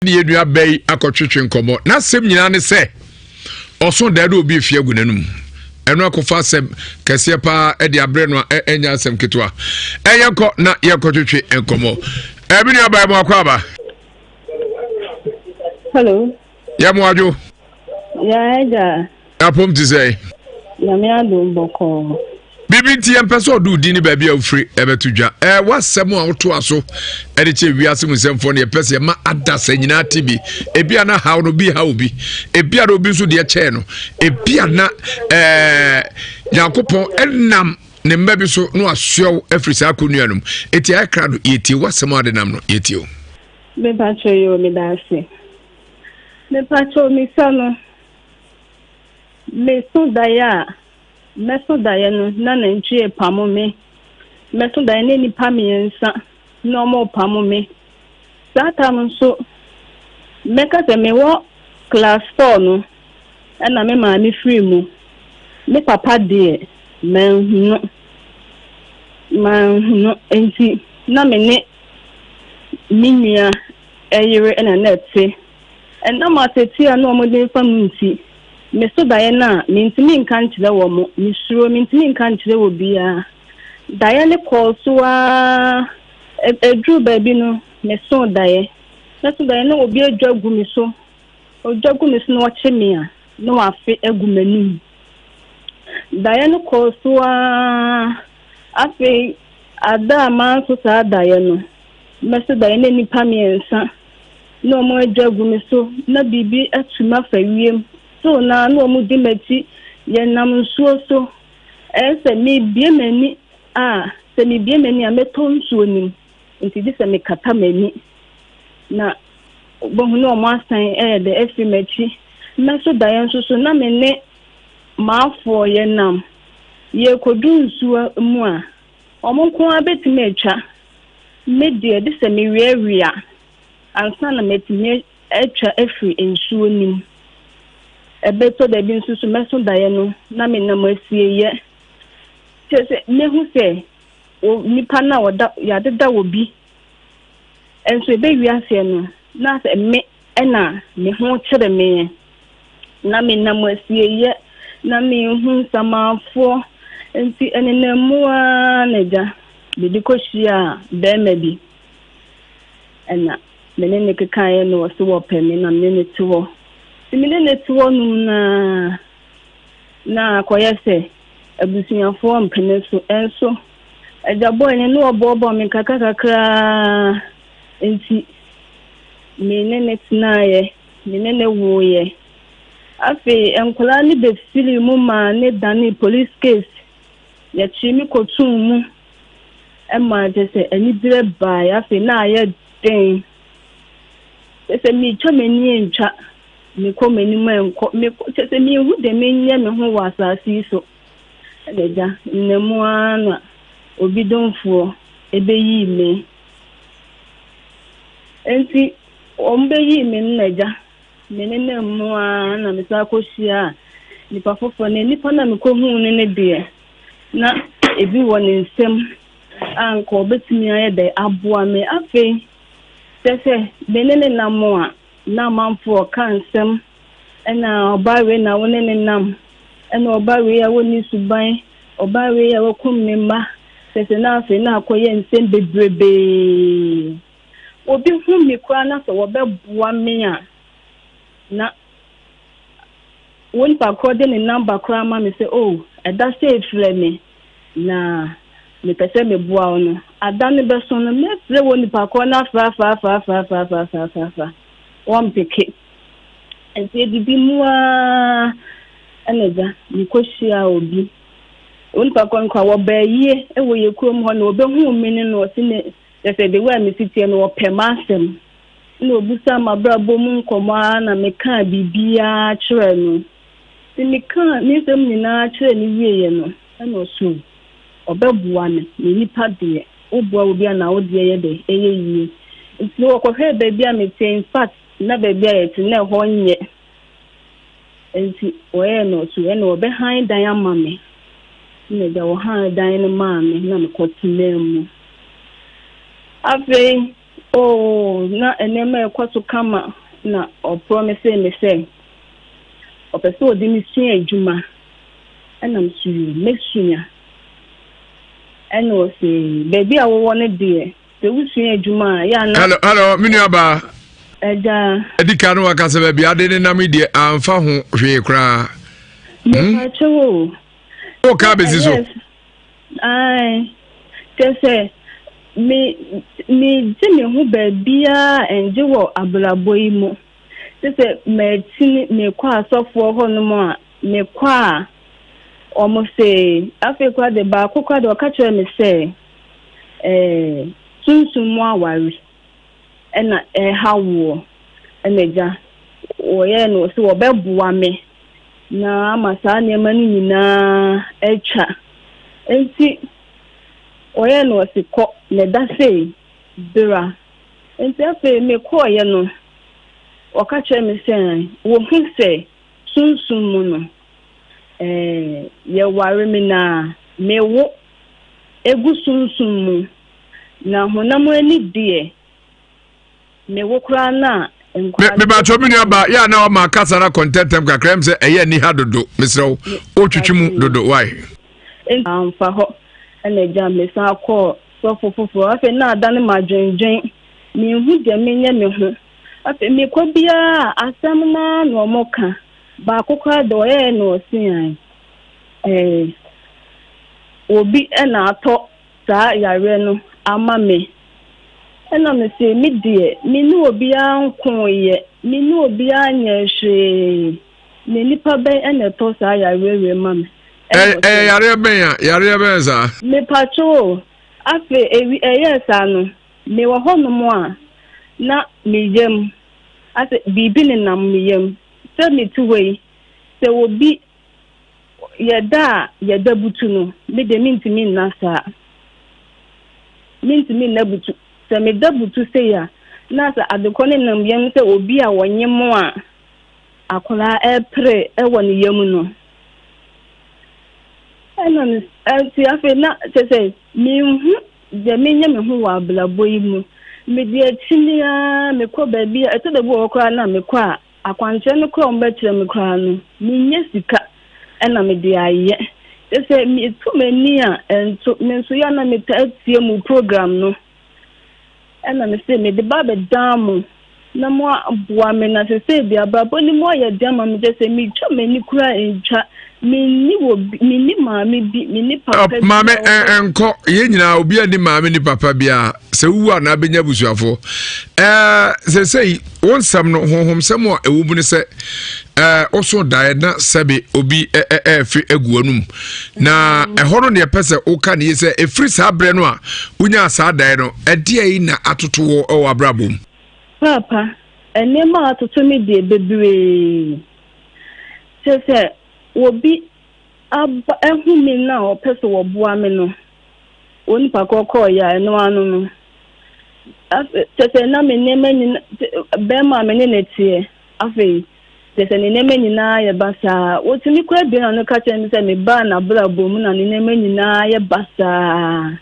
Ne yɛn nua bɛ yi akɔtwetwe nkɔmmɔ. N'asɛm nyinaa ne sɛ ɔso dae dɛ obi efi agu n'anum. Ɛno akɔfa asɛm kɛseɛ paa de abrɛ no a ɛnyɛ asɛm ketewa. Ɛyɛ kɔ na yɛkɔtwetwe nkɔmmɔ. Ɛmi nua baa mu akɔ aba. Hello. Yɛ mo adwo. Yɛ agya. Apom te sɛ. Nyame adom bɔkɔɔ. Biribi nti yɛmpɛ sɛ ɔde wo din ne baabi a wofiri ɛbɛto dwa. Ɛɛ w'asɛm a wotoa so ɛde kyɛ wiase mu nsɛmfoɔ no yɛpɛ sɛ yɛma adasa nyinaa te bi. Ebi a na haw no bi haw obi. Ebi a na obi nso deɛ kyɛɛ no. Ebi a na ɛɛ Nyankopɔn ɛnam ne mma bi so na wasoɛ wo afiri saa akonnwa no mu. Eti ayɛ krado yɛtie w'asɛm a ade nam no yɛtie o. Mepakyɛ yoo meda ase. Mepakyɛ misa no meso daeɛ a Mɛso daeɛ no na nantwie repamo me. Mɛso daeɛ na nnipa mmiɛnsa na wɔrepamo me. Saa tam nso, mɛka sɛ mewɔ class four no ɛna me maame firi mu. Me papa deɛ, manhu no. Manhu no nti na me ne me nua yere na na ɛte. Ɛnam ateetee a na wɔde refa mu nti, meso daeɛ no a, mentumi nka nkyerɛ wɔn. Mesuro, mentumi nka nkyerɛ obiara. Daeɛ no kɔɔ so ara, ɛduruu baabi no, mesoo daeɛ. Mɛso daeɛ na obi adwa gu me so. Ɔdwa gu me so na ɔkye me a, na wafe agu m'anum. Daeɛ no kɔɔ so ara, afei ada a manso saa daeɛ no, mɛso daeɛ na nnipa mmiɛnsa na wɔadwa agu me so, na biribi atu me afa wiem. So na na wɔdi m'akyi, yɛnam nsuo so. Ɛyɛ sɛ mebue m'ani a, sɛ mebue m'ani a, mɛtɔ nsuo no mu. Nti gye sɛ mekata m'ani. Na wobɛhu na wɔasan ɛyɛ dɛ afiri m'akyi. Mɛso daeɛ nso so, na me ne m'afoɔ yɛnam. Yɛrekɔdu nsuo mu a, wɔn nko ara bɛtumi atwa. Me deɛ, gye sɛ meweawea ansa na matumi atwa afiri nsuo no mu. Ɛbɛtɔ da bi nso so mɛso daeɛ no na menam asieeɛ. Kyerɛ sɛ mɛhu sɛ nipa no a ɔda yɛadeda wɔ bi nso ɛbɛwie aseɛ no na sɛ me ɛna me ho kyere me na menam asieeɛ na mehu nsamanfoɔ nti ɛnenam mu ara na agya mede kɔhyiaa bɛrima bi. Ɛna me ne no kekaeɛ na ɔse wɔpɛ me na me ne no te hɔ. Nti me ne no te hɔ nom no ara na akɔyɛ sɛ abusuafoɔ mpene so. Ɛnso agya bɔe no na ɔboaboa me kakra kakra nti me ne no tenaeɛ, me ne no woeɛ. Afei nkwadaa no bɛfirii mu maa ne danee police case. Yɛkyee me kɔtoo mu. Ɛma kyerɛ sɛ aniberɛ baeɛ. Afei na ayɛ den. Kyerɛ sɛ metwa m'ani antwa, mekɔ m'anim ɛnkɔ. Mekɔ kyerɛ sɛ menhu deɛ menyɛ me ho wɔ asase yi so. Ɛna agya, nna mu ara na obi domfoɔ ɛbɛyii me. Enti wɔn bɛyii me no na agya, me nenam mu ara na mesan kɔhyiaa nipa foforɔ. Na nipa no a mekɔhuu no no deɛ, na ebi wɔ ne nsam a anka ɔbɛtumi ayɛ dɛ aboa me. Afei, kyerɛ sɛ me ne ne nam a, na amanfoɔ ka nsɛm, ɛna ɔbaa wei na wo ne ne nam, ɛna ɔbaa wei a wɔnni suban, ɔbaa wei a wakum ne mma, kyerɛ sɛ na afei na akɔyɛ nsɛm bebrebee. Obi hu me koraa na sɛ wɔbɛboa me a, na Wo nipa korɔ de ne number koraa ma me sɛ oh ɛda sei frɛ me na mepɛ sɛ meboa wo no, ada no bɛso no mɛfrɛ wo nipa korɔ no afrafrafrafrafrafrafrafra wɔmpeke. Nti ɛdidi mu ara ɛna agya mekɔhyiaa obi. Wo nipa korɔ no koraa wɔbaa yie wɔ yɛ kurom hɔ na ɔbɛhuu me no na ɔse ne kyerɛ sɛ the way a mesi teɛ no ɔpɛ m'asɛm. Nna obisaa m'abrabɔ mu nkɔmbɔ ara na mekaa biribiara kyerɛɛ no. Ntsi mekaa me nsɛm nyina kyerɛɛ no wieeɛ no, nna ɔse ɔbɛboa me, na nyimpa deɛ, woboa obi a na wo deɛ yɛ dɛ, ɛyɛ yie. Ntsi wɔkɔhwɛɛ beebi a metse, infact na beebi a yɛtse no na hɔ nnyɛ, ntsi wɔyɛɛ no ɔse nna wɔbɛhan dan ama me. Nna agya wɔhaan dan no maa me na mekɔtsenaa mu. Afei. Oh, na nneɛma ɛkɔ so kama na ɔpromise me sɛ ɔpɛ sɛ ɔde me sua adwuma. Ɛna me so yoo, mɛsua. Ɛna ɔse baabi a wowɔ no deɛ, sɛ wosua adwuma a, yɛ ana. Hello, hello, me nua baa. Ɛgya. Ɛdi kan no waka sɛ baabi ade ne nam deɛ amfa ho hwee koraa. Hmm? Mepa kyɛw o. Wo ka bɛsi so. Ae, kyerɛ sɛ me megye me ho baabiara ɛngye wɔ abrabɔ yi mu. Kyerɛ sɛ matini mekɔ asɔfoɔ hɔnom a mekɔ a wɔn se afei koraa de baako koraa de ɔka kyerɛ me sɛ ɛɛ sunsum mu aware ɛna ɛha woɔ ɛna agya wɔyɛɛ no sɛ wɔbɛboa me na ama saa nneɛma no nyinaa atwa. Enti wɔyɛɛ no ɔse kɔ na ɛda sei bra. Enti afei mekɔeɛ no, wɔka kyerɛɛ me sɛ wɔhu sɛ sunsum mu no, ɛɛ yɛware me na mewo egu sunsum mu, na honam ani deɛ Me wo koraa na nkwadaa. Me bàtɔ mi nua ba yà na wama kasa na kɔntɛntɛm kakra m sɛ ɛyɛ ni ha dodo mesrɛ wo wotwitwi mu dodo why. Amfa hɔ ɛna agya mesan kɔɔ sɔfo foforɔ afei na adane ma dwendwen menhu deɛ menyɛ me ho afei mekɔ biara asɛm naa na ɔmo ka baako koraa deɛ ɔyɛɛ na ɔse an ɛɛ obi ɛna atɔ saa yareɛ no ama me. Ɛna mese, me deɛ, me ne obiara nkoeɛ, me ne obiara nyɛɛ hwee, na nnipa bɛn na ɛtɔ saa yareɛ wei ma me? Ɛyɛ yareɛ bɛn a? Yareɛ bɛn saa? Mepatwo o, afei ewi ɛyɛɛ saa no, mewɔ hɔnom a, na me yam, asɛ biribi nenam me yam, sɛ mete hɔ yi, sɛ obi Yɛda a yɛda butu no, me deɛ mentumi nna saa. Mentumi nna butu. Sɛ meda butu sei a, na sɛ adekorɔ no nam yam sɛ obi a ɔnyem a akwadaa repere wɔ ne yam no. Ɛna me nti afei na kyerɛ sɛ menhu deɛ menyɛ me ho wɔ abrabɔ yi mu. Mede akyini ara mekɔ baabi a ɛtɔ da bi wɔ hɔ koraa na mekɔ a Akwankyerɛ no koraa a wɔbɛkyerɛ me koraa no, minnya sika na mede ayɛ. Kyerɛ sɛ, meto m'ani a ɛnto. Me nso, yɛ a na metaa tie mo program no. Ɛna mese mede ba abɛdan mo na moaboa me. Na seesei deɛ abrabɔ no mu ayɛ den ama me. Kyerɛ sɛ, metwa m'ani koraa ɛntwa. Menni wɔ bi, menni maame bi, menni papa bi. Maame, ɛnkɔ. Yɛn nyinaa, obiara nni maame ni papa biara. Sɛ wowu a na abɛnya abusuafoɔ. Ɛɛ seesei wo nsɛm no honhomsɛm a ɛwɔ mu ne sɛ ɛɛ woso daeɛ na sɛbe obi ɛɛfe agu w'anum na ɛhɔ no deɛ ɛpɛ sɛ woka ne yie sɛ ɛfiri saa berɛ no a wonyaa saa daeɛ no ɛdeɛ yi na atoto wɔ ɛwɔ abrabɔ mu. Paapa, nneɛma a atoto me deɛ bebree. Kyerɛ sɛ obi aba ahu me na ɔpɛ sɛ wɔboa me no, onipa korɔ kɔɔeɛ a ɛno ano no afei kyɛ sɛ na me nneɛma nyina bɛrima a me ne ne teɛ afei kyɛ sɛ ne nneɛma nyinaa yɛ basaa wɔtumi kɔ abien ano ka kyerɛ me sɛ mebaa n'abrabɔ mu na ne nneɛma nyinaa yɛ basaa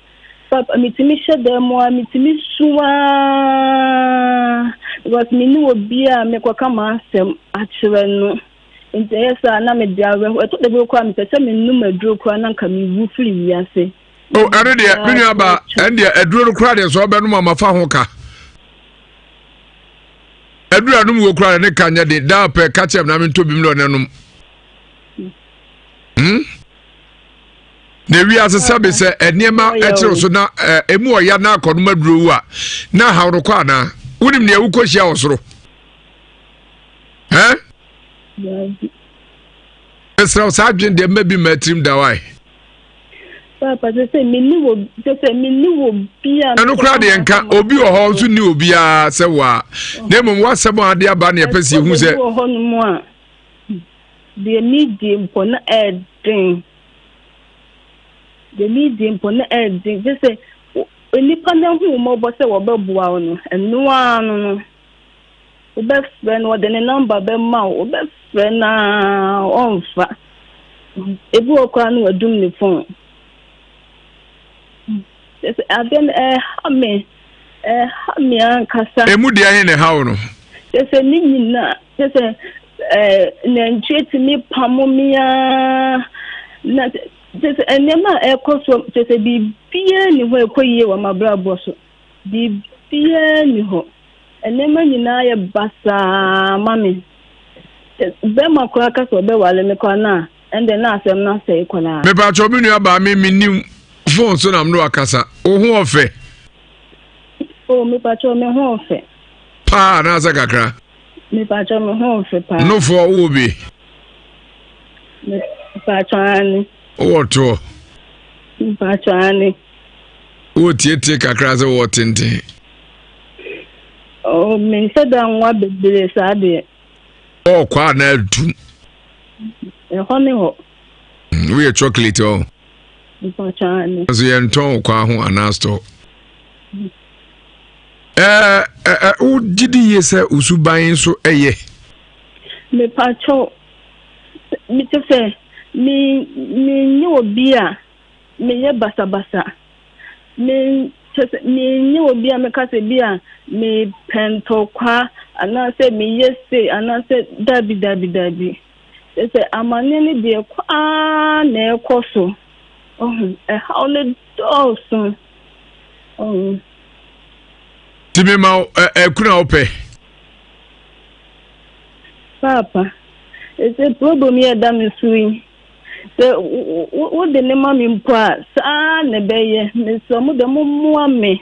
papa metumi hyɛ dan mu a metumi su aa because me ne obi a mekɔka m'asɛm akyerɛ no nti ɛyɛ saa na mede awerɛho ɛtɔ da bi koraa mepɛ sɛ menom aduro koraa na nka mewu firi wiase o oh, ɛno deɛ me nua ba ɛno deɛ aduro no koraa deɛ sɛ ɔbɛnom ama fa ho ka aduro anom wɔ koraa ne ka nyɛ den daa pɛ ka kyerɛ m na mentɔ bi mu na ɔne nom hmm? Na ewiase sɛbe sɛ nneɛma ɛkyerɛ so na emu ɔya na akɔnom aduro wu a na ahaw no kɔ anaa wonim nea wokɔhyia wɔ soro ɛ mesrɛ wo saa adwene deɛ mma bi mma atirim da wae Papa sɛ sɛ menni wɔ sɛ sɛ menni wɔ bi a. Ɛno koraa deɛ nka obi wɔ hɔ nso nni obiara sɛ wo a na mmom w'asɛm a ade aba ne ɛpɛ sɛ yɛhu sɛ. Wɔ hɔ nom a deɛ medie mpo na ɛɛden deɛ medie mpo na ɛɛden gye sɛ nnipa no ahu mmɔbɔ sɛ wɔbɛboa wo no ɛno ara no no. Wobɛfrɛ no, ɔde ne nɔmba bɛma wo. Wobɛfrɛ no ara, ɔmfa. Ebi wɔ koraa no wadum ne fon. Kyerɛ sɛ adeɛ no ɛha me. Ɛha me ankasa. Emu deɛ he na ɛha wo no? Kyerɛ sɛ ne nyinaa, kyerɛ sɛ ɛɛ nantwie tumi pamo me ara na kyerɛ sɛ nneɛma a ɛrekɔ so kyerɛ sɛ biribiara nni hɔ a ɛkɔ yie wɔ m'abrabɔ so. Biribiara nni hɔ. Nneɛma nyinaa yɛ basaa ma me. Bɛrima koraa ka sɛ ɔbɛware me koraa no a, ɛnde na asɛm no asɛe koraa. Mepakyɛw me nua baa me mennim phone so na mene wakasa. Wo ho ɔfɛ? Oh, mepakyɛw me ho ɔfɛ. Paa anaasɛ kakra? Mepakyɛw me ho ɔfɛ paa. Nofoɔ wowɔ bi? Mepakyɛw ane. Wowɔ toɔ? Mepakyɛw ane. Wowɔ tietie kakra sɛ wowɔ tenten? Oh, menhyɛ da nwa bebree saa deɛ. Ɔɔkɔ a na atum. Ɛhɔ ne hɔ. Woyɛ chocolate ɔ. Nso yɛntɔn wo kwan ho anaa store. Ɛɛ ɛɛ wogye di yie sɛ wo suban nso ɛyɛ. Mepakyɛw mekyɛ sɛ me menyɛ obi a meyɛ basabasa. Me kyɛ sɛ menyɛ obi a meka sɛ bi a mepɛ ntɔkwa anaasɛ meyɛ sei anaasɛ dabi dabi dabi. Kyerɛ sɛ amanneɛ no deɛ kɔ ara na ɛrekɔ so. Ɔho, ɛhaw no dɔɔso. Ɔho. Ti mi ma ɛkunu a wopɛ. Paapa, ɛsɛ problem yi a ɛda me so yi, sɛ wode ne ma me mpo a, saa na ɛbɛyɛ. Mesrɛ mo dɛ mommoa me.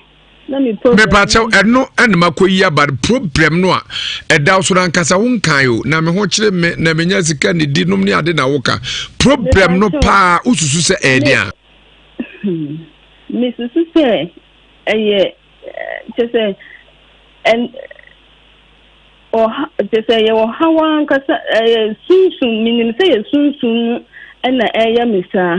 Mepakyɛw, ɛno ɛna makɔyi aba no problem no a ɛda so no ankasa wo nkan o na me ho kyerɛ me na menya sika ne di nom ne ade na woka problem no paa wosusu sɛ ɛyɛ deɛ a mesusu sɛ ɛyɛ kyɛ sɛ Ɔha, kyerɛ sɛ ɛyɛ ɔhaw ankasa, ɛyɛ sunsum, menim sɛ yɛ sunsum mu ɛna ɛyɛ me saa.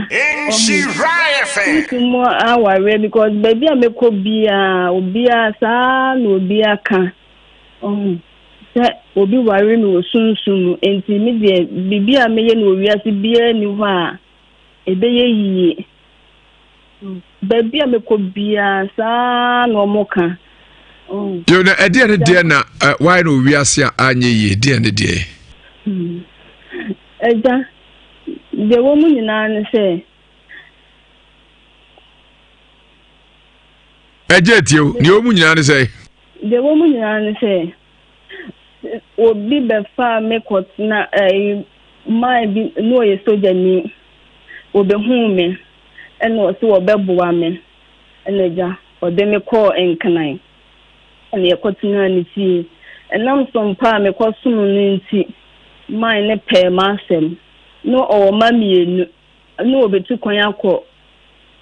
Sunsum mu awareɛ because baabi a mɛkɔ biara, obiara saa na obiara ka. Ɔho, sɛ obi ware me wɔ sunsum mu, nti me deɛ biribi a meyɛ no wɔ wiase biara ni hɔ a ɛbɛyɛ yie. Baabi a mekɔ biara saa na wɔn ka. Oh. Yo na ɛdeɛ ne deɛ na wayɛ no wiase a anyɛ yie deɛ ne deɛ. Ɛgya deɛ wɔ mu nyinaa ne sɛ. Ɛgya etie o deɛ wɔ mu nyinaa ne sɛ. Deɛ wɔ mu nyinaa ne sɛ. Obi bɛfaa me kɔtena ɛyi man bi na ɔyɛ sogyani. Ɔbɛhuu me ɛna ɔse ɔbɛboa me ɛna agya ɔde me kɔɔ Nkran ɛna yɛkɔtenaa ne fie. Ɛnam som pa a mekɔsom no nti man no pɛɛ m'asɛm. Na ɔwɔ mma mmienu na ɔbɛtu kwan akɔ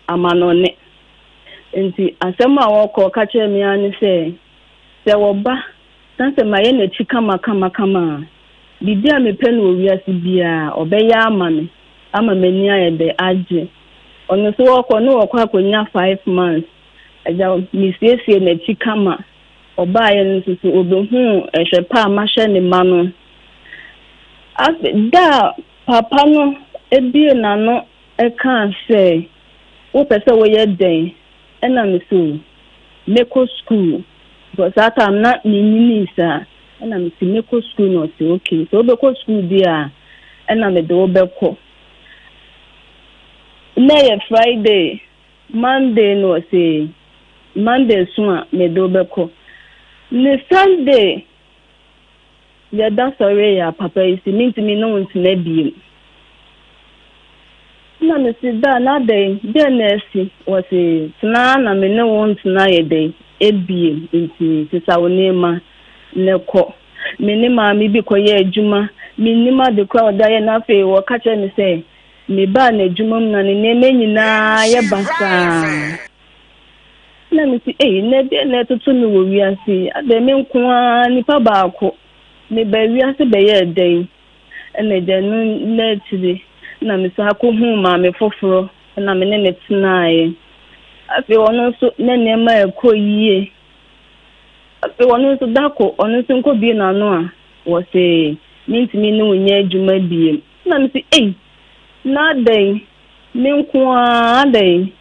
amanɔne. Nti asɛm a ɔkɔ ɔka kyerɛɛ me ara ne sɛ, sɛ ɔba na sɛ mayɛ n'akyi kamakamakama a, biribi a mepɛ no wɔ wiase biara, ɔbɛyɛ ama me ama m'ani ayɛ dɛ agye. Ɔno nso ɔkɔ na ɔkɔ akɔnya five months. Agya, mesiesie n'akyi kama. Ɔbaeɛ no nso so, ɔbɛhuu ɛhwɛ pa a mahyɛ ne ma no. Afei, da a papa no bue n'ano kaa sɛ, Wopɛ sɛ woyɛ dɛn? Ɛna me se, O, mɛkɔ sukuu. Because saa time na menyinii saa. Ɛna me se, mɛkɔ sukuu. Na ɔse, okay, sɛ wobɛkɔ sukuu deɛ a, ɛna mede wo bɛkɔ. Na ɛyɛ Friday, Monday na ɔse, Monday so a, mede wo bɛkɔ. Ne Sunday, Yɛda sɔree a papa yi se mentumi ne wo ntena biom. Nna mese da na adɛn, dɛn na asi? Wɔse tena na me ne wo ntena yɛ dɛn ebiem nti sesa wo nneɛma na kɔ. Me ne maame bi kɔyɛɛ adwuma, mennim ade koraa a ɔde ayɛ na afei wɔka kyerɛɛ me sɛ mebaa n'adwuma mu na ne nneɛma nyinaa yɛ basaa. Na mese, Ei, na ɛdeɛn na ɛtoto me wɔ wiase yi? Adɛn, me nko ara, nipa baako, mebaa wiase bɛyɛɛ dɛn? Ɛna agya no na akyire na mesan kɔhuu maame foforɔ na me ne no tenaeɛ. Afei ɔno nso na nneɛma ɛkɔ yie. Afei ɔno nso da ko ɔno nso nkɔbie n'ano a wɔse mentumi ne wo nyɛ adwuma biem. Na mese, Ei, na adɛn, me nko ara adɛn?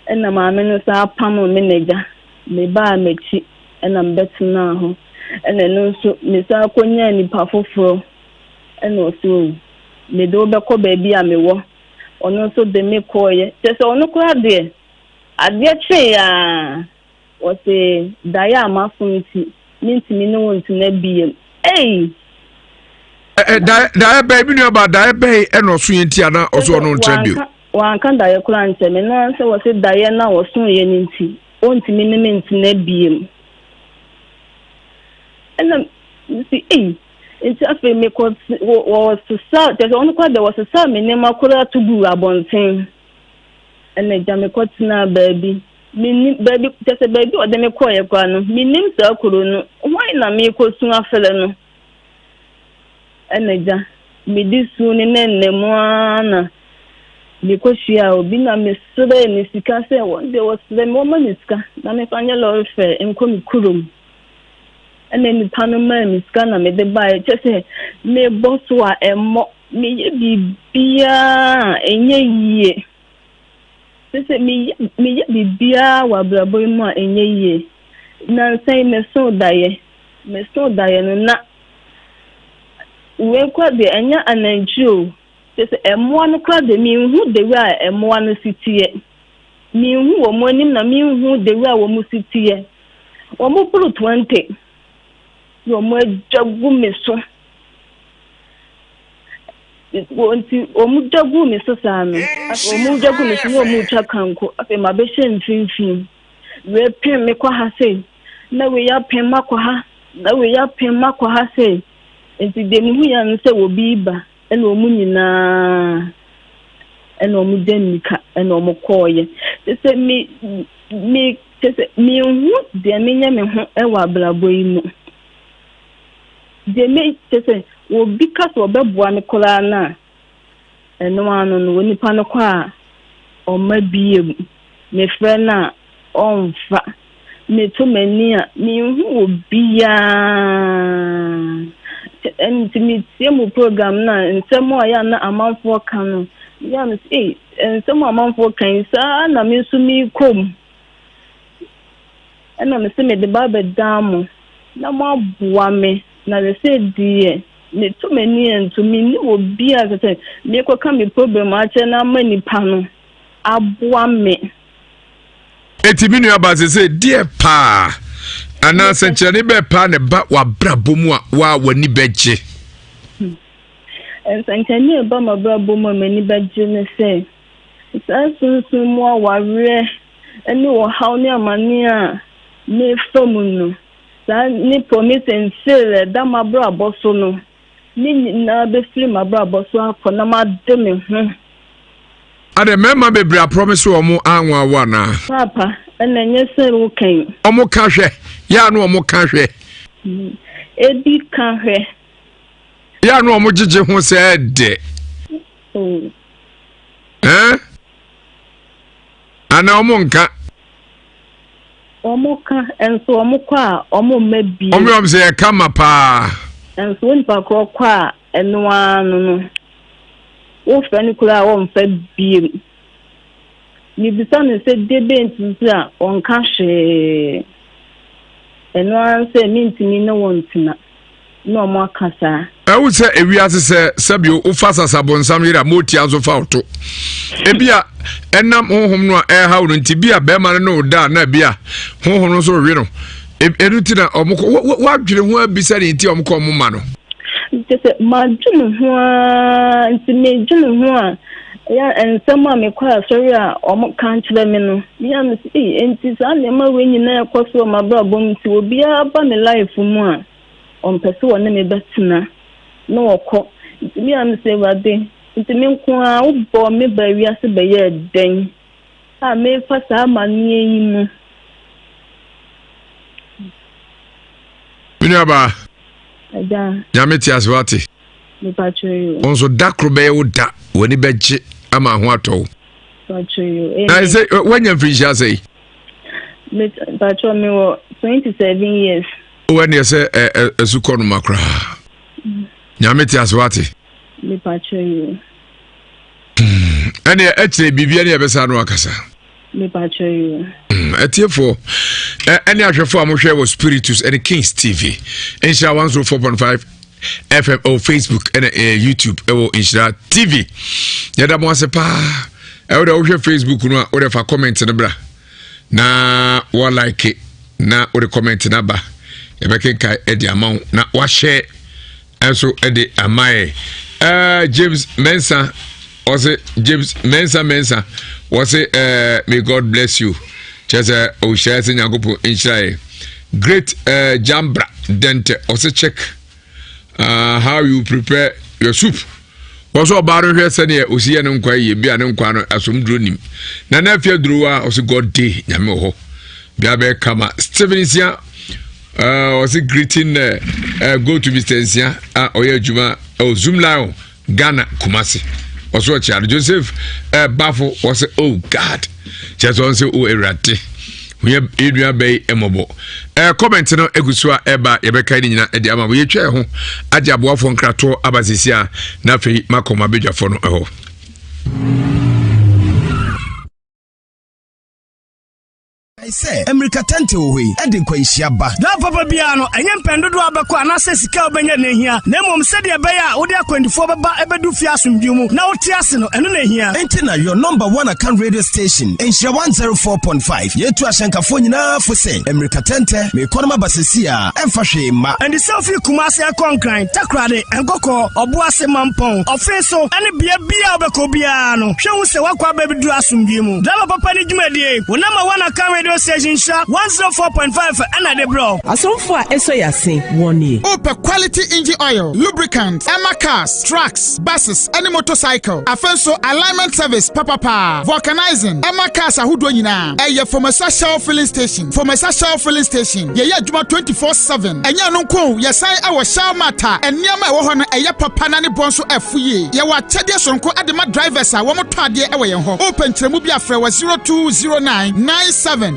Ɛnna maame no san pamoo me n'agya. Mebaa m'akyi na mebɛtenaa hɔ. Ɛna ɛno nso mesan kɔnyaa nipa foforɔ ɛna ɔse o mede wo bɛkɔ baabi a mewɔ. Ɔno nso de me kɔeɛ. Kyerɛ sɛ ɔno koraa deɛ adeɛ kyeeɛ ara Wɔse daeɛ a maso nti mentumi ne wo ntena biem ei. Daeɛ bɛn me nua ba daeɛ bɛn ɛna ɔso yɛ nti ana ɔso ɔno ntena bio. Wanka daeɛ koraa nkyɛ me no sɛ wɔse daeɛ no a ɔso yɛ no nti ɔntumi ne me ntena biem. Ɛna mesi ei nti afei mekɔ wɔsesa kyerɛ sɛ ɔno koraa deɛ wɔsesa me nneɛma koraa to guu abɔnten. Ɛna agya me kɔtenaa baabi. Mennim baabi, kyerɛ sɛ baabi a ɔde me kɔeɛ koraa no, mennim saa kuro no. Hwan na merekɔsu afrɛ no? Ɛna agya, mede su ne ne nna mu ara na mekɔhyiaa obi na mesrɛɛ ne sika sɛ wɔn deɛ wɔsrɛ me wɔma me sika na memfa nyɛ lɔre fɛ nkɔ me kurom. Ɛna nipa no maa me sika na mede baeɛ kyerɛ sɛ mebɔ so a ɛmmɔ. Meyɛ biribiara a ɛnyɛ yie. Kyerɛ sɛ meyɛ meyɛ biribiara wɔ abrabɔ yi mu a ɛnyɛ yie. Nnansa yi mesoo daeɛ. Mesoo daeɛ no na wei koraa deɛ ɛnyɛ anantwie o. Kyerɛ sɛ mmoa no koraa deɛ menhu the way a mmoa no si teɛ. Menhu wɔn anim na menhu the way a wɔn si teɛ. Wɔn boro 20 na wɔn adwa gu me so. Nti wɔn dwa guu me so saa no, afei wɔn dwa guu me so na wɔn retwa kanko, afei ma bɛhyɛ mfimfini. Wei pem me kɔ ha sei, na wei apem makɔ ha, na wei apem makɔ ha sei. Nti deɛ mehu yɛ no sɛ obi ba, ɛna wɔn nyinaa ɛna wɔn gya mmirika ɛna wɔn kɔɔyɛ. Kyɛ sɛ me me kyɛ sɛ mehu deɛ menyɛ me ho ɛwɔ abrabɔ yi mu. Deɛ me kyɛ sɛ obi ka sɛ ɔbɛboa me koraa no a, ɛno ano no onipa no kɔ a ɔmma biem. Mefrɛ no a ɔmfa. Meto m'ani a menhu obiara. Nti metie mu program no a nsɛm a ɛyɛ a na amanfoɔ ka no, yɛ a mese ei nsɛm a amanfoɔ ka yi saa na me nso merekɔ mu. Ɛna mese mede ba abɛdan mo na moaboa me, na sɛsɛ deɛ meto m'ani nto menni obi a sɛ mekɔka me problem akyerɛ no ama nipa no aboa me. Eti me nua ba sɛ deɛ paa anaa sɛnkyerɛnne bɛɛ paa na ɛba w'abrabɔ mu a waa w'ani bɛgye. Nsɛnkyerɛnne a ɛba m'abrabɔ mu a m'ani bɛgye ne sɛ saa sunsum mu awareɛ ne ɔhaw ne amane a merefa mu no, saa ne promise and fail a ɛda m'abrabɔ so no, ne nyinaa bɛfiri m'abrabɔ so akɔ na made me ho. Adɛ mmarima bebree aprɔmise wɔn anwa wo anaa? Paapa, ɛna ɛnyɛ sɛ woka yi. Wɔn ka hwɛ, yɛ ano wɔn ka hwɛ. Ebi ka hwɛ. Yɛ ano wɔn gyegye ho sɛ ɛdɛ. Oh. Ɛn? Anaa ɔmo nka. Ɔmo ka nso ɔmo kɔ a ɔmo mma bie. Ɔmo yɛ ɔmo sɛ yɛ kama paa. Nso wo nipa korɔ kɔ a ɛno ara no no wofrɛ no koraa a ɔmfa biem. Mebisa no sɛ debɛn nti a ɔnka hwee. Ɛno ara sɛ mentumi ne wo ntena. Na wɔn aka saa. Ɛwo sɛ ewiase sɛ sɛbio wofa sasabonsam yere a motia nso fa woto. Ebia ɛnam honhom no a ɛrehaw no nti bi a bɛrima no ne wo da a na bi a honhom no nso rewe no. Ɛno nti na ɔmo kɔ woadwene ho abisa ne nti a ɔmo kɔ ɔmo ma no. Kyɛ sɛ madwene ho ara nti medwene ho a ɛyɛ nsɛm a mekɔ asɔre a ɔmo ka kyerɛ me no meyɛ me sɛ ei nti saa nneɛma wei nyinaa ɛkɔ so wɔ m'abrabɔ mu nti obiara ba me life mu a ɔmpɛ sɛ ɔne me bɛtena na ɔkɔ. Nti me a mesɛ Awurade, nti me nko ara wobɔɔ me baa wiase bɛyɛɛ dɛn a merefa saa amanneɛ yi mu? Me nuabaa, Agya. Nyame te ase wate. Wo nso da koro bɛyɛ wo da, w'ani bɛgye ama ho atɔ wo. Na sɛ woanya mfirinhyia sɛ yi? Mepakyɛ mewɔ 27 years. Wowɔ neɛ sɛ ɛsu kɔ no ma koraa. Nyame te ase wate. Mepakyɛ yo. Ɛneɛ ɛkyerɛ biribia ne yɛbɛsa no akasa. Mepakyɛ yi. Atiefoɔ ɛne ahwɛfoɔ a mohwɛ wɔ Spiritus ɛne Kings TV, Nhyira 104.5 FM ɛwɔ Facebook ɛna YouTube ɛwɔ Nhyira TV. Yɛda mo ase paa. Ɛwɔ dɛ wohwɛ Facebook no a, wode fa comment no bra na wɔ like na wode comment no aba, yɛbɛkenkae ɛde ama wo na wahyɛ ɛnso ɛde ama yɛ. James Mensa ɔsɛ, James Mensa Mensa wɔsɛ may God bless you, kyerɛ sɛ ɔhyira sɛ Nyankopɔn nhyira yɛ. Great Jambra Dente ɔsɛ, check how you prepare your soup. Wɔn nso ɔbaa no, hwɛ sɛdeɛ osi yɛ ne nkwa yie bi a ne nkwa no asomduro nim na na afia duro a ɔsɛ God day, Nyame wɔ hɔ bia bɛyɛ kama. Stephen Nsia ɔsɛ greeting go to Mr Nsia a ɔyɛ adwuma ɛwɔ Zoom Lion Ghana Kumasi. Ɔso ɔkyea no. Joseph Bafo wɔsɛ, oh God, kyerɛ sɛ ɔn sɛ o Awurade yɛ yɛnua bɛyi mmɔbɔ. Comment no egu so a ɛba, yɛbɛka ne nyinaa ɛde ama mo. Yɛtwa ɛho agye aboafoɔ nkratoɔ aba sisi a, na afei makɔ ma abadwafoɔ no ɛhɔ. Sɛ mmirika tɛnte wɔ hɔ yi ɛde nkwanhyia ba. Daa papa biara no, ɛnyɛ mpɛn dodoɔ a bɛkɔ anaasɛ sika a wobɛnya na ehia, na mmom sɛdeɛ ɛbɛyɛ a wode akwandifoɔ bɛba ɛbɛdu fie asomdwe mu na wote ase no, ɛno na ehia. Enti na your number one Akan radio station, Nhyira 104.5, yɛtu ahyɛnkafoɔ nyinaa fo sɛ mmirika tɛntɛ meekɔ no maba sɛsi a ɛmfa hwee mma. Ɛnde sɛ wofii Kumase ɛkɔ Nkran, Takorade, Nkɔkɔɔ, Ɔboase, Mampɔn, Ɔfe so ɛne bea bia a wobɛkɔ biara no, hwɛ hu sɛ woakɔ aba bɛduru asomdwe mu. Driver papa ne dwumadie, wo number one Akan radio station, Nhyira 104.5, ɛna de brɛ. Asomfo a ɛsɔ yɛ ase wɔn nie. Wopɛ quality engine oil, lubricant, ɛma cars, trucks, buses ɛne motorcycle. Afei nso alignment service papapaa, vulcanizing ɛma cars ahodoɔ nyinaa. Ɛyɛ Fomasa Shell filling station. Fomasa Shell filling station, yɛyɛ adwuma 24/7. Ɛnyɛ no nko, yɛsan ɛwɔ Shell Mart a nneɛma a ɛwɔ hɔ no ɛyɛ papa na ne bɔ nso ɛfo yie. Yɛwɔ akyɛdeɛ soronko ɛde ma drivers a wɔn tɔ adeɛ ɛwɔ yɛn hɔ. Wopɛ nkyerɛmu bi, afrɛ wɔ 0209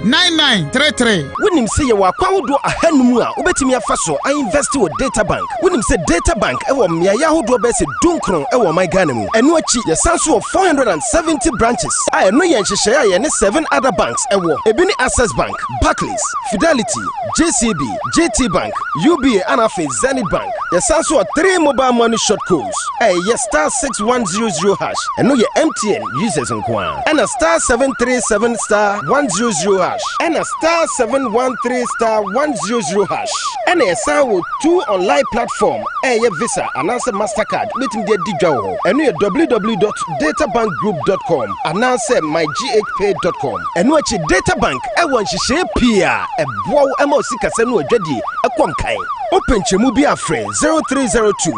979933. Wonim sɛ yɛwɔ akwan ahodoɔ 500 a wobɛtumi afa so ainvest wɔ Data Bank? Wonim sɛ Data Bank ɛwɔ mmeaeɛ ahodoɔ bɛyɛ sɛ 19 ɛwɔ ɔman Ghana mu? Ɛno akyi, yɛsan so wɔ 470 branches a ɛno yɛ nhyehyɛeɛ a yɛne seven other banks ɛwɔ. Ebi ne Access Bank, Barclays, Fidelity, JCB, GT Bank, UBA ana afei Zenith Bank. Yɛsan so wɔ three mobile money short codes a ɛyɛ *6100#, ɛno yɛ MTN users nko a, ɛna *737*100#, ɛna *713*100#. Ɛna yɛsan wɔ two online platform a ɛyɛ Visa anaasɛ Mastercard wobɛtumi de adi dwa wɔ hɔ. Ɛno yɛ www.databankgroup.com anaasɛ myghpay.com. Ɛno akyi, Data Bank ɛwɔ nhyehyɛeɛ pii a ɛboa wo ɛma wo sikasɛm no adwadie ɛkɔ nkan. Wopɛ nkyɛmu bi, afrɛ 0302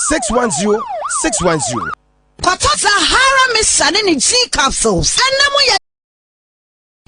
610 610. Kɔtɔ Sahara Mixture ne ne G capsules ɛnam yɛ.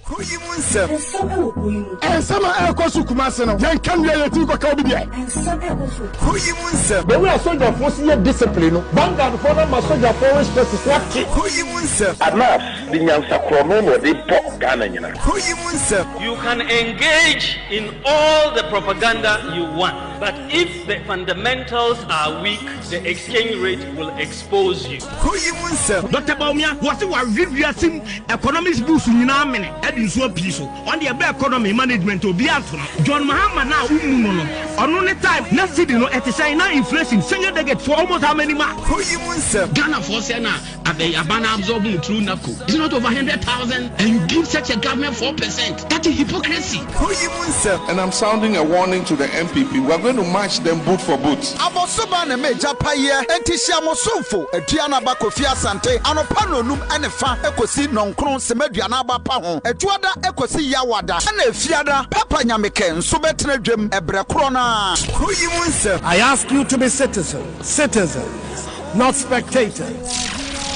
Kuro yi mu nsɛm. Nsɛm ɛwɔ kuro yi mu. Nsɛm a ɛrekɔ so Kumase no, yɛnka nnua yɛtiri kɔka obi deɛ. Nsɛm ɛkɔ so. Kuro yi mu nsɛm. The way a sogyafoɔ si yɛ discipline no, Vanguardfoɔ no ama sogyafoɔ respect so ate. Kuro yi mu nsɛm. Anas de nyansakorɔ no na ɔde bɔ Ghana nyina. Kuro yi mu nsɛm. You can engage in all the propaganda you want, but if the fundamentals are weak, the exchange rate will expose you. Kuro yi mu nsɛm. Dr Bawumia wɔse wawe wiase mu economics books nyinaa mene ɛde nsuo pii so. Ɔne ɛbɛ economy management obi ato no. John Mahama na womu no no, ɔno ne time na cedi no ɛte sɛn? Na inflation single digit for almost how many months? Kuro yi mu nsɛm. Ghanafoɔ sɛ na aban absorb mu through NABCO. Is it not over 100,000? And you give such a government 4%. That is hypocrisy. Kuro yi mu nsɛm. And I'm sounding a warning to the NPP. We're going to match them boot for boot. Abɔsoba na megya payɛ enti hyia mo somfo Aduanaba Kofi Asante anɔpa nonum ɛne fa ekosi 9 sɛmɛduana aba pa ho, Atuada ekosi Yawada, ɛna Efiada Papa Nyamekɛ nso bɛtena dwam ɛbrɛ korɔ naa. Kuro yi mu nsɛm. I ask you to be citizens, citizens, not spectators.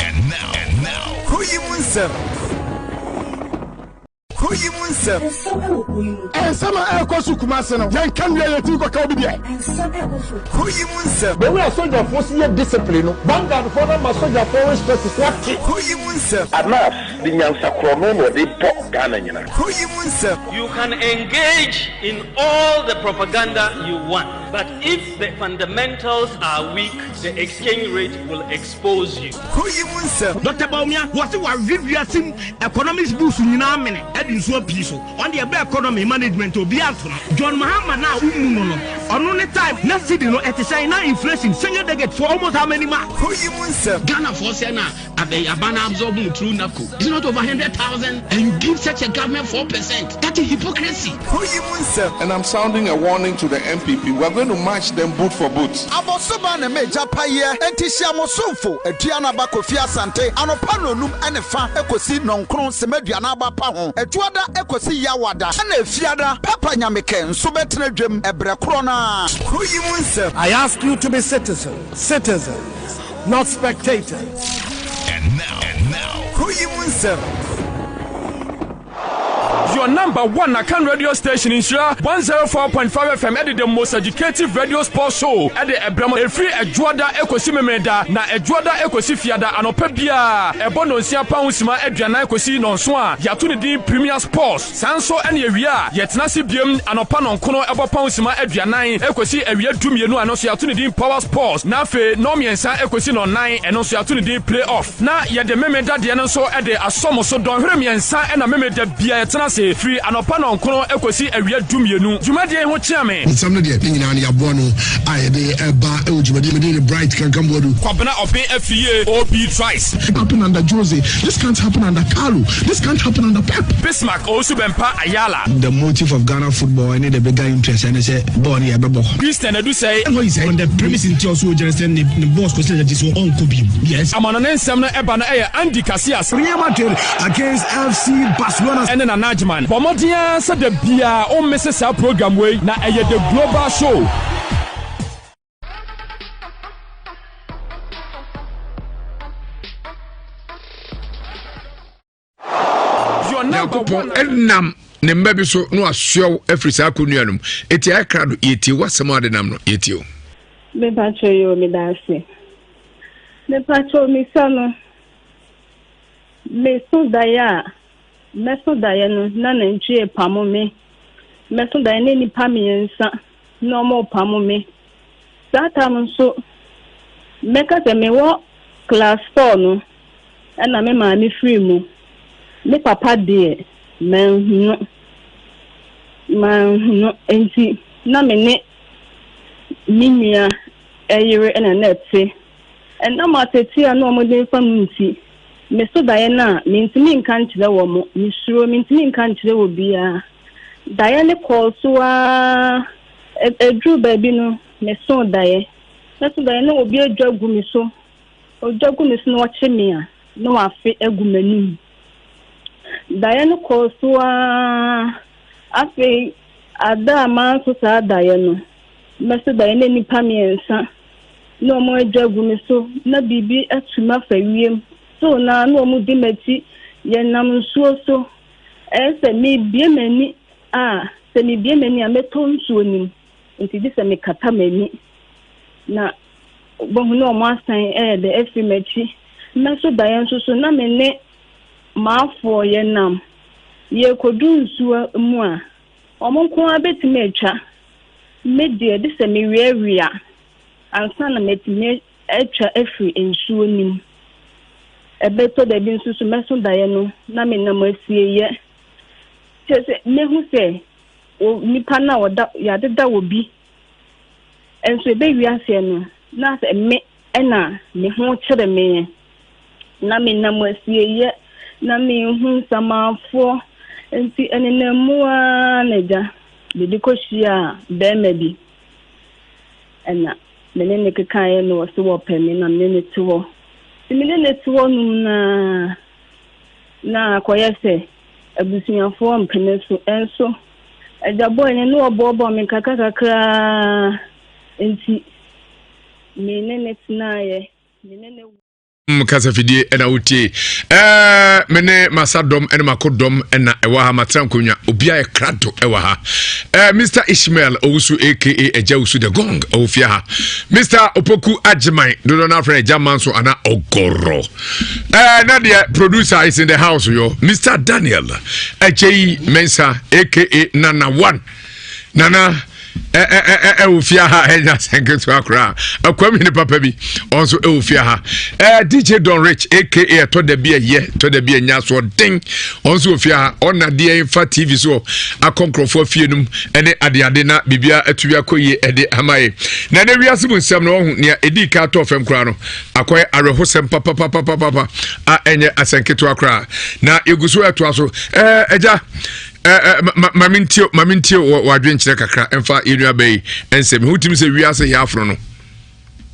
And now, Kuro yi mu nsɛm. Kuro yi mu nsɛm. Nsɛm ɛwɔ kuro yi mu. Nsɛm a ɛrekɔ so Kumase no, yɛnka nnua yɛtiri kɔka obi deɛ. Nsɛm ɛkɔ so. Kuro yi mu nsɛm. The way a sogyafoɔ si yɛ discipline no, Vanguardfoɔ no ama sogyafoɔ respect so ate. Kuro yi mu nsɛm. Anas de nyansakorɔ no na ɔde bɔ Ghana nyina. Kuro yi mu nsɛm. You can engage in all the propaganda you want, But if the fundamentals are weak, the exchange rate will expose you. Kuro yi mu nsɛm. Doctor Bawumia, wɔse wawe wiase mu economics books nyinaa amene de nsuo apii so. Ɔno deɛ ɛbɛ economy management obiara nto no. John Mahama no a wommu no no, ɔno ne time na cedi no ɛte sɛn, na inflation single digit for almost how many months? Kuro yi mu nsɛm. Ghanafoɔ sɛ na aban no absorb mu through NABCO. Is it not over 100,000 and you give such a government 4%? That is hypocrisy. Kuro yi mu nsɛm. And I'm sounding a warning to the NPP, we are going to match them boot for boot. Abɔsoba na m'agya paeɛ, enti hyia mo somfo, Aduanaba Kofi Asante, anɔpa nnɔnum ne fa kɔsi nnɔnkron sema aduanaba pa ho, Adwoada kɔsi Yawada, ɛna Efiada, Papa Nyamekɛ nso bɛtena dwam ɛberɛ korɔ no ara. Kuro yi mu nsɛm. I ask you to be citizens, citizens, not spectators. And now, and now. Kuro yi mu nsɛm. Your number one Akan radio station Nhyira 104.5 FM ɛde the most educative radio sports show ɛde ɛbrɛ mo ɛfiri Ɛdwoada ɛkɔsi Memeneda na Ɛdwoada ɛkɔsi Fiada anɔpa biara ɛbɔ nonsia pa ho sima aduanan kɔsi nɔnson a yɛato ne din Premier Sports saa nso ɛne awia a yɛtena ase biom anɔpa nɔnkono ɛbɔ pa ho sima aduanan ɛkɔsi awia dumienu a ɛno nso yɛato ne din Power Sports na afei nɔnmiɛnsa ɛkɔsi nɔnnan ɛno nso yɛato ne din Play Off. Na yɛde Memeda deɛ no nso de asɔ mo so dɔnhwere mmiɛnsa na Memeda biara yɛtena ase firi anɔpa nɔnkono kɔsi awia dumienu. Dwumadie yi ho kyea me. Nsɛm no deɛ, ne nyinaa no yɛaboa ano a yɛde reba wɔ dwumadie mu. Medin ne Bright Kankan Boadu. Kwabena Ɔben Afriyie OB Trice. Happen under Jose, this can't happen under Carlo, this can't happen under Pep. Bismarck Owusu Bɛmpa Ayala. The motive of Ghana football ɛne the bigger interest ɛne sɛ bɔɔl no yɛbɛbɔ. Christian Adusei. On the premise nti ɔso ogyina sɛ ne ne boss kɔsi na gyesi ɔnkɔ bi. Yes. Amanɔne nsɛm no ɛba no ɛyɛ Andy Casillas. Real Madrid against FC Barcelona. Ɛne Nana Agyeman. Bɔ mmɔden ara sɛ da biara wo mmese saa program wei na ɛyɛ The Global Show. Nyankopɔn nam ne mma bi so na wasoa wo afiri saa akonnwa no mu. Eti ayɛ krado, yɛtie w'asɛm a ɔde nam no, yɛtie o. Mepakyɛ yi o, meda ase. Mepakyɛ misa no, meso daeɛ a, mɛso daeɛ no na nantwie repamo me. Mɛso daeɛ na nnipa mmiɛnsa na wɔrepamo me. Saa tam nso, mɛka sɛ mewɔ class 4 no, Ɛna me maame firii mu. Me papa deɛ, manhu no. Manhu no, enti na me ne me nua yere na na ɛte. Ɛnam ateetee a na wɔde refa mu nti, me so daeɛ no a, mentumi nka nkyerɛ wɔn. Mesuro, mentumi nka nkyerɛ obiara. Daeɛ no kɔɔ so ara, ɛduruu baabi no, mesoo daeɛ. Mɛso daeɛ na obi adwa gu me so. Ogya gu me so na ɔkye me a, na wafe agu m'anom. Daeɛ no kɔɔ so ara. Afei, ada a manso saa daeɛ no, mɛso daeɛ na nnipa mmiɛnsa na wɔn adwa gu me so na biribi atu me afa wiem. So na na wɔn di m'akyi, yɛnam nsuo so. Ɛyɛ sɛ mebue m'ani a, sɛ mebue m'ani a mɛtɔ nsuo no mu. Nti gye sɛ mekata m'ani na Wobɛhu na wɔn asan ɛyɛ dɛ afiri m'akyi. Mɛso daeɛ nso so na me ne m'afoɔ yɛnam. Yɛrekɔduru nsuo mu a, wɔn nko ara bɛtumi atwa. Me deɛ, gye sɛ meweawea ansa na matumi atwa afiri nsuo no mu. Ɛbɛtɔ da bi nso so mɛso daeɛ no na menam asieeɛ. Kyerɛ sɛ mɛhu sɛ nipa no a wɔda yɛadeda wɔ bi Nso ɛbɛwie aseɛ no, na sɛ me na me ho kyere me, na menam asieeɛ, na mehu nsamanfoɔ, nti ɛnenam mu ara na agya mede kɔhyiaa barima bi, ɛna me ne ne kekaeɛ na ɔse wɔpɛ me na me ne ne te hɔ. Nti me ne ne te hɔ nom naa na akɔyɛ sɛ abusuafoɔ mpene so, nso Agya bɔe no, na ɔboaboa me nkakra nti me ne ne tenaeɛ, me ne ne. Kasafidie ɛna wotie ɛɛ me ne masa dɔm ɛne mako dɔm ɛna ɛwɔ ha matena nkonnwa obiara yɛ krado ɛwɔ ha ɛɛ Mr Ishmael Owusu aka Agya Owusu the Gong ɛwɔ fie ha Mr Opoku Agyeman dodoɔ no afrɛ Agya Manso ana Ɔgɔrɔ. Eh, na deɛ producer is in the house yo Mr. Daniel Akyei Mensah aka Nana One. Nana. Ɛwɔ fie ha ɛnya asɛn ketewa koraa. Akwam hene papa bi ɔnso ɛwɔ fie ha. DJ Don Rich aka ɛtɔ da bi ɛyɛ ɛtɔ da bi ɛnya so ɔden ɔnso wɔ fie ha. Ɔna deɛ fa TV so akɔ nkurɔfoɔ fie nom ɛne adeade na biribiara atumi akɔ yie ɛde ama yɛ. Na ɛnɛ wiase mu nsɛm no ɔho nea ɛdi ka atɔ fam koraa no akɔyɛ awerɛhosɛm papapapapapa a ɛnyɛ asɛn ketewa koraa na yɛgu so ɛtoa so. Ɛgya ma mentie ma mentie wɔ w'adwenkyerɛ kakra ɛmfa yɛn nua bɛyi ɛnsɛm ho tumi sɛ wiase yɛ afono no.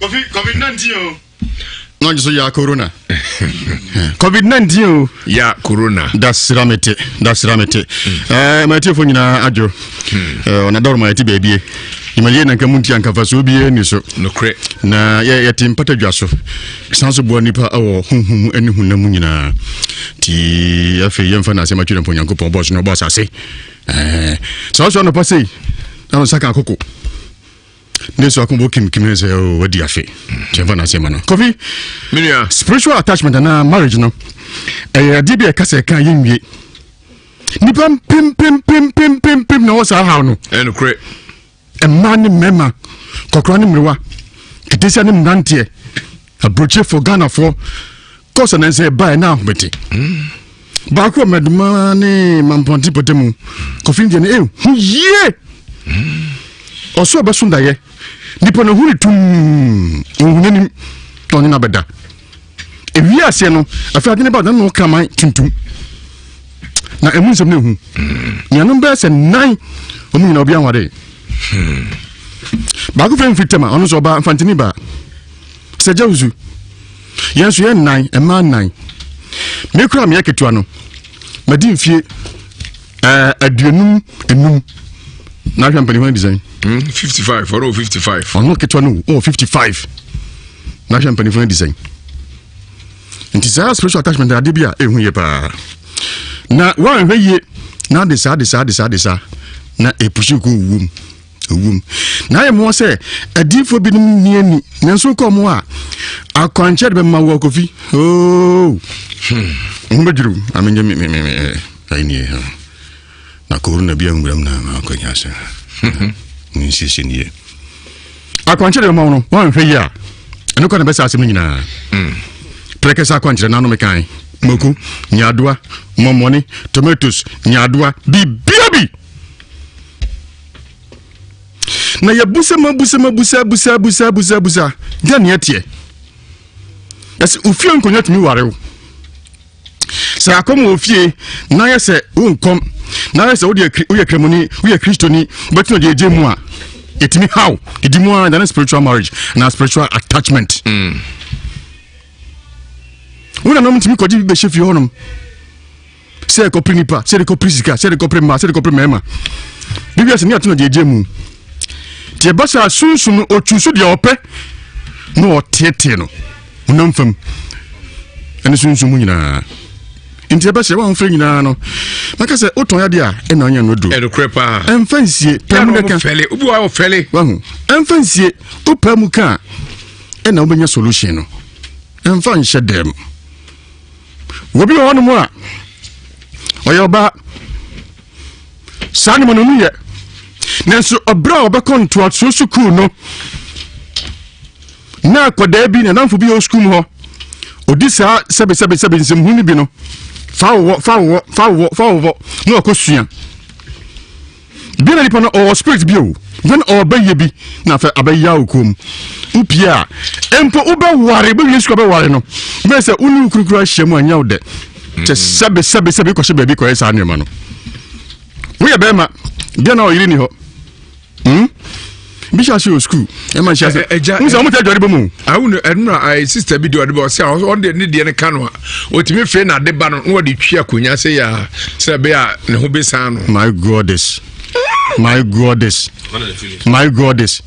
Kofi covid 19 o. Na ɔgye so ya corona. Covid 19 o. Ya corona. Da sira mete da sira mete. Ɛɛ matiefo nyinaa adwo. Ɛɛ ɔna dɔrɔma yɛte baabie. Dwumadie na nka mu nti anka mfasoɔ biara nni so. Nokorɛ. Na yɛ yɛte mpata dwa so. San so boa nipa wɔ honhom mu ne honam mu nyinaa. Nti afei yɛmfa no asɛm atwerɛ mpo Onyankopɔn bɔɔ so na ɔbɔ asase. Ɛɛ sɛ ɔsɔ anɔpa sei na no nsa ka akoko. Ne so akɔbɔ kimkim ne sɛ oh, wadi afe. Nti yɛmfa no asɛm ma no. Kofi. Menua. Spiritual attachment anaa marriage no ɛyɛ adeɛ bi a ɛka sɛ ɛka yɛnwie. Nipa mpempempempempempem na wɔ saa haw no. Ɛnokorɛ. Mmaa ne mmarima, kɔkora ne mmerewa, ketesia ne mmeranteɛ, aburokyefoɔ, Ghanafoɔ, kɔsa na nsɛ ɛbaeɛ na ahomete. Baako wɔ Mɛdoma ne Mampɔnten pɔtɛ mu, Kofi deɛ no ɛhu yie. Ɔso ɔbɛso daeɛ, nipa no hu ne tum, ɔhu n'anim na ɔne no abɛda. Ewie aseɛ no, afei adwene ba na no kraman tuntum. Na emu nsɛm no ehu. Nuanom bɛyɛ sɛ nan, wɔn nyinaa obi anware. Baako fɛ mfiri tɛm a, ɔno nso ɔbaa mfantini baa. Sɛ gya wusu. Yɛn nso yɛn nan, mmaa nan. Me kura meyɛ ketewa no, madi mfie 55. Na ahwɛ mpanimfoɔ no design. 55, ɔno 55. Ɔno ketewa no, ɔwɔ 55. Na ahwɛ mpanimfoɔ no design. Nti saa spiritual attachment adeɛ bi a ɛhu yie paa. Na woanhwɛ yie na ade saa de saa de saa de saa na ɛpusi kɔ owuom owuom. Na ayɛ mmoa sɛ adiifoɔ binom nni ani nanso wokɔ ɔmo a akwankyerɛ de bɛma wo akɔfi oo ho bɛdwiriw amenyɛ me me me me ayi nie na corona bi anwuram na akɔnya asɛ nsiesie nie akwankyerɛ de bɛma wo no woanhwɛ yie a ɛno kɔ na bɛsɛ asɛm no nyinaa. Prɛkɛsɛ akwankyerɛ na anome kan mako nyaadoa mɔmmɔne tomatoes nyaadoa biribia bi na yɛbusa ma busa ma busa busa busa busa busa deɛ neɛ teɛ ɛsɛ ofie nkonnwa tumi ware wo sɛ akɔm wɔ fie na yɛ sɛ wonkɔm na yɛ sɛ woyɛ kramoni woyɛ kristoni wobɛtena deɛ ɛgye mu a ɛtumi haw didi mu a dane spiritual marriage na spiritual attachment. Wo nanom ntumi kɔgye bi bɛhyɛ fie hɔnom sɛ ɛkɔpere nipa sɛ ɛde kɔpere sika sɛ ɛde kɔpere mmaa sɛ ɛde kɔpere mmarima biribi ase ne ato no deɛ ɛgye mu nti ɛba sɛ asunsum no ɔtwu so deɛ ɔpɛ na ɔteetee no honam fam ɛne sunsum mu nyinaa nti ɛbɛ sɛ wɔn afɛ nyinaa no maka sɛ wotɔn yadeɛ a ɛna ɔnyɛ no duro ɛnokorɛ paa ɛmfa nsie pɛ mu dɛka fɛle obi wa ɔfɛle wahu ɛmfa nsie wopɛ mu ka a ɛna wobɛnya solution no ɛmfa nhyɛ dɛm obi wɔ hɔnom a ɔyɛ ɔbaa saa nneɛma no mu yɛ nanso ɔbrɛ a ɔbɛkɔ ntoasoɔ sukuu no na akwadaa bi nanamfo bi wɔ sukuu mu hɔ ɔdi saa sɛbesɛbesɛbe nsɛmhu no bi no fa wowɔ fa wowɔ fa wowɔ fa wowɔ na ɔkɔ sua bi na nipa no ɔwɔ spirit bi o then ɔwɔ bɛyɛ bi na afɛ abɛyɛ awo kom wopie a mpo wobɛware bɛwie sukuu abɛware no bɛyɛ sɛ wo ne wo kurukuru ahyia mu anyɛ wo dɛ kyɛ sɛbe sɛbe sɛbe kɔhyɛ baabi kɔyɛ saa nneɛma no woyɛ bɛrima bia na ɔyere ni hɔ. Bi hyɛ ase wɔ sukuu ɛma nhyɛ ase ɛgya n sɛ ɔmo tɛ adware bɔ mu. Awo no ɛno na ayɛ sista bi de ɔde ba ɔsɛ ɔde ne deɛ no ka no a ɔtumi fee na ade ba no na ɔde twi akonnwa sɛ yɛ a sɛ ɛbɛyɛ a ne ho bɛsan no. My goddess my goddess my goddess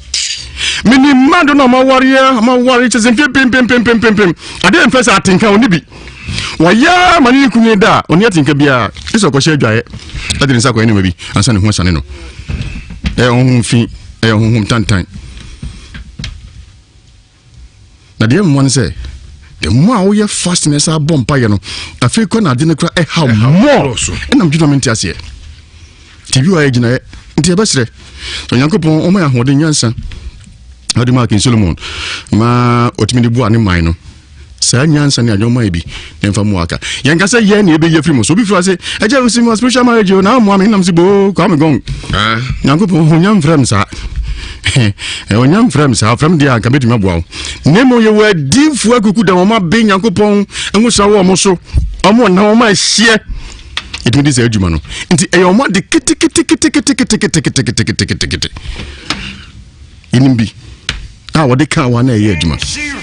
mini mma do na ɔmo awareɛ ɔmo aware kyɛ sɛ mfie pimpimpimpim adeɛ mfɛ sɛ atenka ɔne bi wɔyɛ ma ne ne kunu da a ɔne atenka biara ɛsɛ ɔkɔhyɛ adwaeɛ ɛde ne nsa akɔyɛ nneɛma bi ansa ne ho asane no ɛyɛ honhom fi ɛyɛ honhom tantan na deɛ mmoa no sɛ the more a woyɛ fast na ɛsɛ abɔ mpayɛ no afei kɔ na ade no kora ɛhaw more ɛnam dwena mente aseɛ. Nti bi wɔ ayɛ gyinaeɛ. Nti yɛbɛsrɛ sɛ Onyankopɔn ɔma yɛ ahoɔden nyansa ɔde maa King Solomon ma ɔtumi de boa ne man no. Saa nyansa ne adwene ɔma yɛ bi na ɛmfa mmoa aka. Yɛnka sɛ yɛn na yɛbɛyi afiri mu. So obi firi ase ɛgya osi mu spiritual marriage o na amoa me nam se boo Kwame Gong. Nyankopɔn ɔnya mfrɛ m saa. Ɔnya mfrɛ m saa. Ɔfrɛ m deɛ anka mɛtumi aboa wo. Na mmom yɛwɔ adiifoɔ akuku da wɔn abe Nyankopɔn nwosra wɔ wɔn so. Wɔn na wɔn ahyeɛ. Ɛtumi di saa adwuma no. Nti ɛyɛ wɔn ade keteketeketeketeketeketeketekete. Yɛnim bi a wɔde kaa wa na ɛyɛ adwuma.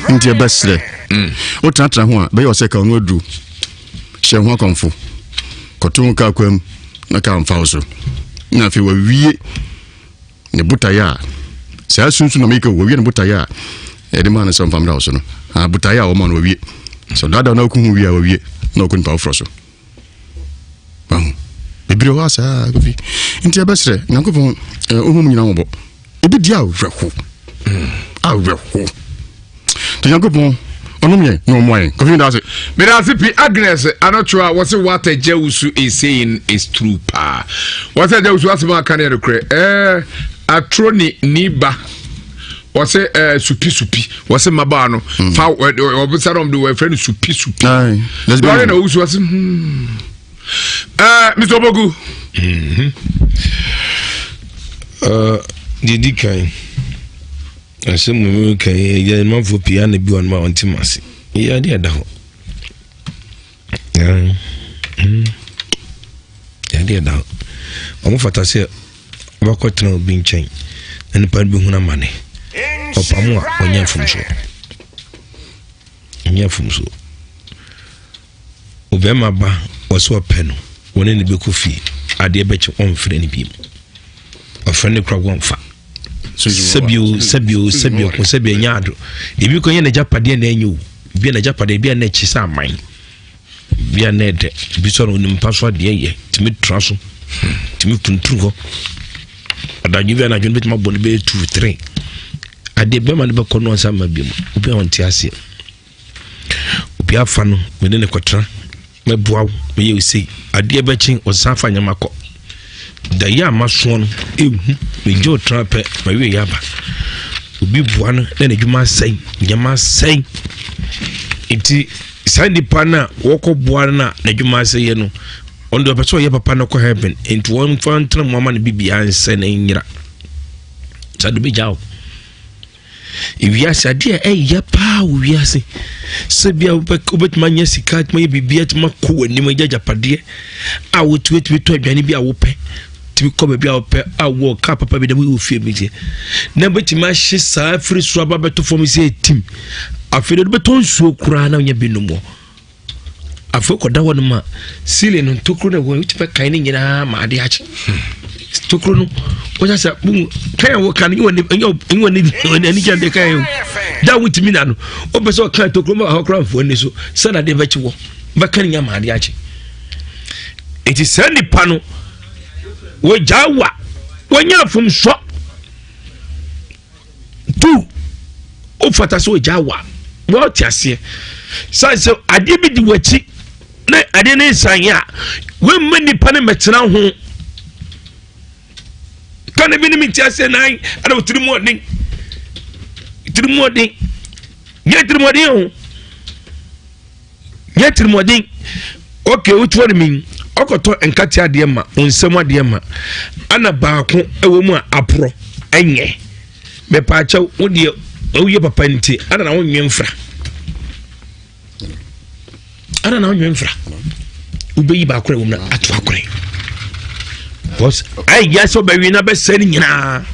Nti ɛbɛsrɛ. Wotenatena ho a bɛyɛ ɔsɛ ka ɔno aduru. Hyɛ ho akɔmfo. Kɔto ho kaa kwam na kaa mfa wo so. Na afei wawie ne botaeɛ a saa sunsun na meka wawie ne botaeɛ a yɛde maa no sɛ ɔmfa mmra wo so no. Ah, botaeɛ a wɔma no wawie. Sɛ ɔdaadaa na ɔko ho wie a wawie na ɔkɔ nipa foforɔ so. Wahu. Bebree wɔ hɔ saa kofi. Nti ɛbɛsrɛ Nyankopɔn ɔhu mu nyina mmɔbɔ. Ebi di awerɛho. Awerɛho. Nti Nyankopɔn ɔnom yɛn na ɔmmoa yɛn. Kofi meda ase. Meda ase pi Agnes Anɔtwo a wɔse what Agya Wusu is saying is true paa. Wɔse Agya Wusu asɛm a aka no yɛ nokorɛ. Ɛɛ atoro ne ni ba. Wɔse ɛɛ supi supi. Wɔse mmabaa no hmm. fa wɔbisa no de wɔfrɛ no supi supi. Wɔre na owusu wɔse hmm. Ɛɛ Mr. Obogu. Mhm. Ɛɛ deɛ di kan. Asɛm mu mi ka yi yɛ manfoɔ pii ana bi wɔn ma wɔn ti ma ase yɛ adeɛ ɛda hɔ yɛ adeɛ ɛda hɔ wɔn fata sɛ wɔbɛkɔ tena obi nkyɛn na nipa no bi hunu amane ɔpam a ɔnyɛ mfomsoɔ ɔnyɛ mfomsoɔ ɔbɛrima ba wɔsɛ ɔpɛ no wɔne ne bɛkɔ fie adeɛ bɛkye ɔmfrɛ no bi mu ɔfrɛ no kora wɔmfa sɛbio sɛbio sɛbio ko sɛbio ɛnyɛ ado ebi kɔ nyɛ n'agyapadeɛ na ɛnyɛ o ebi a n'agyapadeɛ ebi a na ɛkyi sɛ aman ebi a na ɛdɛ ebi sɔ no onim mpa so adeɛ yɛ tumi tra so tumi kunturu hɔ adadwo bi anadwo no bɛtumi abɔ no bɛyɛ two three adeɛ bɛma no bɛkɔ no ɔnsa ma bi mu obi a ɔnte aseɛ Obi afa no, me ne no kɔtena, mɛboa wo, mɛyɛ wo sei. Adeɛ bɛkye, ɔsan fa nneɛma kɔ. Daeɛ a masoɔ no, ɛhu, megye wo tra pɛ, mawie yɛ aba. Obi boa no na n'adwuma asɛe, nneɛma asɛe. Nti saa nipa no a wɔkɔboa no a n'adwuma asɛeɛ no, ɔno deɛ ɔpɛ sɛ ɔyɛ papa no kɔ heaven, nti wɔmfa ntena mu ama no biribiara nsɛ na nyera. Saa de bɛgya wo. Ewiase adeɛ a ɛyɛ paa wɔ wiase sɛ bia wobɛtumi anya sika atumi ayɛ biribi atumi akɔ w'anim agya agyapadeɛ a wotumi tɔ aduane bi a wopɛ tumi kɔ baabi a wopɛ a wɔ kaa papa bi na wowɔ fie bi deɛ na bɛtumi ahye saa firi soro aba bɛtɔ fam sɛ ɛtim afei de wobɛtɔ nsuo koraa na wonya bi nom wɔ Afei kɔda hɔ nom a ceiling no ntokuro na ɛwɔ wotumi kan ne nyinaa ma ade akye tokuro no wɔnyɛ sɛ boom kan a wɔka no nyɛ wɔn ani gya de kan yɛ da wotumi na no wopɛ sɛ ɔka tokuro ma hɔ koraa mfoɔ ani so sɛ na adeɛ bɛkye wɔ bɛka ne nya ma ade akye eti saa nipa no wɔgyaa wa wɔnyɛ afomsɔ Tu, wofata sɛ ogya wa wɔte aseɛ sane sɛ adeɛ bi di w'akyi na adeɛ no nsan a wemma nipa no mmɛtena ho ka na bi ne mente aseɛ nan ɛna wotiri mu ɔden tiri mu ɔden nyɛ tiri mu ɔden o Nyɛ tirimɔden. Okay, wotu ɔne mi. Ɔkɔtɔ nkate adeɛ ma, nsɛm adeɛ ma. Ana baako ɛwɔ mu a aporɔ ɛnyɛ. Mepaakyɛw, wo deɛ woyɛ papa nti, ana na wonwe mfra. Ana na wonwe mfra. Wobɛyi baako ɛwɔ mu na ato akɔre. Because ayɛ sɛ ɔbɛwe na bɛsɛ ne nyinaa.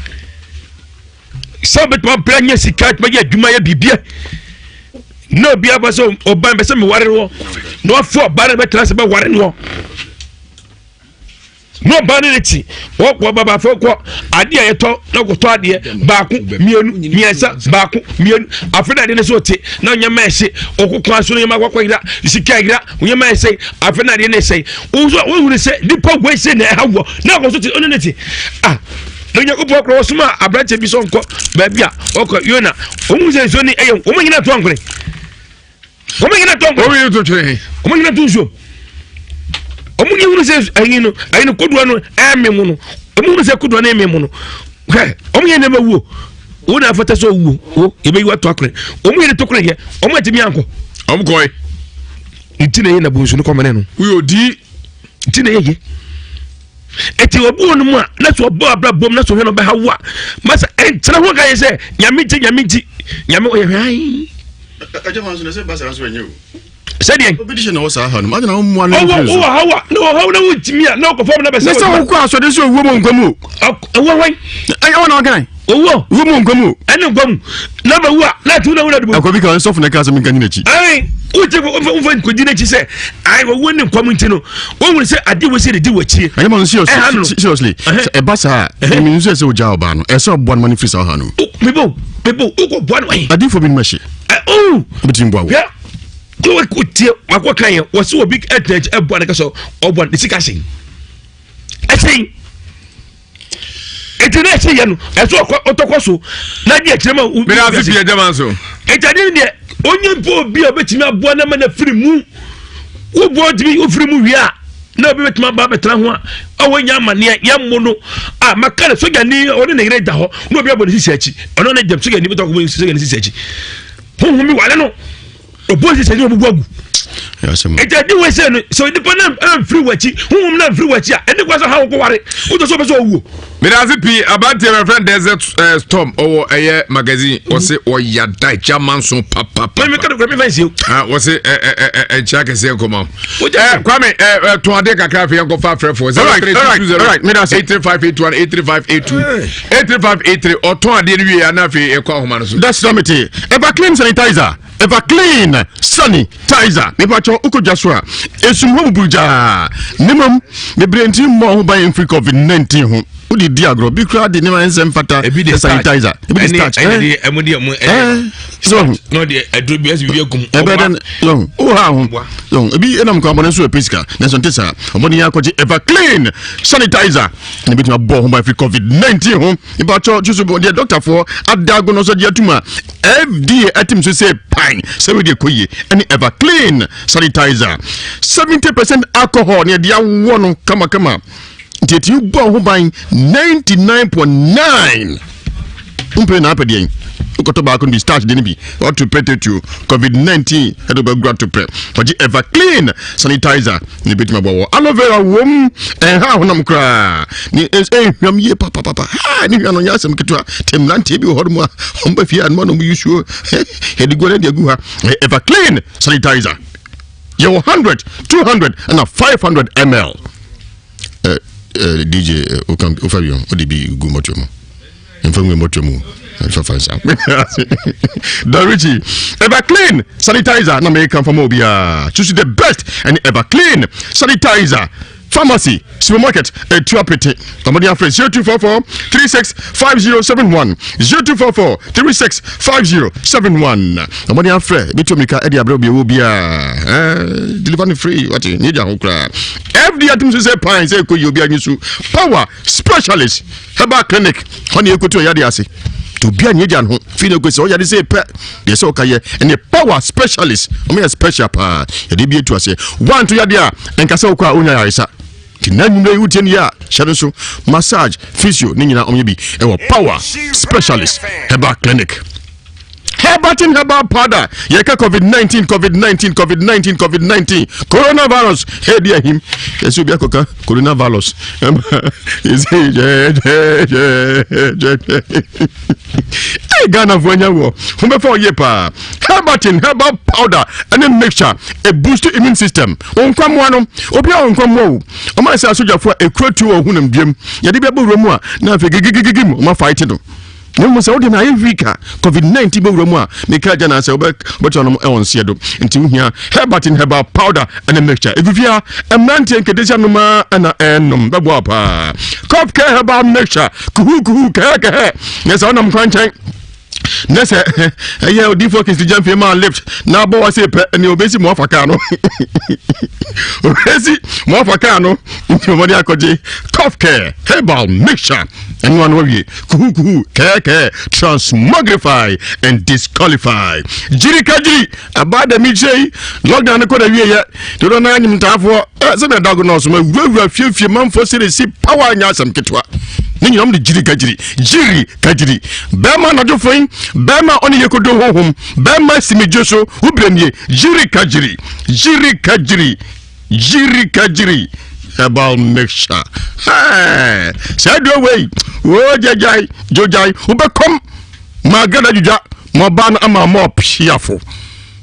sɛ wobɛtumi abrɛ anya sika atumi ayɛ adwuma yɛ biribia na obi aba sɛ ɔban bɛ sɛ meware wɔ na wafo ɔba no bɛtena sɛ bɛware no na ɔba no ne ti wɔkɔ babafo kɔ adeɛ a yɛtɔ na kɔtɔ adeɛ baako mmienu mmiɛnsa baako mmienu afei na adeɛ no so te na onyɛma ɛhye ɔkɔ kwan so no nyɛma akɔkɔ yera sika yera onyɛma ɛsɛe afei na adeɛ no ɛsɛe wohunu sɛ nipa wei sɛ na ɛha wɔ na akɔ so te ɔne ne te ah Na Onyankopɔn korɔ wɔsoma aberanteɛ bi sɛ ɔnkɔ baabi a ɔkɔ Yona wɔn sɛ nsuo ni ɛyɛ wɔn nyina to ankorɛ wɔn nyina to ankorɛ wɔn nyina to twere wɔn nyina to nsuo. Ɔmo nyɛ hunu sɛ ayi no ayi no kodoɔ no ɛɛme mu no. Ɔmo hunu sɛ kodoɔ no ɛɛme mu no. Hwɛ ɔmo yɛ nneɛma wuo. Wo na afata sɛ owuo wo yɛbɛyi wato akore. Ɔmo yɛ ne to kore yɛ ɔmo atumi ankɔ. Ɔmo kɔe. Nti na yɛ na bonsu no kɔmene no. Woyɛ odi. Nti na yɛ yɛ. Eti obi wɔ no mu a na sɛ ɔbɔ abira bom na sɛ ɔhwɛ no ɔbɛha wo a masa ɛnkyerɛ ho ka yɛ sɛ nyame nti nyame nti nyame ɔyɛ hwɛ ayi. Ɛgya ma nso na sɛ basa nso ɛnyɛ o. Sɛdeɛ. Obi de hyɛ na ɔwɔ saa ha no mu adi na ɔmo ano. Ɔwɔ ɔwɔ ha wa na ɔhaw na wɔntumi a na ɔkɔ fam na bɛsɛ. Ne sɛ ɔkɔ asɔde sɛ owuo mu nkwa mu o. Ɛwɔ hwan. Ɛyɛ wɔn na ɔkan. Owuo. Owuo mu nkwa mu o. Ɛne nkwa mu na bɛ wu a na atu na wura de. Ɛkɔ bi ka nsɔfo na ɛka asɛm nka nyina akyi. Ayi wogye wofa nkɔdi n'akyi sɛ ayi wɔwɔ ne nkwa mu nti no wɔhunu sɛ adeɛ wɔ sɛ de di w'akyie. Ɛyɛ ma no seriously sɛ ɛba saa a ɛmi nso ɛsɛ ogya ɔbaa no ɛsɛ ɔboa no ma no firi saa ɔha no. Mebo mebo wokɔ boa no ayi. Adiifoɔ bi no ma hye. Ɛ Wobɛtumi boa wo. Hwɛ tie wakɔ kan yɛ wɔsi obi ɛtena akyi ɛboa no kɛsɛ ɔboa ne sika hyɛn ɛhyɛn eti na ɛhyɛ yɛ no ɛsɛ ɔkɔ ɔtɔkɔ so na di akyerɛ ma wo. Mena ase pii ɛgyama nso. Eti adi deɛ onye mpo obi a obetumi aboa na ma na firi mu woboa otumi ofiri mu wie a na obi betumi aba abɛtena ho a ɔwɔ nya amaneɛ yɛ mmo no a maka ne sogyani ɔne ne yere da hɔ na obi abɔ ne sisi akyi ɔno ne gyam sogyani bɛtɔ akɔbɔ ne sogyani sisi akyi honhom bi wale no ɔbɔ sisi akyi na ɔbubu agu nti adi wei sɛ no sɛ nipa no amfiri w'akyi honhom no amfiri w'akyi a ɛne kwa sɛ ha wo kɔware wotɔ sɛ wopɛ sɛ ɔwuo medase pii abanteɛ my friend desert uh, storm ɔwɔ ɛyɛ magazine ɔse ɔyada agya manso papapa wɔse ɛnkyia kɛseɛ nkɔma kwame tɔn adeɛ kakra afei yɛnkɔfa afrɛfoɔ 0320 83581 83582 83583 ɔtɔn adeɛ no wie ana afei ɛkɔ ahoma no so that's not me Everclean sanitizer Everclean sanitizer mepakyɛ wokɔ dwa so a esum hɔ buburu gyaa ne mmom bebree nti mmɔ ho ban mfiri covid-19 ho wode di agorɔ bi koraa de nneɛma nsɛm fata ebi de sanitizer ebi de starch ɛne de ɛmo de ɛmo ɛɛ starch na ɔde aduro bi ɛsɛ bibi agum ɛbɛ dɛ yɔn o ha ho yɔn ebi ɛnam kwan bɔne nso ɛpɛ sika nanso nte saa ɔmɔden yɛ akɔgye Everclean sanitizer na ebitumi abɔ ho ban firi covid-19 ho mpatsɔ tusu bɔ deɛ dɔktafoɔ adago no nso gye atum a FDA atim so sɛ pan sɛ wei deɛ kɔ yie ɛne Everclean sanitizer 70 percent alcohol ne ɛde awɔ no kamakama nti ɛtumi bɔ ho ban 99.9 mpere na apɛ deɛ wokɔtɔ baako no bi starch de no bi ɔto pɛ tetuo covid-19 ɛde wobɛgura to pɛ ɔgye Everclean sanitizer ne bɛtumi aboa wɔ aloe vera wom ɛnha honam koraa ne ɛhwam yie papapapa ha ne hwa no nyɛ asɛm ketewa te mmeranteɛ bi wɔ hɔ nom a ɔmba fie a noma na ɔmo yusuo yɛde gu ne de agu ha. Everclean sanitizer yɛwɔ 100, 200 ɛna 500 ml. DJ wofa bi wode bi gu mmɔtoa mu mfa ngu mmɔtoa mu fafa nsa Dorichi Everclean sanitizer na meka mfa ma obiaa. Choose the best ɛne Everclean sanitizer. Pharmacy, supermarket ɛtu apete. Ɔmɔde afrɛ 0244 365071, 0244 365071. Ɔmɔde afrɛ ɛbɛtu mirika ɛde abrɛ obi ɛwɔ biaa, deliver no free wate ne gya ho koraa. FDA atum so sɛ pan sɛ ɛkɔ yi obi anyi so. Power Specialist Herbal Clinic hɔ ne ɛkɔtu ɔyade ase nti obi anyɛ gya ne ho fii no kɔsi ɔyade sɛ pɛ deɛ sɛ ɔka yɛ ɛne Power Specialist. Ɔmo yɛ special paa yɛde bi atu aseɛ wanto yadeɛ a ɛnka sɛ wokɔ a wonya yaresa nti na nnwummerɛ yi wotie no yɛ a hyɛ no so massage, physio ne nyinaa ɔmyɛ bi ɛwɔ Power Specialist Herbal Clinic. Herbatin herbal powder yɛka covid-19, covid-19, covid-19, covid-19, coronavirus ɛdi ahim yɛsɛ obi akɔka coronavirus yɛsɛ gyɛgyɛgyɛgyɛ Ghanafoɔ anya wɔ ho bɛfa ɔyie paa. Herbatin herbal powder ɛne mixture ɛ boost immune system wɔn nkwamoa no obi a wɔn nkwamoa o ɔmo ayɛ sɛ asogyafoɔ a ekura tuo wɔ honam duam yɛde bi abɔ wura mu a na afei gigigigigi mu ɔmo afa no na mmom sɛ wode no ayɛ weak a covid-19 bɛwura mu a meka agya na sɛ wobɛtɔ nom ɛwɔ nseɛ do nti wohia Herbatin herbal powder ɛne mixture ɛfifia mmeranteɛ nketesia nom a ɛna ɛnom bɛboa paa. Cough Care herbal mixture kuhukuhu kɛhɛkɛhɛ nyɛ sɛ wonam kwankyɛn. Na sɛ ɛyɛ odiifoɔ Kingsley Gyamfi ma lift na abɔ wa se pɛ ɛne obesi mo afa kaa no, obesi mo afa kaa no. Nti wɔde akɔgye Cough Care herbal mixture, ɛno ano awie kuhukuhu kɛɛkɛɛ, transmogrify and disqualify. Gyiri ka gyiri abaa dɛm kyerɛ yi, lockdown no kɔ na wie yɛ dodo na anyim ntaafoɔ ɛ sɛ bɛ dago nɔɔso ma wurawura fiefie manfoɔ sɛ de si power nyɛ asɛm ketewa ne nyinaa de gyiri ka gyiri, gyiri ka gyiri. Bɛrima anadwo yi, bɛrima ɔne yɛ kodo honhom, bɛrima simidwo so wobere nie, gyiri ka gyiri, gyiri ka gyiri, gyiri ka gyiri herbal mixture. Saa duro wei wo gyagyae gyogyae wobɛkɔm ma gada dwudwa ma ɔbaa no ama ma ɔpiafo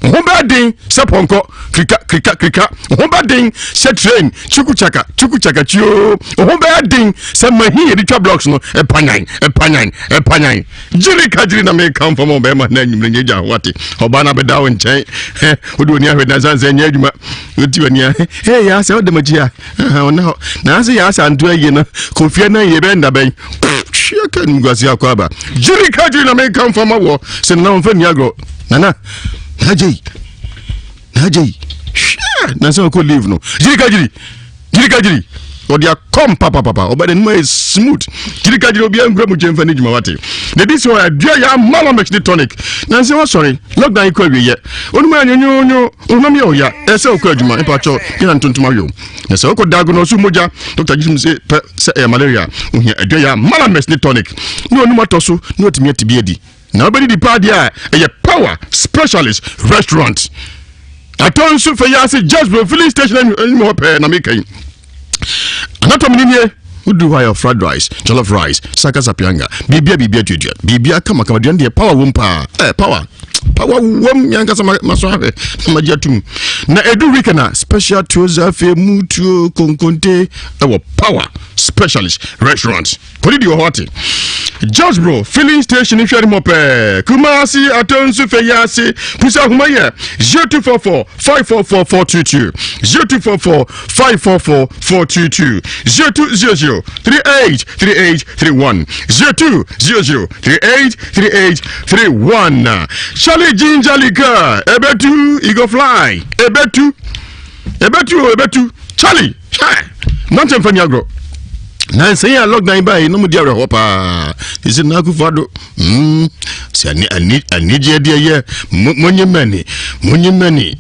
ho bɛɛ den sɛ pɔnkɔ kirika kirika kirika, ho bɛɛ den sɛ train chukuchaka chukuchaka kyio, ho bɛɛ den sɛ mahi yɛde twa blocks no ɛpanyan ɛpanyan ɛpanyan. Gyiri ka gyiri na meka mfam ɔbɛrima na anwummerɛ nyɛ gya ho ate ɔbaa no abɛda wo nkyɛn, wode w'ani ahwɛ na sane sɛ nyɛ adwuma woti w'ani a hey, yɛ asɛ wode makyi a ɔna hɔ na ase yɛ asɛ anto ayie no kɔfie no yɛ bɛn da bɛn hwɛ ka nimguase akɔ aba. Gyiri ka gyiri na meka mfam awɔ sɛ nana wɔmfa nni agorɔ. Nana na agyei na agyei hwɛ na sɛ ɔkɔ leave no, gyiri ka gyiri, gyiri ka gyiri, ɔde akɔm papapapa ɔbɛ n'anim ayɛ smooth. Gyiri ka gyiri, obiara nkura mu kyɛn fa ne dwuma wate na ebi sɛ ɔyɛ adua yɛ amalamex ne tonic na nsɛ wasɔre lockdown yi kɔ awieɛ onum ayɛ nyonyoonyo onum yɛ ɔya ɛsɛ ɔkɔ adwuma mpatsɔ yɛn ntontom ayo na sɛ ɔkɔ dago na ɔso mogya dɔkta gye sɛ pɛ sɛ ɛyɛ malaria ohia adua yɛ amalamex ne tonic ne onum atɔ so na otumi ati bi adi na wobɛdidi paa deɛ a ɛyɛ Power Specialist Restaurant atɔ nso fɛ yɛ ase just bro filling station anim hɔ pɛɛ na meka yi anatomy ni nie. Wodu hɔ ayɛ fried rice, jollof rice, saka sapianga, biribia biribia tuatua biribia kamakama. Aduane deɛ power wom paa eh, power power wom yankasa maso ahwɛ na magye atum. Na ɛdu weekend a special tuo zafe mu tuo konkonte ɛwɔ Power Specialist Restaurant kɔdidi wɔ hɔ ate Just Bro filling station hwɛ ne mɔ pɛɛ Kumasi Atonsu Fɛyase Pusa ahoma yɛ 0244 544 422, 0244 544 422, 0200 38 38 31, 0200 38 38 31. Charlie Ginger Liquor ebetu, e go fly, ebetu ebetu o ebetu. Charlie hwɛ nante mfa ni agorɔ na nsɛn a lockdown ba yi no mu di awerɛhoɔ paa ɛsɛ na Akufo Ado sɛ ani anigyeɛ deɛ yɛ monye mani monye mani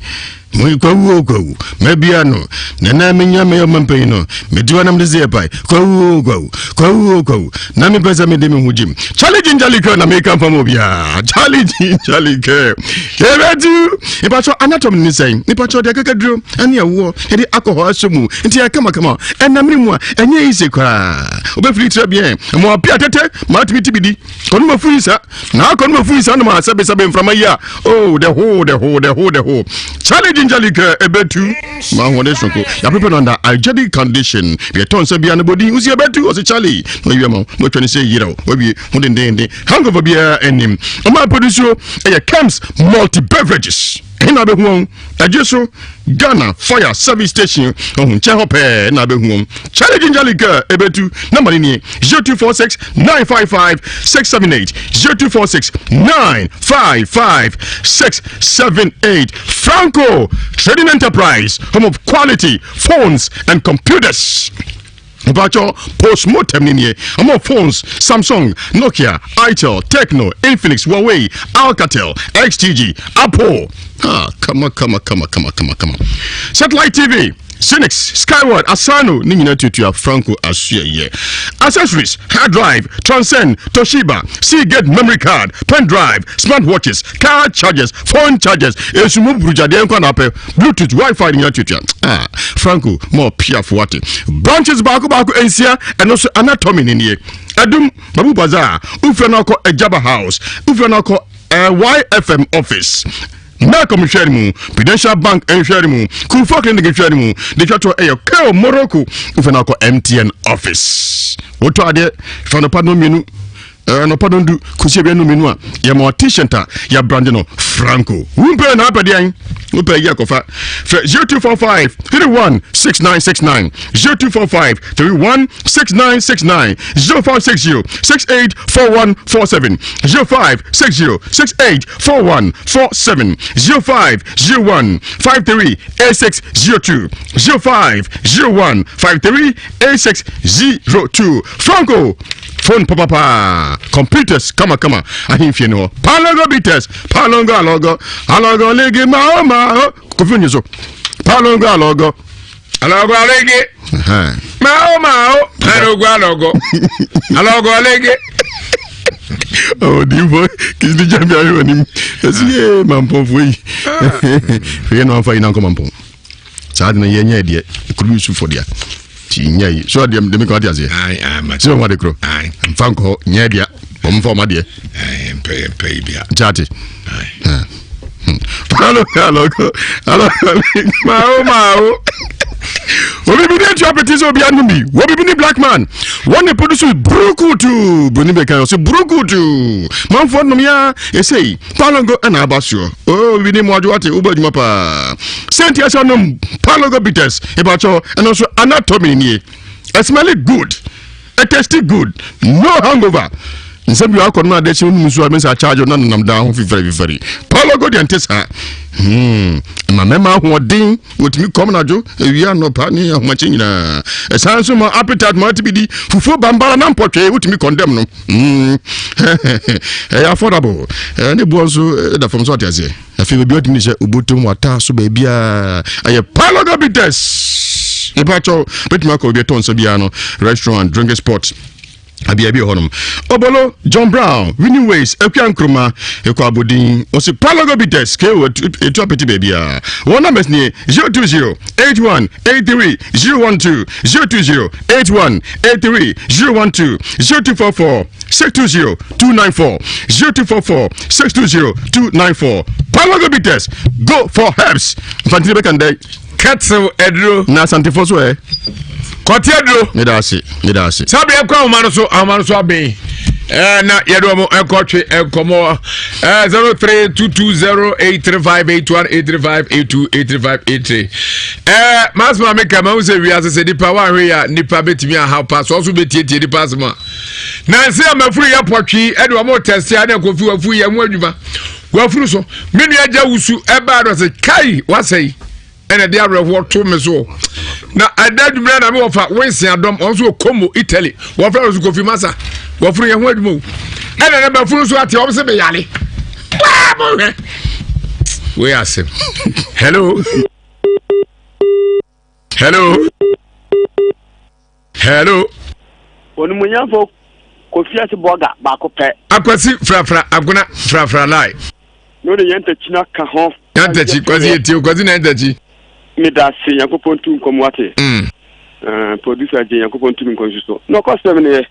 kwawu o kwawu mabia no nana menya mɛyɛ ɔma mpanyin no mede hɔ nam de sɛ yɛpae kwawu o kwawu kwawu o kwawu na mepɛ sɛ mede me ho gyim. Charlie Ginger Liquor na meka mfa ma obiaa. Charlie Ginger Liquor yɛbɛtu mpatwɔ anatomy ne sɛn mpatwɔ deɛ kakaduro ɛne ɛwoɔ yɛde alcohol ahyɛ mu nti yɛ kamakama ɛnamene mu a ɛnyɛ easy koraa wobɛfiri tira biɛ ma ɔpia tɛtɛ ma atumi ti bi di kɔno ma firi sa na akɔno ma firi sa no ma sɛbesɛbe mframa yi a oh the whole the whole the whole the whole. Charlie Ginger Liquor ɛbɛtu ma ahoɔden sonko yɛapepɛ no under hygienic condition yɛtɔ nsa bia no bɔdin wosi ɛbɛtu ɔse Charlie na wawie ma na watwa ne sɛ yerɛw wawie ho dendenden hangover biara anim. Ɔma produce ɛyɛ Camps Multi Beverages ɛna abɛhu wɔn ɛgye so Ghana Fire Service Station ɔho nkyɛn hɔ pɛɛ na abɛhu wɔn. Charlie Ginger Liquor ɛbɛtu namba no nie 0246 955 678, 0246 955 678. Franco Trading Enterprise, home of quality phones and computers. Mpacho postmortem ni nie ɔmo phones Samsung, Nokia, Itel, Tecno, Infinix, Huawei, Alcatel, XTG, Apple. Ah, kama kama kama kama kama kama. Satellite TV, Synix, Skyward, Asano ne nyinaa tuatua Franco asoɛyɛ. Accessories, hard drive, Transcend, Toshiba, Seagate memory card, pen drive, smart watches, car chargers, phone chargers, esumu burugyadeɛ nkwa na apɛ, Bluetooth, Wi-Fi ne nyinaa tuatua. Ah, Franco ma ɔpiafo ate. Branches baako baako nsia, ɛno nso anatomy ne nie. Adum, Babu Bazaar, wofrɛ no akɔ Ejaba House, wofrɛ no akɔ YFM office. Malcolm nhwɛ mu, Prudential Bank nhwɛ mu, Kufo Clinic nhwɛ mu, de twa to ɛyɛ Keo Morocco, wofrɛ no akɔ MTN office. Wotɔ adeɛ, fa no pa no mmienu. Anɔpa dɔndu kɔsi awia nnɔmmienu a, yɛma wo t-shirt a yɛabrande no Franco. Wompɛ na apɛ deɛn? Wopɛ yi akɔfa. Frɛ 0245 31 6969, 0245 31 6969, 0560 68 4147, 0560 68 4147, 0501 53 8602, 0501 53 8602. Franco phone papapa, computers kama kama, ahemfie no hɔ. Palongo bitters, palongo alɔgɔ, alɔgɔ lege ma o ma o, kofi onye so. Palongo alɔgɔ. Alɔgɔ lege. Ma o ma o, alɔgɔ alɔgɔ. Alɔgɔ lege. Ɔdinfo kisini jaabi ayé wɔ nim. Ɛsi ye mampɔnfo yi. Fɛyɛ na wafa yi na nkɔ mampɔn. Saa de no yɛnyɛ deɛ kuro bi sufo dea nti nyɛ yi so adeɛ de meka wate aseɛ sɛ ɔma de kuro mfa nkɔ nyɛ dea ɔmfa ɔma deɛ nkyɛ ate. Hello, hello, hello. Mao, mao. Obi bi ne tua pete sɛ obi anom bi. Obi bi ne black man. Wɔn ne produce brukutu. Broni bɛka ɔsɛ brukutu. Manfoɔ nom ya esei. Palongo ɛna aba soɔ. Oh, bi ne mu adwo wate wobɔ adwuma paa. Sɛnti ɛsɛ nom Palongo bitters. Ebakyɛ ɛno nso anatomy nie. It smelly good. It tasty good. No hangover. Nsɛm bi akɔ no ade kye no nso a mesa charge na nenam dan ho fifari fifari. Palongo deɛ nte saa. Ma mɛma ahoɔden wɔtumi kɔm nadwo awia anɔpa ne ahomakye nyinaa. Ɛsan nso ma appetite ma ɔte bi di fufuo bambara na mpɔtwee wotumi condemn no. Ɛyɛ affordable. Ne boɔ nso ɛda fam so ate aseɛ. Afei baabi watumi de hyɛ obotom wata so baabiaa ɛyɛ Paloga bitters. Nipa kyɛw bɛtumi akɔ baabi ɛtɔ nsa biara no, restaurant, drinking spot abia bi wɔ hɔnom. Obolo John Brown, Winning Ways, Akua Nkrumah, Ekɔ Abodin, ɔsi Palogo bitters ko etu apete baabiaa. Wɔn numbers nie: 020 81 83 012, 020 81 83 012, 0244 620 294, 0244 620 294. Palogo bitters, go for herbs. Mfantini bɛka ndɛ. Kettle aduro. Na asantefo so ɛ. Kɔte aduro. Meda ase, meda ase. Sábẹ ɛkɔ ahoma no so, ahoma no so abɛn. Na yɛde wɔn ɛkɔtwe nkɔmɔ 0322083581, 83582, 83583. Masoma mi kama n sɛ wiase sɛ nipa wahwe ya nipa betumi ahaw pa so ɔso betietie nipa asɛm a. Nansi amafuru yɛ pɔtwi ɛde wɔn tɛsi a na kofi wafu yɛ ho adwuma. Wafuru so me nua gya wusu ɛbaa no sɛ kai wasɛe ɛna ɛde awerɛhoɔ to me so na ɛda adwummerɛ na mewɔfa wense adɔm ɔno nso wɔ Como, Italy. Wɔfrɛ no so Kofi Masa. Wɔforo yɛ ho adwuma o ɛna ne bɛforo nso ate ɔm sɛ meyale waa mohwɛ wei asɛm. Hello, hello, hello. Onimonyamfo Kofi ase bɔga baako pɛ. Akwasi frafra agona frafra lai. Na ɔde yɛn ntakyi no aka ho. Yɛn ntakyi Kwasi yɛ tie o Kwasi na yɛn ntakyi. Meda ase Nyankopɔn tu nkɔm wate. Producer gye Nyankopɔn tu nkɔm nso so. Na ɔkɔsɛm ne yɛ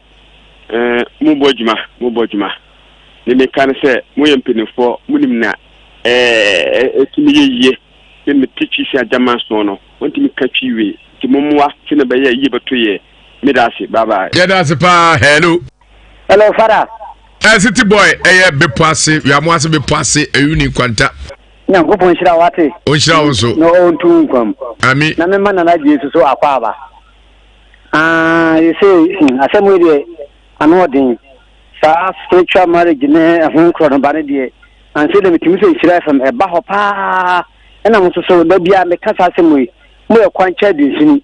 eh, mo bɔ adwuma, mo bɔ adwuma. Ne meka ne sɛ moyɛ mpanimfoɔ, monim na eh, ɛtumi yɛ yie. Ne mete twi sɛ agyama so no, wɔntumi ka twi wei. Nti mommoa sɛ na ɛbɛyɛ yie bɛto yɛ. Meda ase, bye bye. Yɛda ase paa. Hello. Hello, Father. City boy, ɛyɛ bepɔ ase, wiamo ase bepɔ ase, ɛyu ni nkwanta. Nyankopɔn nhyira wo ate. Ɔnhyira wo nso. Na ɔntu wo nkwam. Ami. Na mema Nana Gyee so so akɔ aba. Ah, yɛsɛ asɛm yi deɛ ano ɔden. Saa spiritual marriage ne ɛho nkorɔ no ba no deɛ, anse dɛ metumi sɛ Nhyira FM ɛba hɔ paa. Ɛna mo nso so da biara meka saa asɛm yi, moyɛ kwankyɛ adunsini.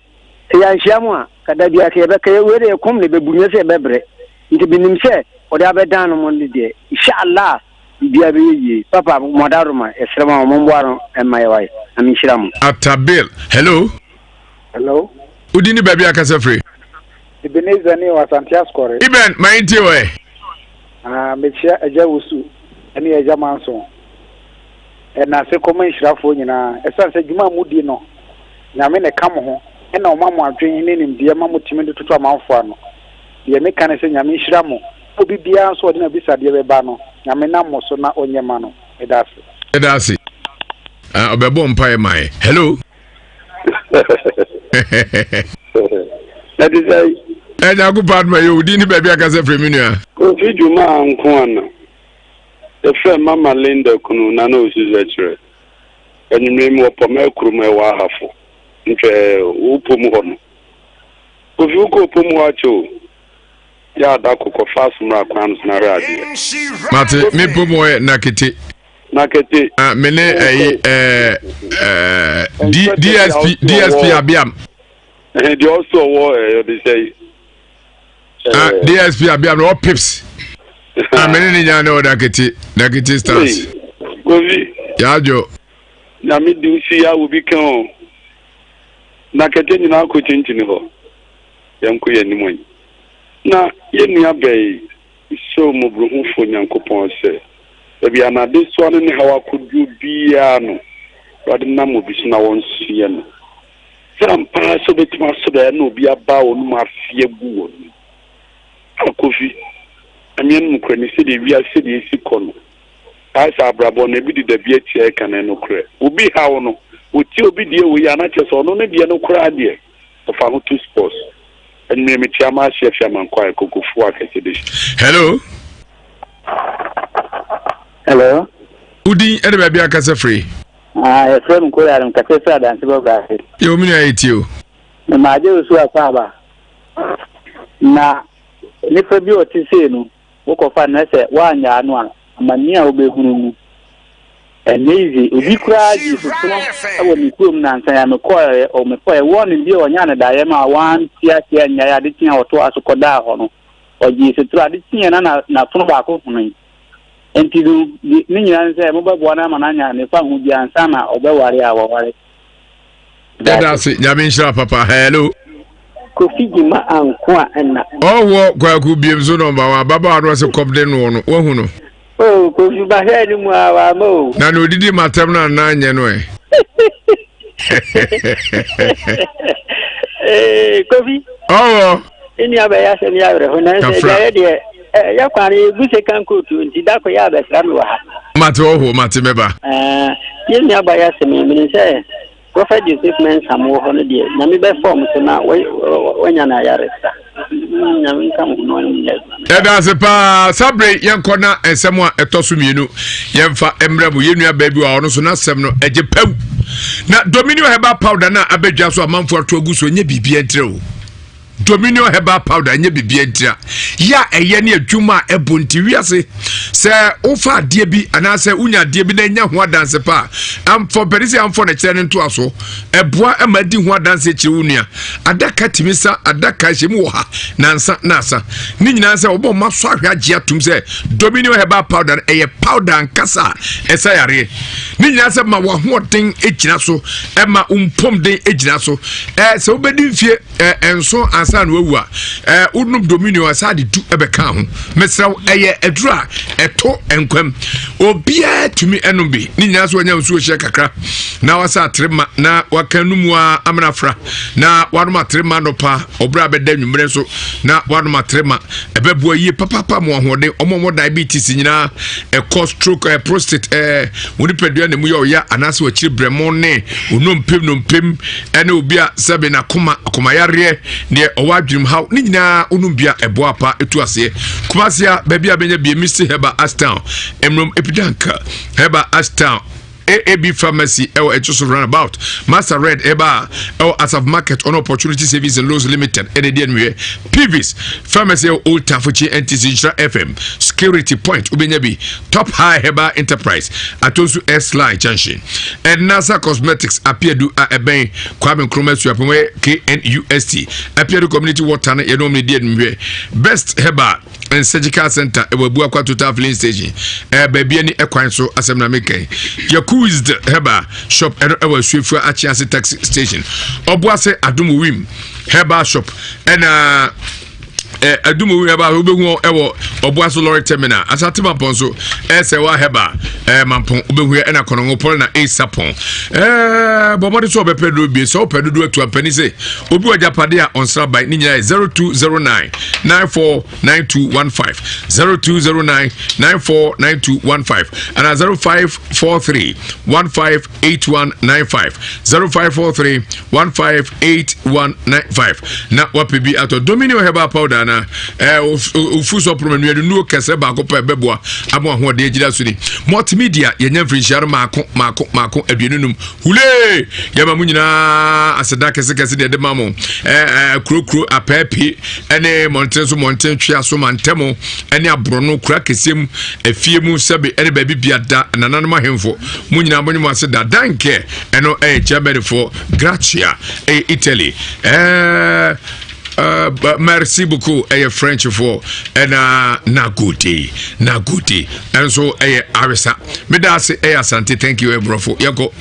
Sɛ yɛanhyia mo a, ka da biara sɛ yɛbɛka yɛ wei deɛ yɛkɔm na ɛbɛbu nyɛ sɛ yɛbɛbrɛ. Nti menim sɛ wɔde abɛdan no mo no deɛ, Insha Allah biribiara bɛyɛ yie. Papa mo adaworoma yɛsrɛ mo a momboa no mma yɛ wae. Nyame nhyira mo. Atabil, hello. Hello. Wodi ne baabi akasa firi? Ebenezer ne wɔ Asante Asukɔre. Eben, ma yɛntie wɔ ɛ. Ah, mekyia Agya Wusu ne Agya Manson. Ɛna ase kɔma nhyirafoɔ nyinaa. Ɛsiane sɛ dwuma a modi no, Nyame na ɛka mo ho, ɛna ɔma mo adwene ne nimdeɛ ma motumi de toto amanfoɔ ano. Deɛ meka ne sɛ Nyame nhyira mo, na obi biara nso a ɔde n'abisadeɛ bɛba no, Nyame nam mo so na ɔnyɛ ma no. Meda ase. Yɛda ase. Ah, ɔbɛbɔ mpaeɛ ma yɛ. Hello. Ɛte sɛ. Ɛnyankopɔn adom ɛyɛ wo din ne baabi akasa firi me nua. Kofi dwuma a nko ana. Yɛfrɛ mama Linda kunu Nana Osu Zɛkyerɛ. Anwummerɛ mu wɔ Pɔmɛ kurom ɛwɔ Ahafo. Ntwɛ wo pom hɔ no. Kofi wokɔɔ pom hɔ akyɛ o. Yɛ ada kokɔ fa asomra kwan no so na hwɛ adeɛ. Mate me pom hɔ yɛ Nakete. Nakete. Ah, me ne ɛyi ɛɛ ɛɛ DSP DSP Abiam. Deɛ ɔsɔ ɔwɔ ɛɛ ɔde sɛ yi. Ah, DSP Abiam na ɔwɔ pips. Ah, me ne ne nyinaa ne wɔ Nakete Nakete stars. Kofi. Yaajo. Nyame di nsi ya obi kan o. Nakete nyinaa kɔ kyinkyini hɔ. Yɛn kɔ yɛn anim yi. Na yɛn nua bɛyi. Mesrɛ wo Mmɔborɔhufo Nyankopɔn sɛ, baabi a n'adesoa no ne haw akoduo biara no, Awurade nam obi so na wɔnsoɛ no. Sɛ ampa ara sɛ wobɛtumi asɔ daeɛ na obi aba wɔn mu afe agu wɔn mu. Ah, Kofi, Nyame anom korɛ ni, sɛdeɛ wiase sɛdeɛ ɛsi kɔ no, ayɛ sɛ abrabɔ no, ebi deda bi atia ɛka no, ɛnokorɛ. Obi haw no, ɔtie obi deɛ wei a, na kyerɛ sɛ ɔno ne deɛ no koraa deɛ, Ɔfa ho to sports. Anwummerɛ mekyia m'ahye afi amankwae kokofoɔ akɛse de. Hello. Hello. Wodin ɛne baabi akasa firi. Ah, yɛfrɛ me Koyare mekasa firi Adanse Bɔbra ase. Yɛ omi nua yɛ tie o. Memaagye wo so akɔ aba. Na nipa bi a ɔte sei no, wokɔfa no na sɛ woannyaa no a, amanneɛ a wobɛhunu no, ɛnyɛ easy. Obi koraa gyee sotorɔ wɔ me kurom nansa yi a mekɔeɛ, ɔ mekɔeɛ, warning bi a ɔnyaa no daeɛ ma wante aseɛ annyae ade kyeeɛ a ɔtoaa so kɔdaa hɔ no, ɔgyee sotorɔ. Ade kyeeɛ na na n'afono baako honoe. Enti no, ne nyinaa ne sɛ mobɛboa no ama no anya ne fahodie ansa na ɔbɛware a waware. Yɛda ase nyame nhyira papa hello. Kofi Gyima anko a ɛna. Ɔwɔ kwaku biem so nɔmba wɔn ababaawa no ɔsɛ kɔm de noɔ no wahu no. Oh Kofi bahwɛ ne mu a wama o. Na na odidi matam no anaa nyɛ no ɛ. Ee Kofi. Ɔwɔ. Nua bɛyɛ asɛm yɛ awerɛho nanso agya yɛ deɛ yɛ kwan no yɛgu sekan kootu nti da kɔ yɛ abɛsra me wɔ ha. Mate ɔho mate mɛba. Yɛn nua ba yɛ asɛm yi menim sɛ Prophet Joseph Mensah mo wɔ hɔ no deɛ nyame bɛfa ɔmo so na wanya no ayaresa. Nyame nka mo ho na ɔne mo nyɛ adwuma. Yɛda ase paa sabre yɛnkɔ na nsɛm a ɛtɔ so mmienu yɛmfa mmerɛ mu yɛn nua baa bi wɔ ɔno so n'asɛm no ɛgye pɛw na Dominion herbal powder no a abɛdwa so amanfoɔ ato agu so ɛnyɛ biribiara ntire o. Dominion herbal powder nyɛ biribi ntira yɛ a ɛyɛ ne adwuma a ɛbɔ nti wiase sɛ wofa adeɛ bi anaasɛ wonya adeɛ bi na anya ho adanse pa a amfɔ mpɛne sɛ amfɔ no kyerɛ no ntoaso ɛboa ma adi ho adanse kyerɛ wo nua adaka tumi sa adaka hyɛ mu wɔ ha nansa na asa ne nyinaa sɛ wɔbɔ ma so ahwɛ agye atom sɛ Dominion herbal powder no ɛyɛ powder ankasa a ɛsa yareɛ ne nyinaa sɛ ma wahoɔden gyina so ɛma wo mpɔmden gyina so ɛɛ sɛ wobɛdi mfie nso ansa na wawu a wonom dominion a saa de du bɛka ho mesrɛ wo ɛyɛ aduru a ɛto nkwam obiara tumi ɛnom bi ne nyinaa so wanya nsuo hyɛ kakra na wasa atere ma na waka no mu a amena fra na wanom atere ma nɔpa ɔberɛ a bɛda nwummerɛ nso na wanom atere ma ɛbɛboa yie papapa mo ahoɔden ɔmo ɔmo diabetes nyinaa ɛkɔ stroke ɛɛ prostate ɛɛ wɔn nipadua na mu yɛ ɔya anaasɛ wɔakyiri brɛmo ne onompem nompem ɛne obi a sɛbe n'akoma akomayareɛ neɛ ɔwɔ adwenem haw ne nyinaa wonom bi a ɛboa pa ɛtu aseɛ kumase a baabi a bɛnya bie misty herbal ashtown mmrom epidanka herbal ashtown AAB Pharmacy ɛwɔ ɛkyi so runabout Master Red ɛba ɛwɔ Asaf Market ɔno Opportunity Savings and Loans Limited ɛna ɛdi ɛnuɛ Pivs Pharmacy ɛwɔ Old Tafochi NTC Nhyira FM Security Point wobɛnya bi Top High Herbal Enterprise Atonsu S Line Junction Ɛnasa Cosmetics Apiadu a ɛbɛn Kwame Nkrumah Suapɔn KNUST Apiadu Community Water no yɛne wɔn na ɛdi ɛnuɛ Best Herbal and surgical center ɛwɔ abuakwa total filling station ɛɛ baabi ani ɛkwan so asɛm na mekɛn yakuzd herbal shop ɛno ɛwɔ asuafua akyease taxi station ɔboase adom wim herbal shop ɛna. Adum owu hɛba wobɛhu wɔn ɛwɔ Ɔboaso lorry terminal. Asante Mampɔn nso ɛsɛ wɔ hɛba ɛɛ Mampɔn wobɛhu yɛ ɛna Kɔnɔngo pɔn na Esapɔn. Ɛɛ bɔ mmɔden sɛ ɔbɛpɛ duro bie sɛ ɔpɛ dodo atu ampani sɛ obi wɔ agyapade a ɔnsra ban ne nyinaa yɛ 0209 949215 0209 949215 ana 0543 158195 0543 158195 na wapɛ bi atɔ Dominion herbal powder na eh, ofu so poro manu adunuo kɛsɛ baako pɛ bɛboa ama ahoɔden agyina so ni. Multimedia yɛnya mfirinhyia no maako maako maako 25. Hule yɛma mo nyinaa aseda kɛsekɛse deɛ ɛde ma mo eh, eh, kurokuro apɛɛpi ɛne mmɔnten so mmɔnten twea so mantɛmo ɛne aborɔno kura kɛseɛ mu afie mu sɛbe ɛne baabi biada nananom ahemfo mo nyinaa mo nye mo ase da dankɛ. Ɛno ɛyɛ Germanyfoɔ. Gracia ɛyɛ Italy. Ɛɛ merci beaucoup ɛyɛ Frenchfoɔ. Ɛna nagode nagode ɛnso ɛyɛ Aresa. Meda ase ɛyɛ Asante. Thank you ɛborɔfo. Yɛnkɔ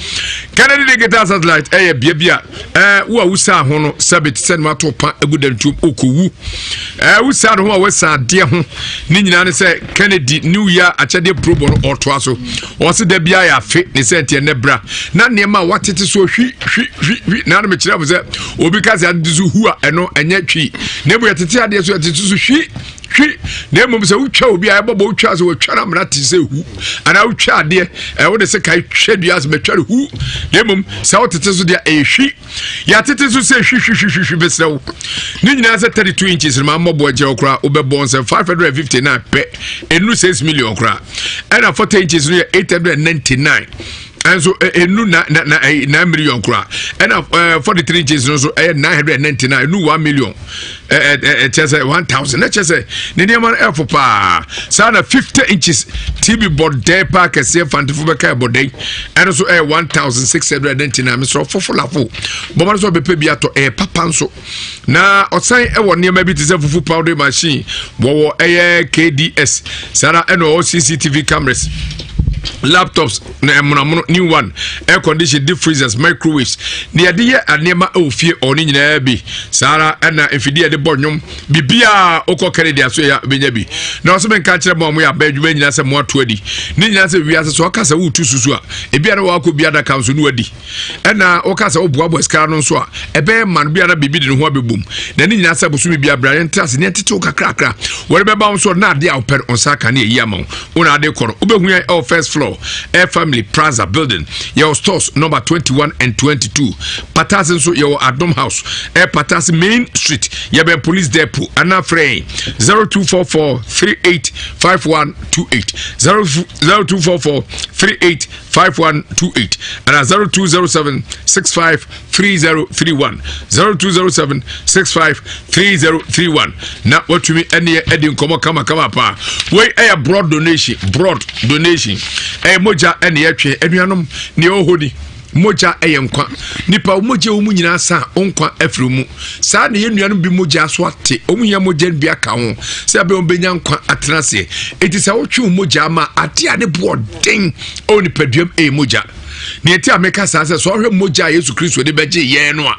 Kennedy Digital Satellite ɛyɛ bea bi a ɛɛ wo a wusaa ho no sɛbi te sɛ no ato pa egu dantuom okowu. Ɛɛ wusaa no ho a wasa adeɛ ho ne nyinaa ne sɛ Kennedy New Year akyɛdeɛ promo no ɔtoa so. Ɔse da biara yɛ afe ne sɛ nti ɛnɛ bra na nneɛma a watete so hwi hwi hwi hwi na ano mekyerɛ mo sɛ obi ka sɛ atete so hu a ɛno ɛnyɛ twi na mmom yɛtete adeɛ so yɛtete so hwi hwi na mmom sɛ wotwa obi a ɛbɔbɔ wotwa sɛ wɔtwa no amena te sɛ hu anaa wotwa adeɛ ɛwo de sɛ kae twa dua sɛ bɛtwa no hu na mmom sɛ wotete so deɛ ɛyɛ hwi. Yɛatete so sɛ hwihwihwihwi bɛsrɛ wo ne nyinaa sɛ 32 inches no ma mmɔboa nkyɛ wo koraa wobɛbɔ sɛ 559 pɛ ɛnu 6 million koraa. Ɛna 40 inches no yɛ 899 ɛnso ɛnu na na na 9 million koraa. Ɛna 43 inches no nso ɛyɛ 999 ɛnu 1 million ɛkyɛ sɛ 1000 na kyɛ sɛ ne nneɛma no ɛfo paa. Saa na 50 inches TV bɔdɛn paa kɛseɛ fantefo bɛka ɛbɔdɛn ɛno nso ɛyɛ 1699. Mesrɛ fofolafo bɔma no sɛ ɔbɛpɛ bi atɔ ɛyɛ papa nso. Na ɔsan ɛwɔ nneɛma bi te sɛ fufu powder machine wɔwɔ ɛyɛ KDS saa na ɛna ɔwɔ CCTV cameras, laptops na ɛmonamono new one, air condition, deep freezers, microwaves ne yɛde yɛ nneɛma ɛwɔ fie ɔne nyinaa bi. Saa ara ɛna mfidie yɛde bɔ nnwom biribiaa wokɔ Kennedy aso yɛ bɛnya bi. Na ɔsɛ menka kyerɛ mo a moyɛ aba adwuma nyinaa sɛ moato adi ne nyinaa sɛ wiase sɛ ɔka sɛ woretu susu a ebia na wakɔ bi adaka nso ne wadi ɛna woka sɛ woboaboa sika no nso a ɛbɛyɛ ma no bi ana biribi de ne ho abɛbom na ne nyinaa sɛ bosome bi abra yɛntra ase ne yɛntete wo kakrakra wɔde bɛba wo nso na adeɛ a wopɛ no ɔnsa aka ne ɛyi ama wo wo na ade kɔ no wobɛhu yɛn ɛwɔ first floor Air Family Plaza building. Yɛwɔ stores number 21 and 22. Patase nso yɛwɔ Adom House, Air Patase Main Street, yɛbɛn Police Depot. Anaa frɛ yɛn 0244 385128, 0244 385128 anaa 0207 653031, 0207 653031 na watumi ɛneɛ ɛdi nkɔmɔ kamakama paa. Wei ɛyɛ broad donation, broad donation ɛyɛ mogya ɛne ɛtwe anuanom nea ɛwɔ hɔ ni. Mogya ɛyɛ nkwa. Nipa mogya wɔ mu nyinaa sa nkwa afiri mu. Saa na yɛn nuanom bi mogya so ate, wɔn hia mogya bi aka ho sɛ ɛbɛn wɔn bɛnya nkwa atena aseɛ. Eti sɛ wotwe wɔn mogya ama ade a ne boɔ den ɛwɔ nipaduam ɛyɛ mogya. Nea ɛti a meka saa sɛ sɛ ɔhwɛ mogya a Yesu Kristo de bɛgye yɛn no a,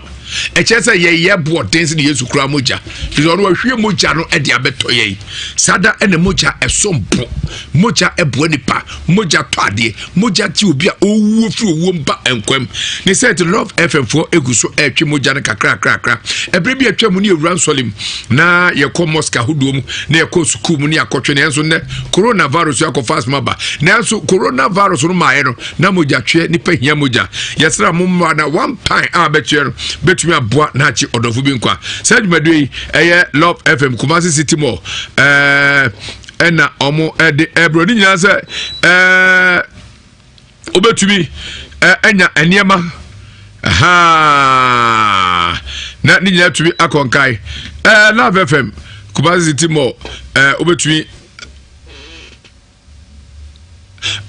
ɛkyerɛ sɛ yɛyɛ boɔ den sɛ ne Yesu kura mogya, firi sɛ ɔno wahwie mogya no de abɛtɔ yɛn. Saa da ɛna mogya ɛsom bo. Mogya ɛboa nipa, mogya tɔ adeɛ, mogya te obi a ɔwuo firi owuo mba nkwam. Ne sɛ ɛte Love FM foɔ egu so ɛretwe mogya no kakrakrakra. Ɛberɛ bi atwa mu ne yɛwura nsɔle mu na yɛkɔ mosque ahodoɔ mu na yɛkɔ sukuu mu ne yɛakɔtwe. Nanso nnɛ coronavirus akɔfa asoma aba. Nanso coronavirus no maayɛ no na mogya tweɛ nipa hia mogya. Yɛsrɛ mo mmoa na one pint a bɛtweɛ no bɛtumi aboa na akye ɔdɔfo bi nkwa. Saa dwumadie yi ɛyɛ Love FM Kumasi City Mall ɛna ɔmo ɛde ɛbrɛ ne nyinaa sɛ wobɛtumi anya nneɛma ha na ne nyinaa tumi akɔ nkae. Love FM Kumasi City Mall, wobɛtumi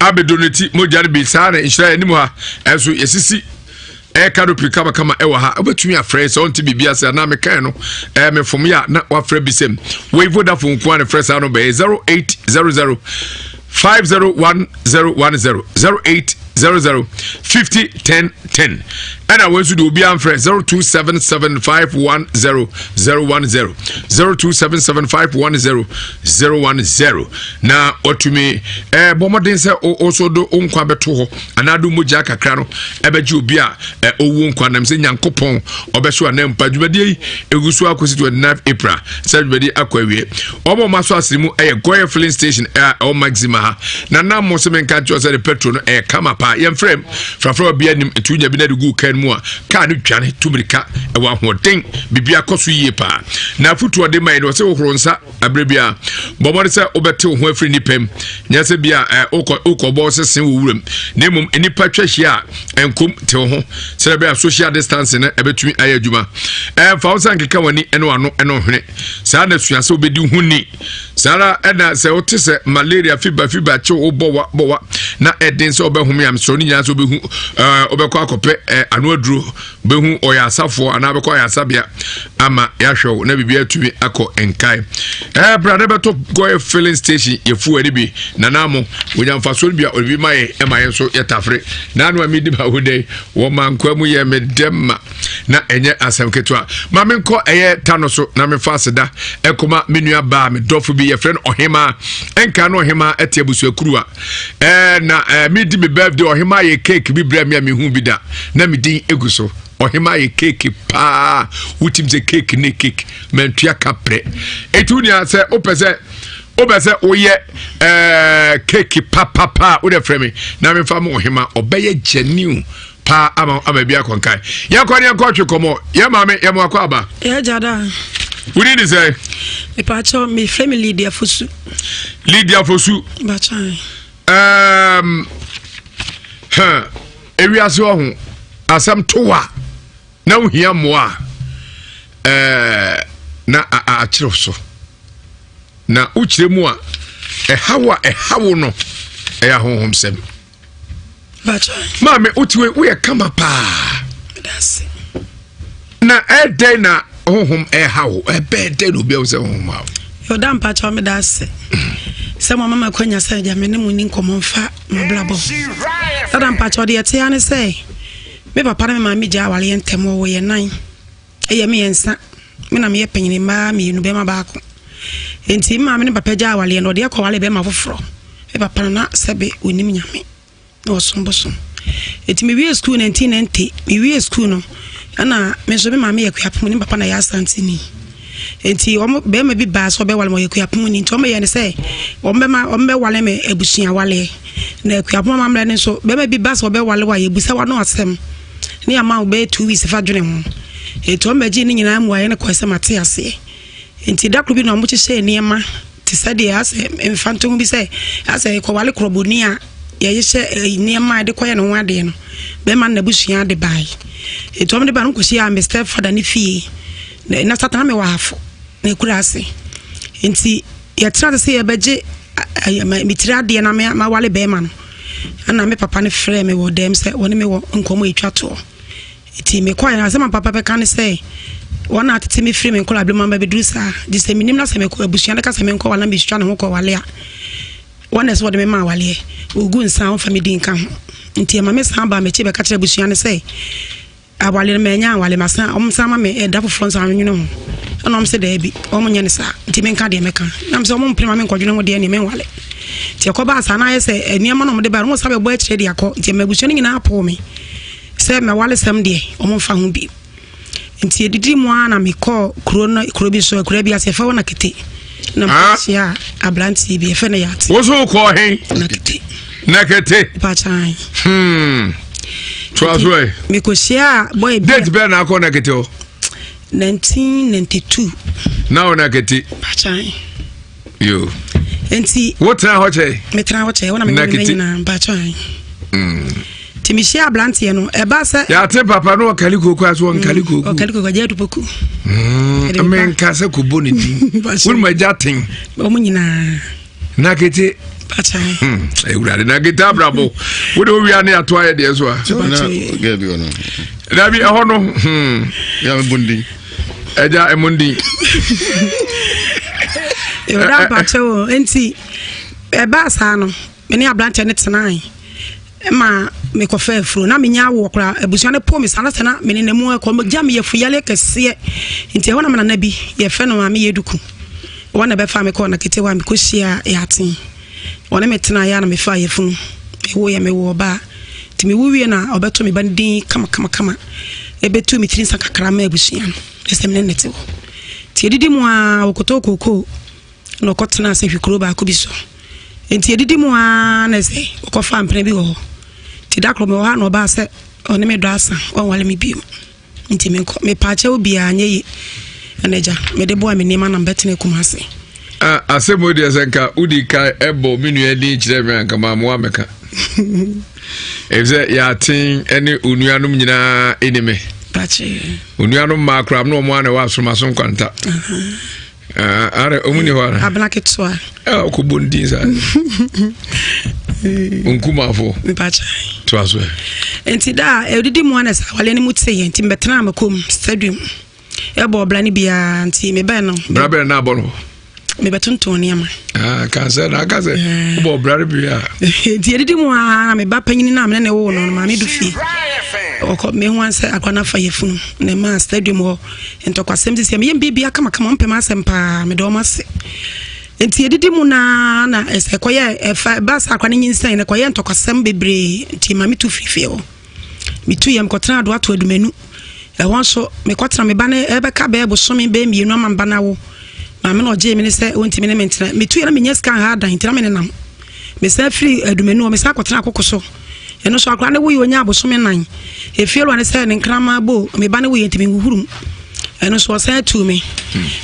abɛdonate mogya no bi. Saa na nhyira anim ha ɛnso yɛsisi ɛyɛ canopy kamakama ɛwɔ ha. Wobɛtumi afrɛ sɛ ɔnte biribi ase anaa mekae no ɛɛ mefom yɛ a na wafrɛ bi sɛm wei Vodafone nko a ne frɛ saa no bɛyɛ 0800 501010, 0800 50 10 10. Ɛna wɔn nso de obi amfrɛ 0277510010 0277510010 na watumi ɛɛ bɔ mmɔden sɛ ɔso do nkwa bɛto hɔ anaa do mogya kakra no ɛbɛgye obi a ɔwuo nkwa nam sɛ nyankopɔn ɔbɛso anaa mpa dwumadie yi ɛgu so akɔsi 29 April sɛ dwumadie akɔ awie ɔma ɔma so asene mu ɛyɛ Goya filling station a ɛwɔ Maxima ha na nam mo sɛ menka nkyerɛ sɛ de petrol no ɛyɛ kama paa yɛmfrɛ m frafra bi anim nti wonya bi na de gu kaa no mu a kaa no dwane tu mirika ɛwɔ ahoɔden biribi akɔ so yie paa na afotuo de ma yɛ no ɔsɛ wohoro nsa aberɛ bi a bɔ mmɔde sɛ wobɛte wo ho afiri nnipa mu nyɛ sɛ bi a wokɔbɔ sese wɔ wuram na mmom nnipa twa hyia a nkom te wo ho sɛdeɛ ɛbɛyɛ a social distancing no ɛbɛtumi ayɛ adwuma. Ɛmfa wo nsa nkeka w'ani ne w'ano ne ɔhwene. Saa na sua sɛ wobɛdi ho ni. Saa ara ɛna sɛ wote sɛ malaria fiba fiba kyew wo bɔwa bɔwa na ɛden sɛ wobɛhome a mesrɛ no nyinaa sɛ wobɛhu wobɛkɔ akɔpɛ ano aduro bɛhu ɔyɛ asafoɔ anaa bɛkɔ ayaresabea ama yɛahwɛ wo na biribi atumi akɔ nkae. Ɛɛ bra na bɛtɔ Goil filling station yɛfu ani bi nana mo wonya mfasoɔ no bi a ɔde bi ma yɛ ɛma yɛn nso yɛtafere na ano a medi ma wo dɛ wɔ mankoa mu yɛ me dɛ ma na ɛnyɛ asɛm ketewa ma menkɔ ɛyɛ ta no so na mefa aseda ɛkɔma me nua baa me dɔfo bi yɛfrɛ no ɔhemaa ɛnka no ɔhemaa ɛte abusuakuru a ɛɛ na ɛɛ medi me birthday ɔhemaa yɛ cake bi brɛ me a mehu bi da na me din egu so ɔhemaa yɛ cake paa wotim sɛ cake ne cake mantua ka prɛ eti wo nua sɛ wopɛ sɛ wopɛ sɛ woyɛ ɛɛ cake papapa a wode frɛ me na mefa ma ɔhemaa ɔbɛyɛ genuine paa ama ama bi akɔnkan yɛnkɔ ne yɛnkɔ twe kɔmɔ yɛ maame yɛ mo akɔ aba. yɛ gya da. wodi ni sɛ. mipaakyɛw mefrɛ me Lydia Fosu. Lydia Fosu. Baakyɛw. Um, huh, ewiase ɔho asɛm to wa na wohia mmoa a eh, na akyerɛw so na wokyerɛ mu a ɛhaw a ɛhaw no ɛyɛ ahonhomsɛm maame wotiwe woyɛ kama paa na ɛdɛn na honhom ɛha wo ɛbɛɛ dɛn na obi ahu sɛ honhom ha wo yɔda mpakyɛw meda ase sɛ mo mama kwanya sɛ agya me ne mo ni nkɔmmɔ mfa mabrabɔ dada mpakyɛw deɛ ɛte ne sɛ me papa ne me maame gya awareɛ ntɛm wɔwɔ yɛ nan Ɛyɛ mmiɛnsa. Me na meyɛ panyin, mmaa mmienu, bɛrima baako. Enti me maame ne papa gyaa awareɛ no, ɔde akɔware bɛrima foforɔ. Me papa no na sɛbe ɔnim Nyame na ɔsom bosom. Enti mewie sukuu 1990, mewie sukuu no, ɛna me nso me maame yɛ Kuapemuni, me papa na yɛ Asanteni. Enti wɔn bɛrima bi baa sɛ ɔbɛware me, ɔyɛ Kuapemuni. Nti wɔn yɛ no sɛ wɔn bɛma wɔn bɛware me abusua waleɛ. Na Akuapem amammerɛ no nso, bɛrima bi ba sɛ ɔbɛware wo a, yɛbisa w'ano asɛm ne yɛama wo bɛyɛ 2 weeks fa dwene ho. Enti wɔn bɛgyee ne nyinaa mmuaeɛ no kɔɛ sɛ mate aseɛ. Enti da koro bi na wɔhyehyɛɛ nneɛma te sɛ deɛ asɛ mfantoho bi sɛ asɛ yɛkɔware korɔbɔni a yɛhyehyɛ nneɛma a yɛde kɔyɛ ne ho adeɛ no, bɛrima no n'abusua de bae. Enti wɔn de bae no, wɔkɔhyiaa me stepfather ne fie. Na satan mewɔ ahafo na ekura ase. Enti yɛtena ase sɛ yɛbɛgye me tiri adeɛ na mawale bɛrima no. Ɛna me papa no frɛɛ me wɔ dɛm sɛ wɔne me wɔ nkɔmmɔ ɛtwa toɔ. Nti mekɔɛ no asɛm a papa bɛka ne sɛ wɔn a atete me firi me nkɔla abere mu aba bɛduru saa. Gye sɛ menim na sɛ mekɔ abusua no ka sɛ menkɔ wale na metwitwa ne ho kɔ wale a wɔn na ɛsɛ wɔde me ma awaleɛ. Wɔgu nsa a wɔmfa me di nka ho. Nti ɛma me san baa m'akyi bɛka kyerɛ abusua no sɛ Awale no manya awale masan ɔmo san ma me ɛda foforɔ nso anwene ho ɛna ɔmo sɛ daabi ɔmo nyɛ ne saa nti menka deɛ mɛka na mesɛ ɔmo mpene ma menkɔdwene ho deɛ neɛ menwale nti ɛkɔbaa saa na ayɛ sɛ nneɛma na ɔmo de ba no ɔmo san bɛbɔ akyire de akɔ nti ɛma abusua no nyinaa poo me sɛ mɛwale sɛm deɛ ɔmo mfa ho bi nti edidi mu ara na mekɔɔ kuro no kuro bi so akura bi ase ɛfɛ hɔ na kete na mekɔhyia aberanteɛ bi ɛfɛ no yɛ ate wo so wokɔɔ he na kete na kete pakyan hmm. toa so ɛ mekɔhyia bɔyɛ bi date bɛɛ na akɔ na kete hɔ 1992 na wo na kete pakyan yo nti wotena hɔ kyɛ metena hɔ kyɛ wo na mewɔ me nyinaa mpakyɛ mm. nti mehyia aberanteɛ no ɛba sɛ yɛate papa no ɔkale kooko a so ɔnkale mm, kooko ɔkale kooko agya atupoku mm, menka sɛ kɔbɔ ne din wonom agya ten ɔmo nyinaa na kete hmm, awurade na kete abrabɔ wode wowia ne ato ayɛ deɛ so a dabi ɛhɔ no hmm. Ɛgya ɛmo ndin. Ewura mpakyɛ o nti ɛbaa saa no me ne aberanteɛ no tenae. Ma mekɔfaa afuro na menya awoɔ koraa abusua no po me saa na sɛ na mene na mu ɛkɔ gya me yɛfu yale kɛseɛ nti ɛhɔ na me nana bi yɛfrɛ no maame yɛduku wɔn na bɛfa me kɔɔ na ketewa mekɔhyia yɛaten wɔne me tena yɛ na mefaa yɛfunu mewo yɛ mewo ɔbaa nti mewo wie na ɔbɛto me ba no din kama kama kama ɛbɛtu me tiri nsa kakra ma abusua no ɛsɛ mene ne te hɔ nti ɛdidi mu a wɔkɔtɔ kookoo na ɔkɔtenaa sahwi kuro baako bi so. Nti edidi mu ara na sɛ ɔkɔfaa mpena bi wɔ hɔ. Nti da koro mewɔ hɔ a na ɔbaa sɛ ɔne me dɔ asa, ɔnwale me bio. Nti menkɔ, mepaakyɛw biara nyɛ ye. Ɛna agya, mede boa me nneɛma na mebɛtena Kumasi. Ah, asɛm wo deɛ sɛ nka wodi ka ɛbɔ me nua din kyerɛ me anka maamoa mɛka. Ɛfisɛ yɛaten ne onuanom nyinaa ɛni me. Onuanom mmaa koraa na ɔmo a na ɛwɔ asomaso nkwanta. Ah, ara ɔmu ni hɔ ara. Abena ketewa. Ah, ɔkɔ bɔ ndin saa. Nkumafo. Mpakyɛ. To aso ɛ. Nti da a ɛdidi mu ana sɛ awale no mu te yɛ nti mbɛtena amakom stadium ɛbɔ ɔbra no biara nti mebɛn no. Bra bɛn na abɔ no. Mebɛtontɔn nneɛma. Ah, kansa na aka sɛ eh. wobɔ ɔbra no biara. Nti ɛdidi mu a na meba panyini no a mene ne woo no no maame du fie. Ɔkɔ mehu ansɛ akwa no afa yɛ funu na ɛmaa stadium hɔ. Ntɔkwasɛm sisi a meyɛ biribiara kamakama, wɔmpɛ m'asɛm paa, meda wɔn ase. Nti edidi mu naa na ɛsɛ kɔyɛ ɛfa ɛba saa akora no nyinsɛn na kɔyɛ ntɔkwasɛm bebree nti ma metu firi fie hɔ. Metu yɛ mekɔtena adoato adumanu. Ɛhɔ nso mekɔtena me ba no ɛbɛka bɛyɛ bosome bɛyɛ mmienu ama me ba no awo. Maame na ɔgyee me ne sɛ wɔntumi ne me ntena. Metu yɛ na menya sika nha adan nti na me nenam. Mesan firi adumanu hɔ mesan kɔtena akoko so. Ɛno nso akwadaa no wuiɛ ɔnyaa bosome nan. Efie wura no sɛ ne nkraman bo me ba no wuiɛ nti menhuhuru mu. Ɛno nso ɔsan tuu me.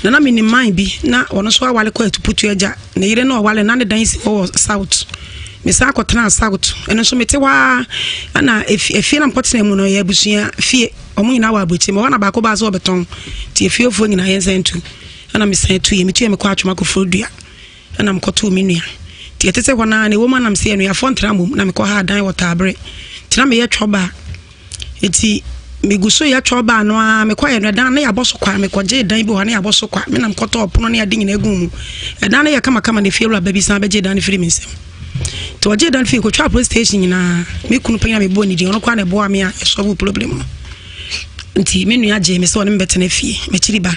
Na na menim man bi na ɔno nso awale kɔ Atuputu agya. Ne yere no ɔwale na ne dan si hɔ wɔ South. Mesan kɔtenaa South. Ɛno nso mete hɔ ara ɛna efie na mekɔtena mu no yɛ abusua fie. Wɔn nyinaa wɔ aburokyire mu. Ɛhɔ na baako baa sɛ ɔbɛtɔn. Nti efiefoɔ nyinaa yɛnsan ntu. Ɛna mesan tuiɛ. Metuiɛ mekɔɔ Atwoma Koforidua. Ɛna mekɔtoo me nua. Nti ɛte sɛ hɔ no ara na ɛwɔ mu a na mese anuafoɔ ntra mmom na mekɔhaa dan wɔ Taabere. Nti na meyɛ twɔba. Nti megu so yɛ twɔba no ara mekɔyɛ no ɛdan no yɛabɔ so kwa. Mekɔgyee dan bi wɔ hɔ na yɛabɔ so kwa. Me na mekɔtɔɔ pono ne ade nyinaa guu mu. Ɛdan no yɛ kamakama na efie wura ba bi san bɛgyee dan no firii me nsam. Nti ɔgyee dan no firii kɔtwaa police station nyinaa. Me kunu panyin a mebɔɔ ne din ɔno koraa na ɛboaa me a yɛsɔlvoo problem no. Nti me nua gyee me sɛ ɔne me bɛtena fie. M'akyiri ba.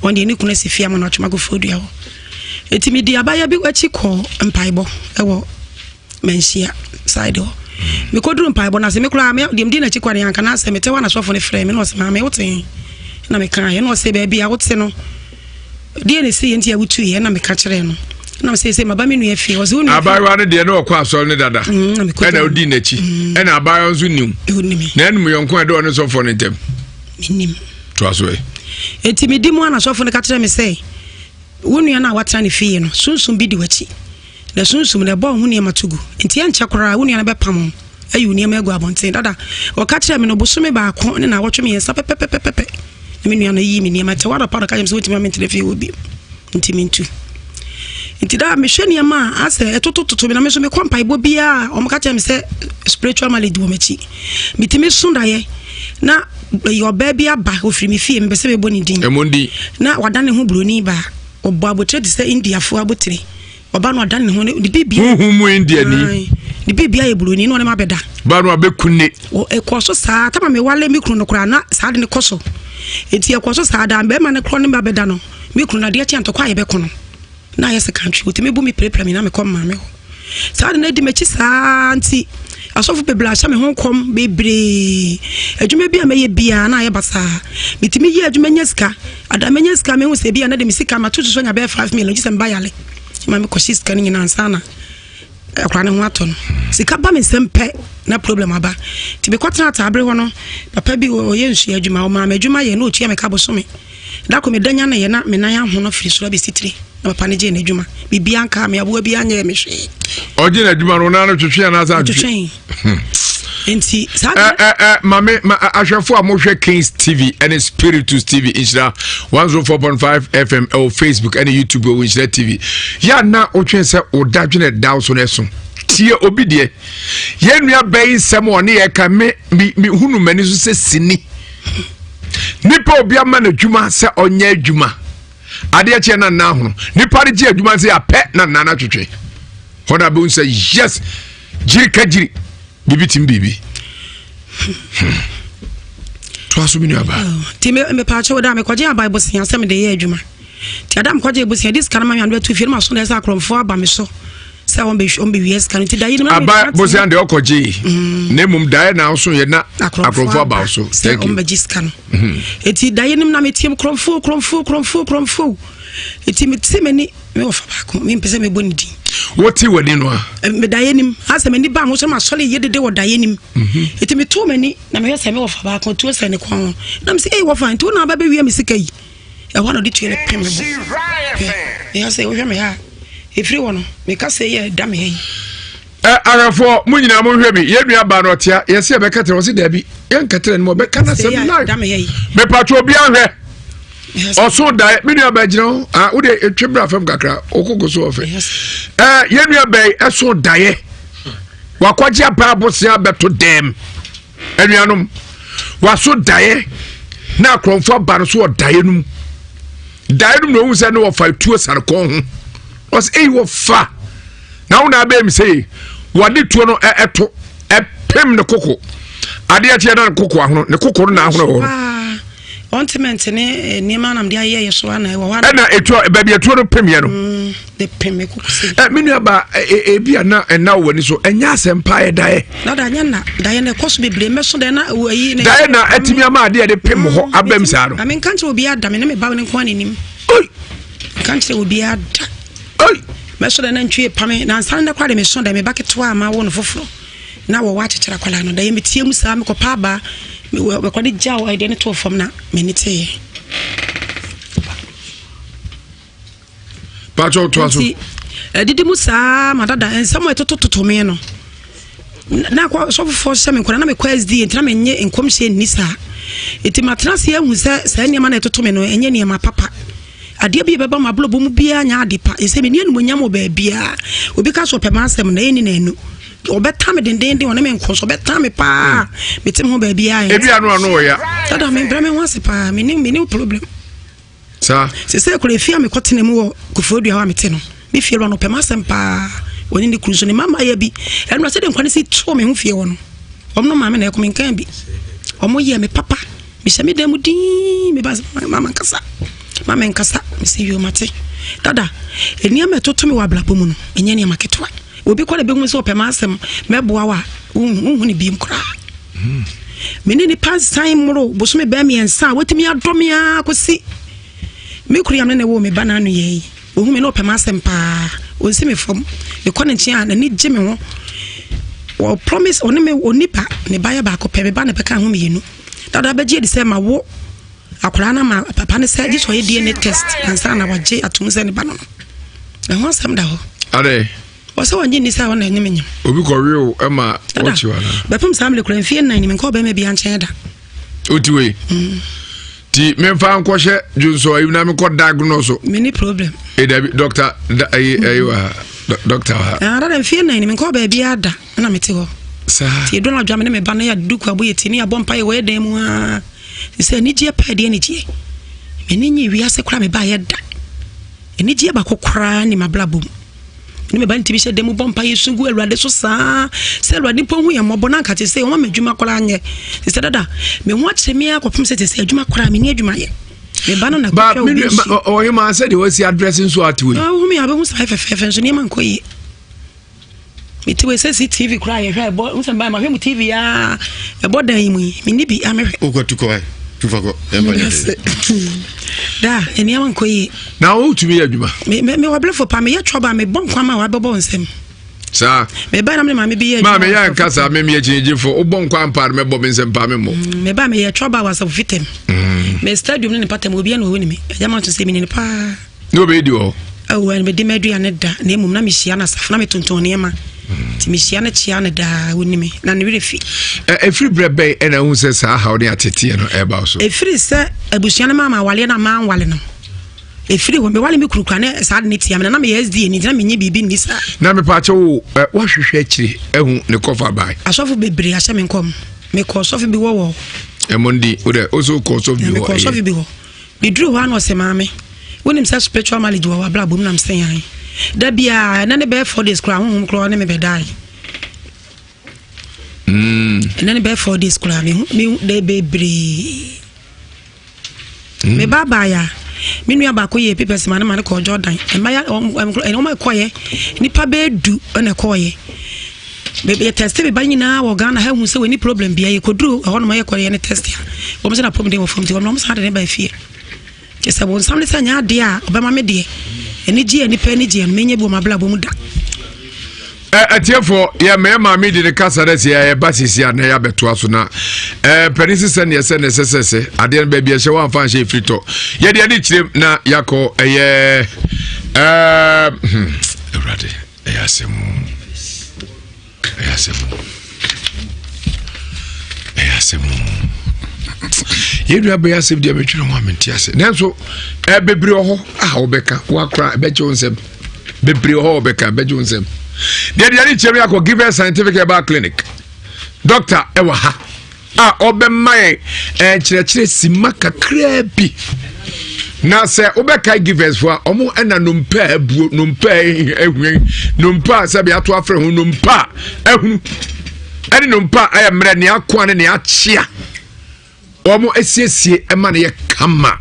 Wɔn deɛ ne kunu asi fie ama no atwom akɔforo dua hɔ. Eti medi abaayewa bi akyi kɔɔ mpaebɔ wɔ manhyia side hɔ. Mekɔduru mpaebɔ no ase, me koraa me deɛ medi n'akyi kɔ ne anka n'asɛ mete hɔ na sɔfo no frɛ me na ɔsɛ maame wote he? Na mekaeɛ na ɔsɛ baabi a wote no deɛ na ɛsi yɛ nti a wotuiɛ na meka kyerɛɛ no na ɔsɛ sɛ maba me nua fie ɔsɛ wo nua abaayewa no deɛ na ɔkɔ asɔre no dada mm, ɛna odi n'akyi mm. ɛna abaayewa nso nim na ɛnum yɔnko a ɛde ɔne sɔfo no ntɛm menim toa so ɛ enti medi mu a na sɔfo no ka kyerɛ me sɛ Wo nua no a woatra ne fie no, sunsum bi di w'akyi, na sunsum no, ɛbɔ wo ho nneɛma to gu. Enti ɛnkyɛ koraa, wo nua no bɛpam wo ayi wo nneɛma agu abɔnten. Dada, ɔka kyerɛɛ me no, bosome baako ne nnawɔtwe mmiɛnsa pɛpɛpɛpɛpɛ na me nua no yii me nneɛma. Kyɛ anɔpa na ɔka kyerɛɛ me sɛ wontumi ma mentena fie hɔ bio, nti mentu. Nti daa mehwɛ nneɛma a asɛ ɛtotototo me na me nso mekɔ mpaebɔ biara a wɔka kyerɛ me sɛ spiritual malady wɔ m'akyi. Metumi so daeɛ na ɛyɛ ɔbaa bi aba ofiri me fie mepɛ sɛ mebɔ ne din. Ɛmɔ din. Na wada ne ho buroni baa ɔbɔ abotire te sɛ Indiafoɔ abotire ɔba no ɔda ne ho ne biribi. Huhu mu Indiani. Ne biribi ayɛ buroni na ɔne ma bɛda. Ba no abɛku ne. Ɛkɔ so saa tama mewale me kunu no koraa na saa de ne kɔ so. Eti ɛkɔ so saa daa bɛrima no korɔ ne ma bɛda no me kunu no adeɛ kye antɔkwa a yɛbɛko no na ayɛ sɛ kantwe ɔtumi bu me pirapira me na mekɔ maame hɔ. Saa de no adi m'akyi saa nti asɔfo bebree ahyɛ me ho nkɔm bebree. Adwuma bi a mɛyɛ biara na ayɛ basaa. Metumi yɛ adwuma nya sika. Ada menya sika mehu sɛ bi a na de me sika mato so anya bɛyɛ 5 million gye sɛ meba yale. Ma mekɔhye sika no nyinaa ansa na akora ne ho atɔ no. Sika ba me nsam pɛ na problem aba. Nti mekɔtena ataabere hɔ no, papa bi ɔyɛ nsuo adwuma, ɔmaa me adwuma yɛ na ɔtua me ka bosome. Da koro meda nyaneeɛ na me nan ahono firi soro abɛsi tire na papa no gyee n'adwuma. Biribiara nkaa me, aboa biara nyɛɛ me hwee. Ɔgye n'adwuma no, nan no twetwe anaasɛ antwetwe? Hmm. Nti saa ɛ ɛ ɛ maame ma ahwɛfo a mohwɛ Kings TV ɛne Spiritus TV nhyira 104.5 FM ɛwɔ Facebook ɛne YouTube ɛwɔ nhyira TV. Yɛ ana wotwe sɛ ɔda dwene da so no ɛso. Tie obi deɛ. Yɛn nua bɛyi nsɛm ɔne yɛ ka me me hunu m'ani so sɛ sini. Nipa obi ama no adwuma sɛ ɔnyɛ adwuma adeɛ kyeɛ na nna ahono nipa de gye adwuma sɛ apɛ na nna no atwetwe hɔ na bɛhu sɛ yes gyiri ka gyiri. Biribi tim biribi. Hmm. Toa so me nuaba. Oh, nti mepaakyɛw da mekɔgye aban bosea sɛ mede yɛ adwuma. Nti ada mekɔgye bosea de sika no ma me ando atu fie no maso na ɛsɛ akorɔmfoɔ aba me so sɛ wɔn bɛwia sika no nti da yi no aba bosea deɛ ɔkɔgye mm. na mmom daeɛ na aso yɛ na akorɔmfoɔ aba wo so sɛ wɔn bɛgye sika no mm-hmm. nti da yi no na meteam korɔmfoɔ korɔmfoɔ korɔmfoɔ korɔmfoɔ nti mete m'ani Me wɔfa baako, mempɛ sɛ mebɔ ne din. Wote w'ani no a? Me daeɛ nim. Asɛ m'ani baa ho sɛ masɔre yɛ dede wɔ daeɛ nim. Mhm. Nti metoo m'ani na mehwɛ sɛ me wɔfa baako tuo sɛ ne kɔn ho. Na mesɛ, ei wɔfa, nti wo na aba bɛwia me sika yi. Ɛhɔ na ɔde tuo no pem me bo. Hwɛ, mehwɛ sɛ wohwɛ me ha a, ɛfiri hɔ no, meka sɛ yɛ ɛda me ha yi. Ɛ ahwɛfoɔ mo nyinaa monhwɛ bi yɛn nua baa no ɔtea yɛsɛ yɛbɛka kyerɛ ɔse daabi yɛnka kyerɛ no ma ɔbɛka no asɛm live mepatwo obi ahwɛ ɔso daeɛ me nua baa gyina hɔ ah wode etwe bra fam kakra okoko so ɔfɛ ɛ yɛn nua baa yi ɛso daeɛ wakɔgye abaa abosea bɛto dɛm anuanom waso daeɛ na akorɔmfo aba no so wɔ daeɛ no mu daeɛ no mu na ohun sɛ ne wɔfa tuo sarekɔn ho ɔsɛ eyi wɔfa na wo na abɛn mi sɛ wɔde tuo no ɛto ɛpem ne koko adeɛ kyeɛ na ne koko ahono ne koko no na ahono wɔ hɔ. Ɔntiment ne eh, nneɛma nam de ayɛ yɛ so ana ɛwɔ hɔ. Ɛna etuo baabi etuo no pem yɛ no. Mm, de pem me koko se. Ɛ me nua ba ebi a na ɛna wɔ ani so ɛnyɛ asɛm pa yɛ daeɛ. Na da nyɛ na daeɛ na ɛkɔ so bebree mɛso daeɛ na ayi. Daeɛ na ɛtumi ama adeɛ de pem hɔ mm, abɛm saa no. Ame nka nkyerɛ obi ada me ne me ba ne nko anim. Oi. Nka nkyerɛ obi ada. Oi. Mɛso daeɛ na ntwie pame na nsa no kora de meso daeɛ me ba ketewa a ma wo no foforɔ. Na wɔwɔ akyekyere akwadaa no daeɛ metie mu saa mekɔpa aba mekɔde gyaw ɛdeɛ no too fam na m'ani teeɛ. Pakyɛ ɔtoa so. Nti ɛdidi mu saa ma dada nsɛm a ɛtotototo me no na akɔ sɔfofoɔ hyɛ me nkɔla na mekɔ SDA nti na menye nkɔmhyɛ nni saa nti matena ase ahu sɛ saa nneɛma na ɛtoto me no ɛnyɛ nneɛma papa adeɛ bi ɛbɛba m'abrabɔ mu biara nyɛ ade pa ɛsɛ menni animuonyam wɔ baabiara obi ka sɛ ɔpɛ m'asɛm na ɛnni n'anu ɔbɛta me dendenden ɔne me nko so ɔbɛta me paa mete me ho baabiara ebi ano ano wɔ ya dada mebrɛ me ho ase paa mene mene problem saa sɛ kora efie a mekɔtena mu wɔ kofoɔ dua hɔ a mete no me fie wura no ɔpɛ m'asɛm paa wɔne ne kunu so ne mama yɛ bi ɛnora sɛdeɛ nkwa no si too me ho fie hɔ no wɔn no maame na ɛkɔ menkaa bi wɔn yɛ me papa mehyɛ me dan mu dinn meba mama nkasa mama nkasa mesɛ yio mate dada nneɛma ɛtoto me wɔ abrabɔ mu no ɛnyɛ nneɛma ketewa obi kɔ na bɛhu sɛ ɔpɛ m'asɛm mɛboa wo a wonhu ne biem koraa hmm. Me ne nipa nsan mmoro bosome bɛɛ mmiɛnsa a watumi adɔ me ara kɔsi me kuru yam ne na ɛwɔ me ba n'ano yɛ yi. Ohu me na ɔpɛ m'asɛm paa. Ɔnsi me fam. Mekɔ ne nkyɛn a n'ani gye me ho. Wɔ promise ɔne me ɔni ba ne ba yɛ baako pɛ me ba na bɛka ho mmienu. Dada bɛgye adi sɛ ma wo akwadaa no ma papa no sɛ gye sɛ ɔyɛ DNA test ansa na wagye atom sɛ ne ba no no. Ɛho asɛm da hɔ. Adɛ. Ɔsɛ wɔn gye nni sɛ ɔna ɛnyem nyem. Obi kɔ we o ɛma wɔkyi wa na. Bɛpem saa mele kura mfie nnan ni menkɔ ɔbɛrima bi ankyɛn da. Oti wei. Mm. Ti memfa nkɔhyɛ dwonsɔ ayi na menkɔ diagnose so. Many problem. E dabi doctor da ayi ayi wa ha doctor wa ha. Ah dada mfie nnan ni menkɔ ɔbaa bi ada na mete hɔ. Saa. Ti edu anadwo me ne me ba no yɛ duku abɔ yɛ ti ne yɛbɔ mpa yɛ wɔ yɛ dan mu aa. Sɛ anigyeɛ paa deɛ anigyeɛ. M'ani nye wiase koraa me ba yɛ da. Anigyeɛ baako koraa ni m'abrabɔ mu. Ne me ba ntumi hyɛ dan mu bɔ mpa yɛsu gu Awurade so saa sɛ Awurade mpo hu yɛn mmɔbɔ na anka te sɛ ɔma me adwuma koraa nyɛ. Te sɛ dada me ho akyerɛ me ara kɔpem sɛ te sɛ adwuma koraa menni adwuma yɛ. Me ba no na kɔhwɛ obi nsu. Ɔhema sɛ deɛ wasi adrɛse nso ate wei. Wohu me a wobɛhu sɛ ayɛ fɛfɛɛfɛ nso nneɛma nkɔ yie. Mete wei sɛ si TV koraa yɛhwɛ ɛbɔ nsɛm baa mahwɛ mu TV aa ɛbɔ dan yi mu yi menni bi amehwɛ. Wokɔ tu kɔ tu fa kɔ ɛmfa nyɛ hwee. Da nneɛma nkɔ yie. Na wotumi yɛ adwuma. Me me me wɔbrɛfo pa meyɛ twɔba mebɔ nkwa ma wabɛbɔ nsɛm. Saa. Meba na me maame bi yɛ adwuma. Maa meyɛ nka saa me meyɛ kyinigyefo wobɔ nkwa mpa no mɛbɔ me nsɛm pa me mmɔ. Mm, meba meyɛ twɔba wɔ asafo fitam. Mm. Me stadium ne ne patam obi na ɔwɔ ne me. Ɛyɛ ma nso sɛ menini paa. Ne ɔbɛyɛ di wɔ hɔ? Awo, ɛna mede m'aduane da, na mmom na mehyia no asafo na metontɔn nneɛma. Nti mehyia no kyea no daa, ɔni me, na ne werɛ fi. Ɛfiri berɛ bɛn ɛna wohu sɛ saa haw ne ateteɛ no ɛreba wo so? Ɛfiri sɛ abusua no maa me awaleɛ na manwale no. Ɛfiri hɔ, mewale me kunu kora ne saa de ne tia me na na meyɛ SDA ni nti na menye biribi nni saa. Na mepaakyɛ wo, woahwehwɛ akyire ahu ne kɔfa bae? Asɔfo bebree ahyɛ me nkɔm. Mekɔɔ sɔfo bi hɔ wɔ. Ɛmo ndi, wo dɛ, wo so wokɔɔ sɔfo bi hɔ. Mekɔɔ sɔfo bi hɔ. Meduruu hɔ a na ɔse maame wonim sɛ spiritual marriage wɔ w'abrabɔ mu na mese ae da biaa ɛnɛ ne bɛyɛ 4 days koraa honhom koraa ɔne me bɛdae. Ɛnɛ ne bɛyɛ 4 days koraa mehu mehu dɛ bebree. Me ba baeɛ a, me nua baako yɛɛ papers ma ne ma no kɔɔ Jordan. Mmaayewa wɔn wɔn ɛkɔeɛ nnipa bɛyɛ du na ɛkɔeɛ. Baabi yɛ test me ba nyinaa wɔ Ghana ha hu sɛ wɔnni problem bia yɛkɔduru ɛhɔ nom yɛkɔyɛ ne test a wɔn sɛ n'apɔmuden wɔ fam nti wɔn wɔn san de ne ba fie. Kyɛ sɛ bonsam ne sɛ nyɛ adeɛ a ɔbɛma me deɛ anigye a nipa ani gyeɛ no menyɛ bi wɔ m'abrabɔ mu da. Atiefoɔ yɛ mɛyɛ maame di ne kasa dɛ sɛ yɛba sisi a na yɛabɛtoa so na panin sesɛ neɛ sɛ ne sɛ sɛ sɛ adeɛ no baabi ɛhyɛ wɔamfa nhyɛ ɛfiri tɔ yɛde ade kyerɛm na yɛakɔ ɛyɛ awurade ɛyɛ asɛm ɛyɛ asɛm ɛyɛ asɛm yɛn nua bɛyɛ asɛm deɛ metwene ho a mente ase nanso bebree wɔ hɔ a wɔbɛka woakora ɛbɛgye wo nsɛm bebree wɔ hɔ a wɔbɛka ɛbɛgye wo nsɛm deɛ deɛ ne kyerɛ akɔ give us scientific herbal clinic doctor ɛwɔ ha a ɔbɛma yɛn nkyerɛkyerɛ simma kakraa bi na sɛ wobɛkae givers fo a ɔmo ɛna nnompe a abuo nnompe a ehuen nnompe a sɛbi ato afrɛ ho nnompe a ehunu ɛne nnompe a ɛyɛ mmerɛ nea akoa ne nea akyea wɔn asiesie ɛma no yɛ kama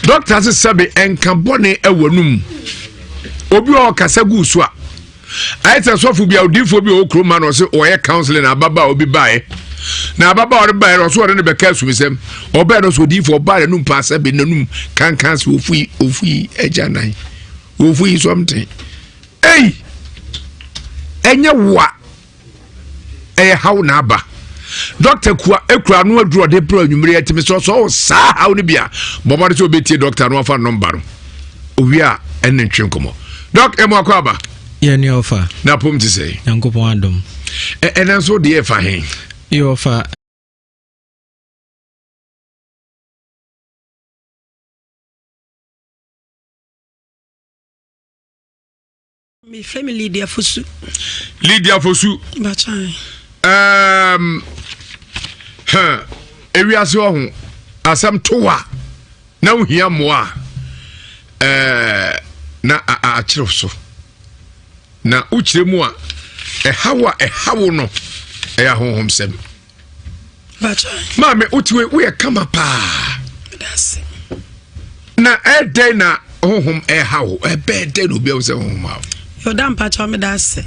dɔkta se sɛbi ɛnka bɔne ɛwɔ no mu obi a ɔkasa gu so a ayɛ sɛ sɔfo bi a odiifoɔ bi a ɔwɔ kurom ma na ɔsɛ ɔyɛ counseling na ababaawa bi baeɛ na ababaawa no baeɛ no ɔsɛ ɔne no bɛka asumisɛm ɔbɛɛ no sɛ odiifoɔ ɔbaa n'anum paa sɛ bi n'anum kankan sɛ ofui ofui agya nan ofui something ei ɛnyɛ woa ɛyɛ haw na aba dɔkta kua ekura ano aduru ɔde brɛ anwummere ɛtumi sɛ ɔsɔ ɔwɔ saa haw no bi a bɔbɔ de sɛ ɔbɛtie dɔkta no afa nɔmba no owie a ɛne ntwe nkɔmmɔ dɔk ɛmu akɔ aba yɛ ne ɔfa na pom te sɛ nyankopɔn adom ɛnɛ nso deɛ ɛfa he yɛ ɔfa. Mefrɛ me Lydia Fosu. Lydia Fosu. Bakyan. Um, huh. Ewiase ɔho asɛm to wa na wohia mmoa a eh, na akyerɛw so na wokyerɛ mu a ɛhaw a ɛhaw no ɛyɛ ahonhomsɛm. Maame wote wei woyɛ kama paa. Na ɛdɛn na honhom ɛha wo ɛbɛɛ dɛn na obi ahu sɛ honhom ha wo. Yɔda mpakyɛw meda ase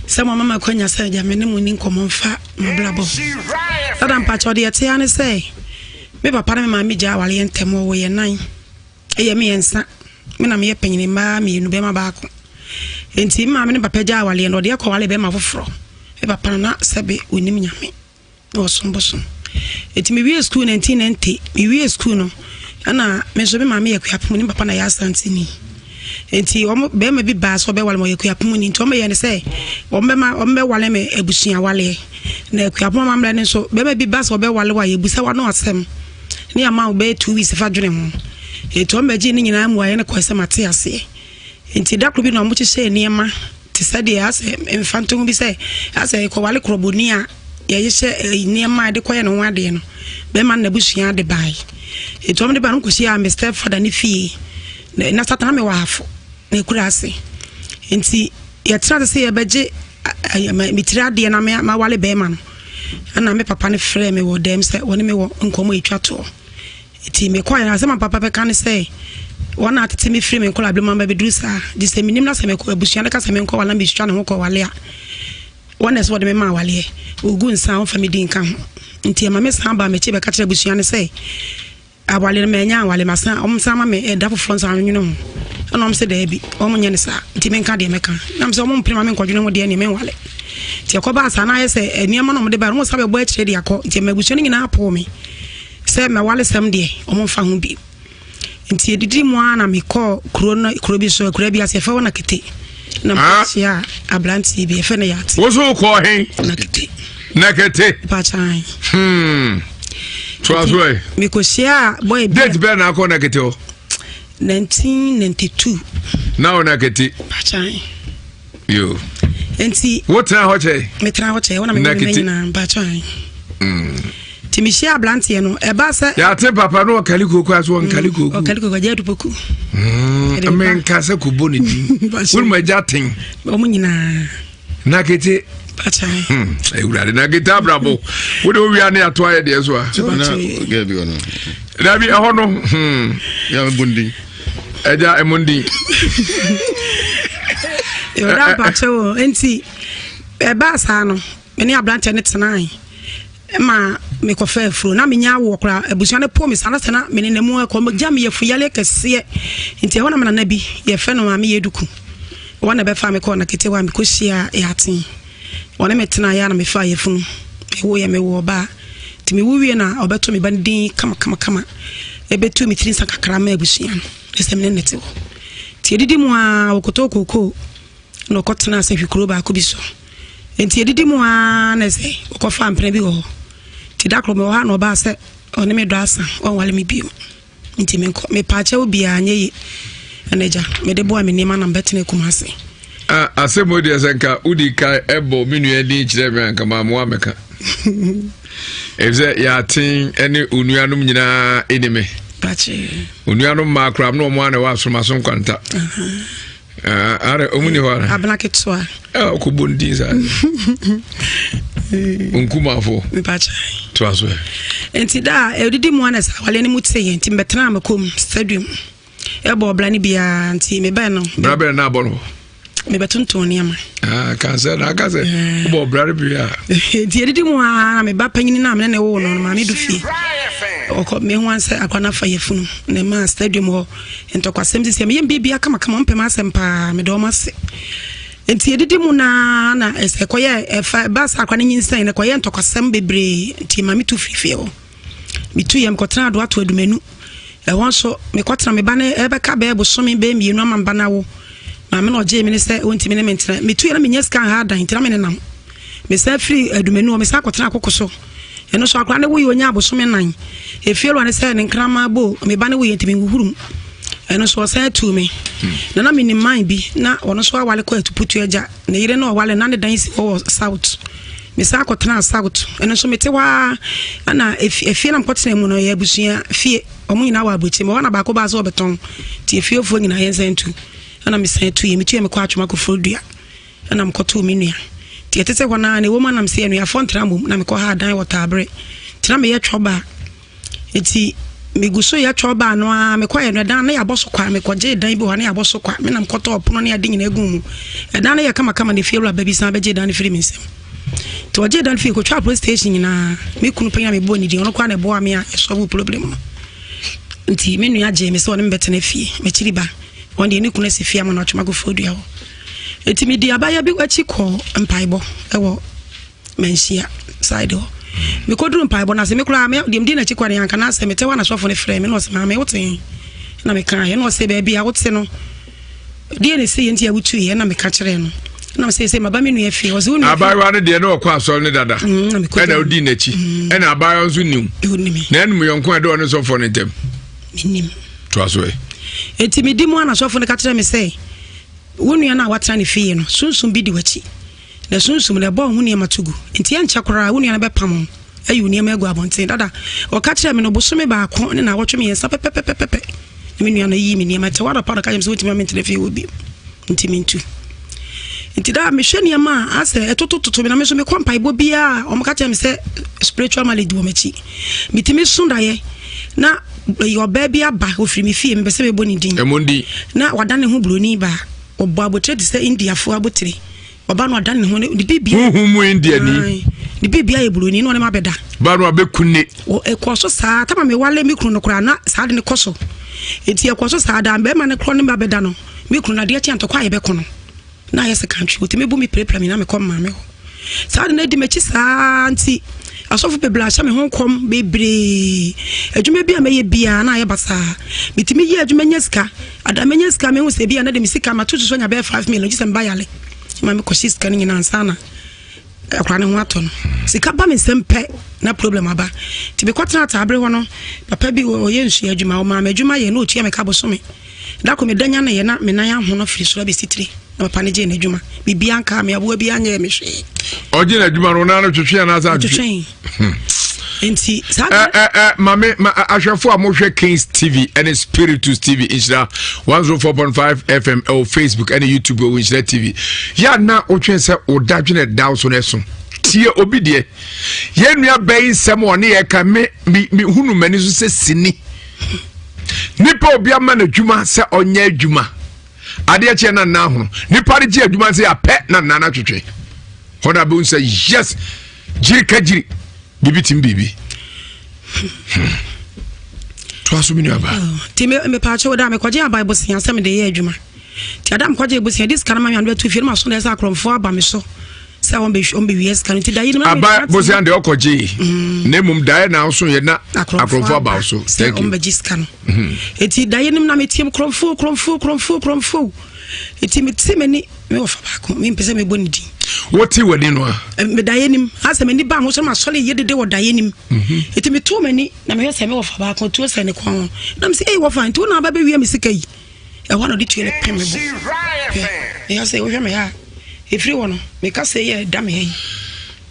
sɛ mo ama makwanya sɛ agya me ne mo ni nkɔmmɔ mfa mabrabɔ. Dada mpakyɛw deɛ ɛte ne sɛ me papa ne me maame gyaa awareɛ ntɛm wɔwɔ yɛn nan. Ɛyɛ mmiɛnsa. Me na meyɛ panyin, mmaa mmienu, bɛrima baako. Enti me maame ne papa gyaa awareɛ no, ɔde ɛkɔware bɛrima foforɔ. Me papa no na sɛbe ɔnim nyame na ɔsom bosom. Enti mewie sukuu 1990, mewie sukuu no, ɛna me nso me maame yɛ kuapemuni, me papa na yɛ asanteni. Enti wɔn bɛrima bi baa sɛ ɔbɛware me, ɔyɛ kuapemuni, nti wɔn yɛ no sɛ wɔn bɛma wɔn bɛware me abusua waleɛ. Na akuapem amammerɛ no nso, bɛrima bi ba sɛ ɔbɛware wo a, yɛbusa w'ano asɛm ne ama wo bɛyɛ 2 weeks fa dwene ho. Enti wɔn bɛgyee ne nyinaa mmuaeɛ no kɔɛ sɛ mate aseɛ. Enti da koro bi na wɔhyehyɛɛ nneɛma te sɛ deɛ asɛ mfantoho bi sɛ asɛ yɛkɔware korɔbɔni a yɛhyehyɛ nneɛma a yɛde kɔyɛ ne ho adeɛ no, bɛrima no n'abusua de bae. Enti wɔn de bae no wɔkɔhyiaa me stepfather ne fie. Na na satan me wɔ ahafo na ekura ase. Enti yɛtena ase sɛ yɛbɛgye me tiri adeɛ na mawale bɛrima no. Ɛna me papa no frɛɛ me wɔ dɛm sɛ wɔne me wɔ nkɔmmɔ a ɛtwa toɔ. Nti mekɔɛ no asɛm a papa bɛka ne sɛ wɔn a atete me firi me nkɔla bere mu aba bɛduru saa gye sɛ menim na sɛ mekɔ abusua no ka sɛ menkɔ wale na mesua ne ho kɔ wale a wɔn na ɛsɛ wɔde me ma awaleɛ wɔgu nsa a wɔmfa me di nka ho nti ɛma me san baa m'akyi bɛka kyerɛ abusua no sɛ awale no manya awale masan wɔn san ma me ɛda foforɔ nsa anwene ho ɛna wɔn sɛ daabi wɔn nyɛ ne saa nti menka deɛ mɛka nam sɛ wɔn mpere ma menkɔdwene ho deɛ neɛ menwale nti ɛkɔbaa saa na ayɛ sɛ nneɛma na wɔn de ba no wɔn san bɛbɔ akyire de akɔ nti ɛma abusua no nyinaa poo me sɛ mawalesɛm deɛ wɔn mfa ho bi nti edidi mu ara na mekɔɔ kuro no kuro bi so akura bi ase yɛfrɛ hɔ Nakete na ah. mekɔhyia aberanteɛ bi yɛfrɛ no Yate. Wo so wokɔɔ he? Nakete. Nakete. Pakyan. Hmm. Toa so ɛ. Mekɔhyia bɔyɛ bi. Date bɛn na akɔ Nakete hɔ? 1992. Na wo Nakete. Pakyan. Yo. Nti. Wotena hɔ kyɛ? Metena hɔ kyɛ, wɔn na mewɔ ne nyinaa mpakyɛ. Nti mehyia aberanteɛ no, ɛba sɛ. Yɛate papa no ɔkali koko aso ɔnkali mm, koko. Ɔkali koko agya atupoku. Mm, menka sɛ kɔbɔ ne din. Wone mu agya ten. Wɔn nyinaa. Nakete. Awurade na gita abrabɔ wode wowia ne ato ayɛ deɛ so a dabi ɛhɔ no ɛgya ɛmo ndin yɛda mpakyɛ o nti ɛbaa saa no me ne aberanteɛ no tenae ma mekɔfa afuro na menya awoɔ koraa abusua no po me saa na sɛ na mene na mu akɔ megya me yɛfu yale kɛseɛ nti ɛhɔ na me nana bi yɛfrɛ no maame yɛduku wɔn na ɛbɛfa me kɔɔ na ketewa mekɔhyia yɛaten wɔne me tenaeɛ a na mefa yɛfunu mewo yɛ mewo ɔbaa nti mewo wie na ɔbɛto me ba no din kama kama kama ɛbɛtu me tiri nsa kakra ma abusua no ɛsɛ me ne ne te hɔ nti ɛdidi mu a wɔkɔtɔ kookoo na ɔkɔtenaa sahwi kuro baako bi so. Nti yɛdidi mu ara na sɛ ɔkɔfaa mpena bi wɔ hɔ. Nti da koro mewɔ hɔ a na ɔbaa sɛ ɔne me dɔ asa, ɔnwale me bio. Nti menkɔ. Mepaa kyɛw biara anyɛ yie. Ɛna agya, mede boa me nneɛma na mebɛtena Kumasi. Ah, asɛm wo deɛ sɛ nka wodi ka ɛbɔ me nua din kyerɛ me anka maamoa mɛka. Ɛfisɛ yɛaten ne onuanom nyinaa ɛni me. Onuanom mmaa koraa na ɔmo a na ɛwɔ asomaso nkwanta. Ah, ara ɔmu ni hɔ ara. Abena ketewa. Ah, ɔkɔ bɔ ndin saa. Nkumafo. Mpakyɛ. To aso ɛ. Nti da a ɛdidi mu ana sɛ awale no mu te yɛ nti mbɛtena me kɔm stadium ɛbɔ ɔbra no biara nti mebɛn no. Bra bɛn na abɔ no. Mebɛtontɔn nneɛma. Ah, kan sɛ na aka sɛ eh. wobɔ ɔbra no bi a. Nti ɛdidi mu a na meba panyini no a mene ne woo no no maame du fie. Ɔkɔ mehu ansɛ akwa no afa yɛfunu na ɛma stadium hɔ Ntɔkwasɛm sisi a meyɛ biribiara kamakama, wɔmpɛ m'asɛm paa, meda wɔn ase. Nti yɛdidi mu naa na ɛsɛ ɛkɔyɛ ɛfa ɛba saa akora no nyinsɛn no ɛkɔyɛ ntɔkwasɛm bebree nti ma metu firi fie hɔ. Metu yɛ mekɔtena adoa to adumanu. Ɛhɔ nso mekɔtena me ba no ɛbɛka bɛyɛ bosome bɛyɛ mmienu ama me ba no awo. Maame na ɔgyee me ne sɛ ɔntumi ne me ntena. Metu yɛ na menya sika nha adan nti na me nenam. Mesan firi adumanu hɔ mesan kɔtena akoko so. Ɛno nso akwadaa no wuiɛ ɔnyaa abosome nnan. Efie wura no sɛ ne nkraman bo me ba no wuiɛ nti menhuhuru mu. Ɛno nso ɔsan tuu me. Na na menim man bi na ɔno nso awale kɔ Atuputu agya. Ne yere no ɔwale na ne dan si hɔ wɔ South. Mesan kɔtenaa South. Ɛno nso mete hɔ ara ɛna efie na mekɔtena mu no yɛ abusua fie. Wɔn nyinaa wɔ aburokyire mu. Ɛhɔ na baako baa sɛ ɔbɛtɔn. Nti efiefoɔ nyinaa yɛnsan ntu. Ɛna mesan tuiɛ. Metuiɛ mekɔɔ Atwoma Koforidua. Ɛna mekɔtoo me nua. Nti ɛte sɛ hɔ no ara na ɛwom a na mese anuafoɔ ntra mmom na mekɔhaa dan wɔ Taabere. Nti na meyɛ twɔba. Nti megu so yɛ twɔba no ara mekɔyɛ no ɛdan na yɛabɔ so kwa. Mekɔgyee dan bi wɔ hɔ na yɛabɔ so kwa. Me na mekɔtɔɔ ɔpono ne ade nyinaa guu mu. Ɛdan no yɛ kamakama na efiewura ba bi san bɛgyee dan no firii me nsam. Nti ɔgyee dan no fii kɔtwaa police station nyinaa. Me kunu panyin a mebɔɔ ne din ɔno koraa na ɛboaa me a yɛsɔlvoo problem no. Nti me nua gyee me sɛ ɔne me bɛtena fie. M'akyiri ba. Ɔno deɛ ne kunu asi fie ama no atwom akɔfo dua hɔ. Enti medi abaayewa bi akyi kɔɔ mpaebɔ wɔ Manhyia side hɔ. Mekɔduru mpaebɔ no ase, me koraa me deɛ medi n'akyi kɔ ne anka n'asɛ mete hɔ na sɔfo no frɛ me na ɔsɛ maame wote he? Na mekaeɛ na ɔsɛ baabi a wote no deɛ na ɛsɛ yɛ nti a wotuiɛ na meka kyerɛɛ no na ɔsɛ sɛ maba me nua fie ɔsɛ wo nua abaayewa no deɛ na ɔkɔ asɔre no dada mm, ɛna odi n'akyi mm. ɛna abaayewa nso nim na ɛnum yɔnko a ɛde ɔne sɔfo no ntam menim toa so ɛ enti medi mu a na sɔfo no ka kyerɛ me sɛ Wo nua no a woatena ne fie no, sunsum bi di w'akyi, na sunsum no, ɛbɔ wo ho nneɛma to gu. Enti ɛnkyɛ koraa, wo nua no bɛpam wo ayi wo nneɛma agu abɔnten. Dada, ɔka kyerɛɛ me no, bosome baako ne nnawɔtwe mmiɛnsa pɛpɛpɛpɛpɛ na me nua no yii me nneɛma. Ɛte hɔ anɔpa na ɔka kyerɛɛ me sɛ wontumi ma mentena fie hɔ bio, nti mentu. Nti daa mehwɛ nneɛma a asɛ ɛtotototo me na me nso mekɔ mpaebɔ biara a wɔka kyerɛ me sɛ spiritual malady wɔ m'akyi. Metumi so daeɛ na ɛyɛ ɔbaa bi aba ofiri me fie mepɛ sɛ mebɔ ne din. Ɛmɔ din. Na wada ne ho buroni baa ɔbɔ abotire te sɛ Indiafoɔ abotire. Ɔba no ɔda ne ho ne bibia. Huhu mu Indiani. Ne bibia yɛ buroni na ɔne ma bɛda. Ba no abɛku ne. Ɛkɔ so saa tama mewale me kunu no koraa na saa de ne kɔ so. Enti ɛkɔ so saa daa bɛrima no korɔ ne ma bɛda no. Me kunu no adeɛ kye a ntɔkwa a yɛbɛko no na ayɛ sekantwe. Ɔtumi bu me pirapira me na mekɔ me maame hɔ. Saa ade no adi m'akyi saa nti asɔfo bebree ahyɛ me ho nkɔm bebree. Adwuma bi a mɛyɛ biara na ayɛ basaa. Metumi yɛ adwuma nya sika. Ada menya sika mehu sɛ bi a na de me sika mato so anya bɛyɛ 5 million gye sɛ meba yale. Ma mekɔhye sika no nyinaa ansa na akora ne ho atɔ no. Sika ba me nsam pɛ na problem aba. Nti mekɔtena ataabere hɔ no, papa bi ɔyɛ nsuo adwuma, ɔmaa me adwuma yɛ na ɔtua me ka bosome. Da koro meda nyaneeɛ na me nan ahono firi soro abɛsi tire na papa no gyee n'adwuma. Biribiara nkaa me, aboa biara nyɛɛ me hwee. Ɔgye n'adwuma no, wo nan no twetwe anaasɛ antwetwe? Ɔtwetwee. Nti saa ɛ ɛ ɛ maame ma ahwɛfo a mohwɛ Kings TV ɛne Spiritus TV nhyira 104.5 FM ɛwɔ Facebook ɛne YouTube ɛwɔ nhyira TV yɛ ana wotwen sɛ woda dwene da so no ɛso tie obi deɛ yɛn nua bɛyi nsɛm ɔne yɛ ka me me me hunu m'ani so sɛ sini nipa obi ama no adwuma sɛ ɔnyɛ adwuma adeɛ kyeɛ na nna ahono nipa de gye adwuma sɛ apɛ na nna no atwetwe hɔ na bɛhu sɛ yes gyiri ka gyiri biribi tim biribi hmm. toa so me nuaba oh, nti mepaakyɛ wo da mekɔgye aban bosea sɛ mede yɛ adwuma nti ada mekɔgye bosea de sika no ma me ade bɛto fie no maso na ɛsɛ akorɔmfoɔ aba me so sɛ wɔmbɛwia sika no nti da yi no aba bosea deɛ ɔkɔgye mm. na mmom daeɛ na woso yɛ na akorɔmfoɔ aba wo so sɛ wɔmbɛgye sika no Eti daeɛ no mu na meteam korɔmfoɔ korɔmfoɔ korɔmfoɔ korɔmfoɔ. Eti mete m'ani me wɔfa baako mempɛ sɛ mebɔ ne din. Wote w'ani no a? Me daeɛ nim asɛ m'ani ba ho so na masɔre yɛ dede wɔ daeɛ nim. Mhm. Eti metoo m'ani na mehwɛ sɛ me wɔfa baako tuo sɛ ne kɔn ho. Na mesɛ ei wɔfa nti wo na aba bɛwia me sika yi. Ɛhɔ na ɔde tuo no pem me bo. Hwɛ meyɛ sɛ wohwɛ me ha a ɛfiri hɔ no meka sɛ yɛ da me ha yi.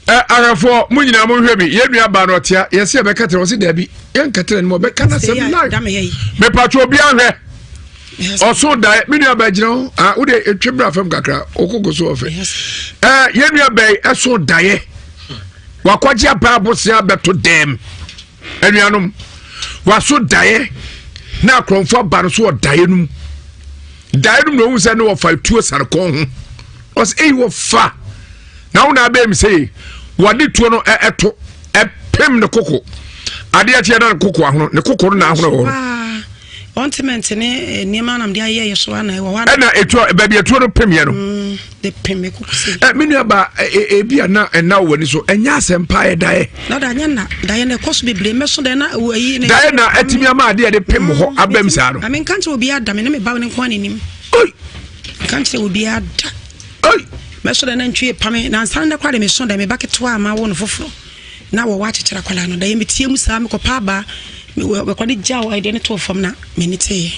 Ɛ ahwɛfoɔ mo nyinaa monhwɛ bi yɛn nua baa no ɔtea yɛsɛ yɛbɛka tena ɔse daabi yɛnka tena no mu ɔbɛka no asɛm live mepatwo obi ahwɛ ɔso daeɛ me nua baa gyina hɔ ah wode etwe bra fam kakra okoko so ɔfɛ ɛ yɛn nua baa yi ɛso daeɛ wakɔgye abaa abosea bɛto dɛm anuanom waso daeɛ na akorɔmfo aba no so wɔ daeɛ no mu daeɛ no mu na ohun sɛ ne wɔfa tuo sarekɔn ho ɔsɛ eyi wɔfa na wo na abɛn mi sɛ wɔde tuo no ɛto ɛpem ne koko adeɛ kyeɛ na ne koko ahono ne koko no na ahono wɔ hɔ ɔntiment ne eh, nneɛma nam de ayɛ yɛ so ana ɛwɔ hɔ ɛna etuo baabi etuo no pem yɛ no mm, de pem me koko se ɛ me nua ba ebi a na ɛna wɔ ani so ɛnyɛ asɛm pa yɛ daeɛ na da nyɛ na daeɛ na ɛkɔ so bebree mɛso daeɛ na ɛwɔ ayi ne daeɛ na ɛtumi ama adeɛ de pem hɔ mm, abɛm saa no ame nka nkyerɛ obi ada me ne me ba ne nko anenim nka nkyerɛ obi ada Mɛsɔ dɛ nantwie pa me na ansa no koraa de mesɔ dɛ me ba ketewa a mawo no foforɔ na wɔwɔ akyekyere akwadaa no dɛ metie mu saa mekɔpa aba mekɔde gyaw ɛdeɛ no too fam na m'ani teeɛ.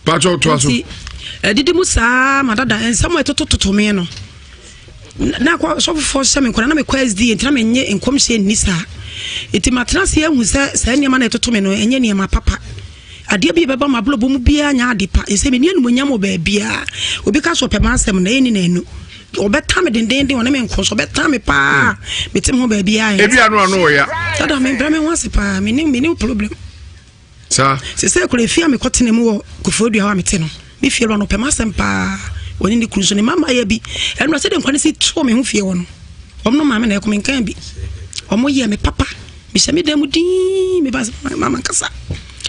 Patrɔ toa so. Nti ɛdidi mu saa ma dada nsɛm a ɛtotototo me no na akɔ sɔfofoɔ hyɛ me nkɔla na mekɔ SDA nti na menye nkɔmhyɛ nni saa nti matena ase ahu sɛ saa nneɛma na ɛtoto me no ɛnyɛ nneɛma papa. Adeɛ bi a ɛbɛba m'abrabɔ mu biara nyɛ ade pa. Ɛsɛ menni animuonyam wɔ baabiara. Obi ka sɛ ɔpɛ m'asɛm na ɛnni n'anu. Ɔbɛta me dendenden, ɔne me nko so, ɔbɛta me paa. Mete me ho baabiara. Ebi ano ano wɔ ya. Dada me brɛ me ho ase paa, me ne me ne problem. Saa. Sɛ sɛ kura efie a mekɔtena mu wɔ Koforidua hɔ a mete no, me fie wura no ɔpɛ m'asɛm paa. Ɔne ne kunu so ne mama yɛ bi. Ɛnura sɛ de nkwa ne si too me ho fie hɔ no. Wɔn no maame na ɛkɔ me nkan bi. Wɔn yɛ me papa. Mehyɛ me dan mu dinn, meba sɛ mama nkasa,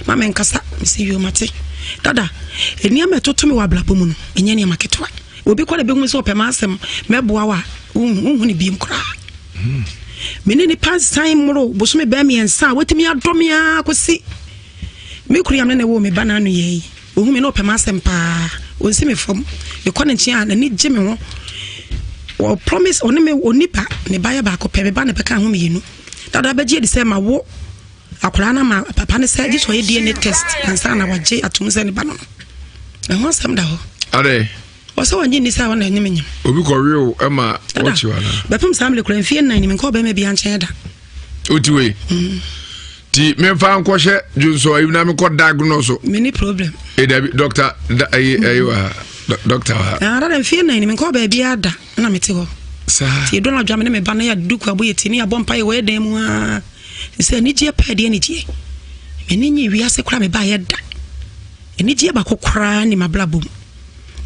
mama nkasa, mesɛ yoo mate. Dada, nneɛma ɛtoto me wɔ abrabɔ mu no, ɛnyɛ nneɛma ketewa. Obi kɔ na bɛhu sɛ ɔpɛ m'asɛm, mɛboa wo a, wonhu ne biem koraa. Me ne nipa nsan mmoro bosome bɛɛ mmiɛnsa a watumi adɔ me ara kɔsi me kuru yam ne na ɛwɔ me ba n'ano yɛ yi. Ohu me na ɔpɛ m'asɛm paa. Ɔnsi me fam. Mekɔ ne nkyɛn a, n'ani gye me ho. Wɔ promise ɔne me ɔni ba, ne ba yɛ baako pɛ, me ba na ɛbɛka ho mmienu. Dada bɛgye adi sɛ ma wo akwadaa no ama papa no sɛ gye sɛ ɔyɛ DNA test ansa na wagye atom sɛ ne ba no no. Ɛho asɛm da hɔ. Adɛ. Ɔsɛ wɔngye nni sɛ ɔna ɛnyem nyem. Obi kɔwe o ɛma wɔkyi wa na. Bɛpem saa mmerɛ kura mfie nnan ni menkɔ ɔbɛrima bi ankyɛn da. Oti wei. Mm. Ti memfa nkɔhyɛ dwonsɔ ayi na mekɔ diagnose. Many problem. E dabi doctor da ayi ayi wa ha doctor wa ha. Ah dada mfie nnan ni menkɔ baabi ada na mete hɔ. Saa. Ti edu anadwo a me ne me ba no yɛ duku abɔ yɛ ti ne yɛabɔ mpaeɛ wɔ yɛ dan mu aa. Sɛ anigyeɛ paa deɛ anigyeɛ. M'ani nye wiase koraa me ba yɛ da. Anigyeɛ baako koraa ni m'abrabɔ mu.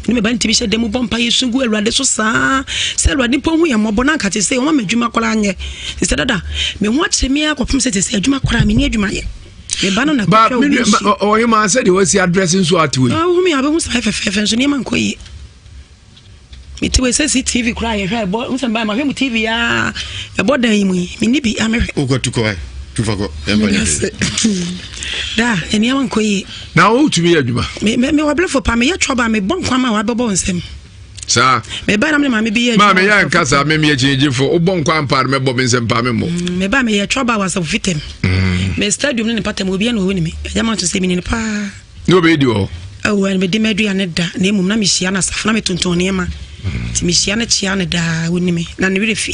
Ne me ba ntumi hyɛ dan mu bɔ mpaeɛ su gu Awurade so saa sɛ Awurade mpo hu yɛn mmɔbɔ na anka te sɛ ɔma me adwuma koraa nyɛ. Sɛ dada me ho akyere me ara kɔpem sɛ te sɛ adwuma koraa menni adwuma yɛ. Me ba no na kɔtwa obi nsuo. Ɔhema sɛ deɛ wasi adrɛse nso ate wei. Wohu me a wobɛhu sɛ fɛfɛɛfɛ nso nneɛma nkɔ yie. Mete wei sɛ si TV koraa yɛhwɛ ɛbɔ nsɛm baa mahwɛ mu TV aa ɛbɔ dan yi mu yi menni bi amehwɛ. Wokɔ tukɔ ɛ tufa kɔ ɛmfa nyɛ hwee. Da nneɛma nkɔ yie. Na wotumi yɛ adwuma. Me me me wɔbrɛfo pa meyɛ twɔba mebɔ nkwa ma wabɛbɔ nsɛm. Saa. Meba na me maame bi yɛ adwuma. Maa meyɛ nka saa me meyɛ kyingyefo wobɔ nkwa mpa no mɛbɔ me nsɛm pa me mmɔ. Mm, meba meyɛ twɔba wɔ asafo fitam. Mm. Me stadium ne ne patam obi na ɔwɔ ne me. Ɛyɛ ma nso sɛ menni no paa. Ne obɛyɛ di wɔ hɔ. Ɛwɔ mede m'aduane da na mmom na mehyia no asafo na metontɔn nneɛma nti mehyia no kyea no daa ɔni me na ne werɛ fi.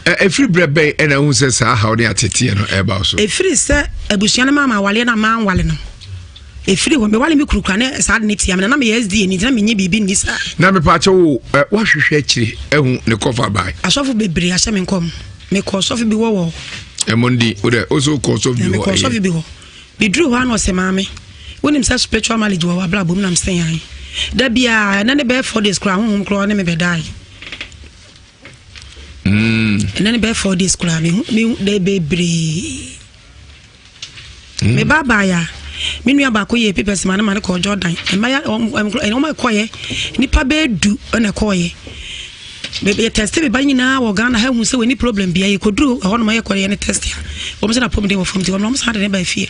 Ɛfiri berɛ bɛn ɛna wohu sɛ saa haw ne ateteɛ no ɛba wo so? Ɛfiri sɛ abusua no maa ma awaleɛ no a manwale no ɛfiri hɔ mewale me kuru kora ne saa de ne tia me na na meyɛ SDA ni nti na menyɛ biribi nni saa. Na mepaakyɛ wo woahwehwɛ akyire ahu ne kɔfa bae? Asɔfo bebree ahyɛ me nkɔm mekɔ sɔfo bi wɔ wɔ ɛmɔ ndi wodɛ wo so wokɔ sɔfo bi hɔ mekɔ sɔfo bi hɔ Meduruu hɔ a na ɔse maame wonim sɛ spiritual marriage wɔ w'abrabɔ mu na mese ae. Da biara ɛnɛ ne bɛyɛ 4 days koraa honhom koraa ɔne me bɛdae. Ɛnɛ ne bɛyɛ 4 days koraa mehu mehu da bebree. Me ba baeɛ a me nua baako yɛ papers ma ne ma ne kɔɔ Jordan. Mmaya wɔn ɛkɔyɛ nipa bɛyɛ du ɛna ɛkɔɔyɛ. Yɛ tɛste me ba nyinaa wɔ Ghana ha hu sɛ wɔni problem bia yɛkɔduru ɛhɔ nom yɛkɔ yɛ ne tɛste a wɔn sɛ napɔmuden wɔ fam nti wɔn wɔn san de ne ba fie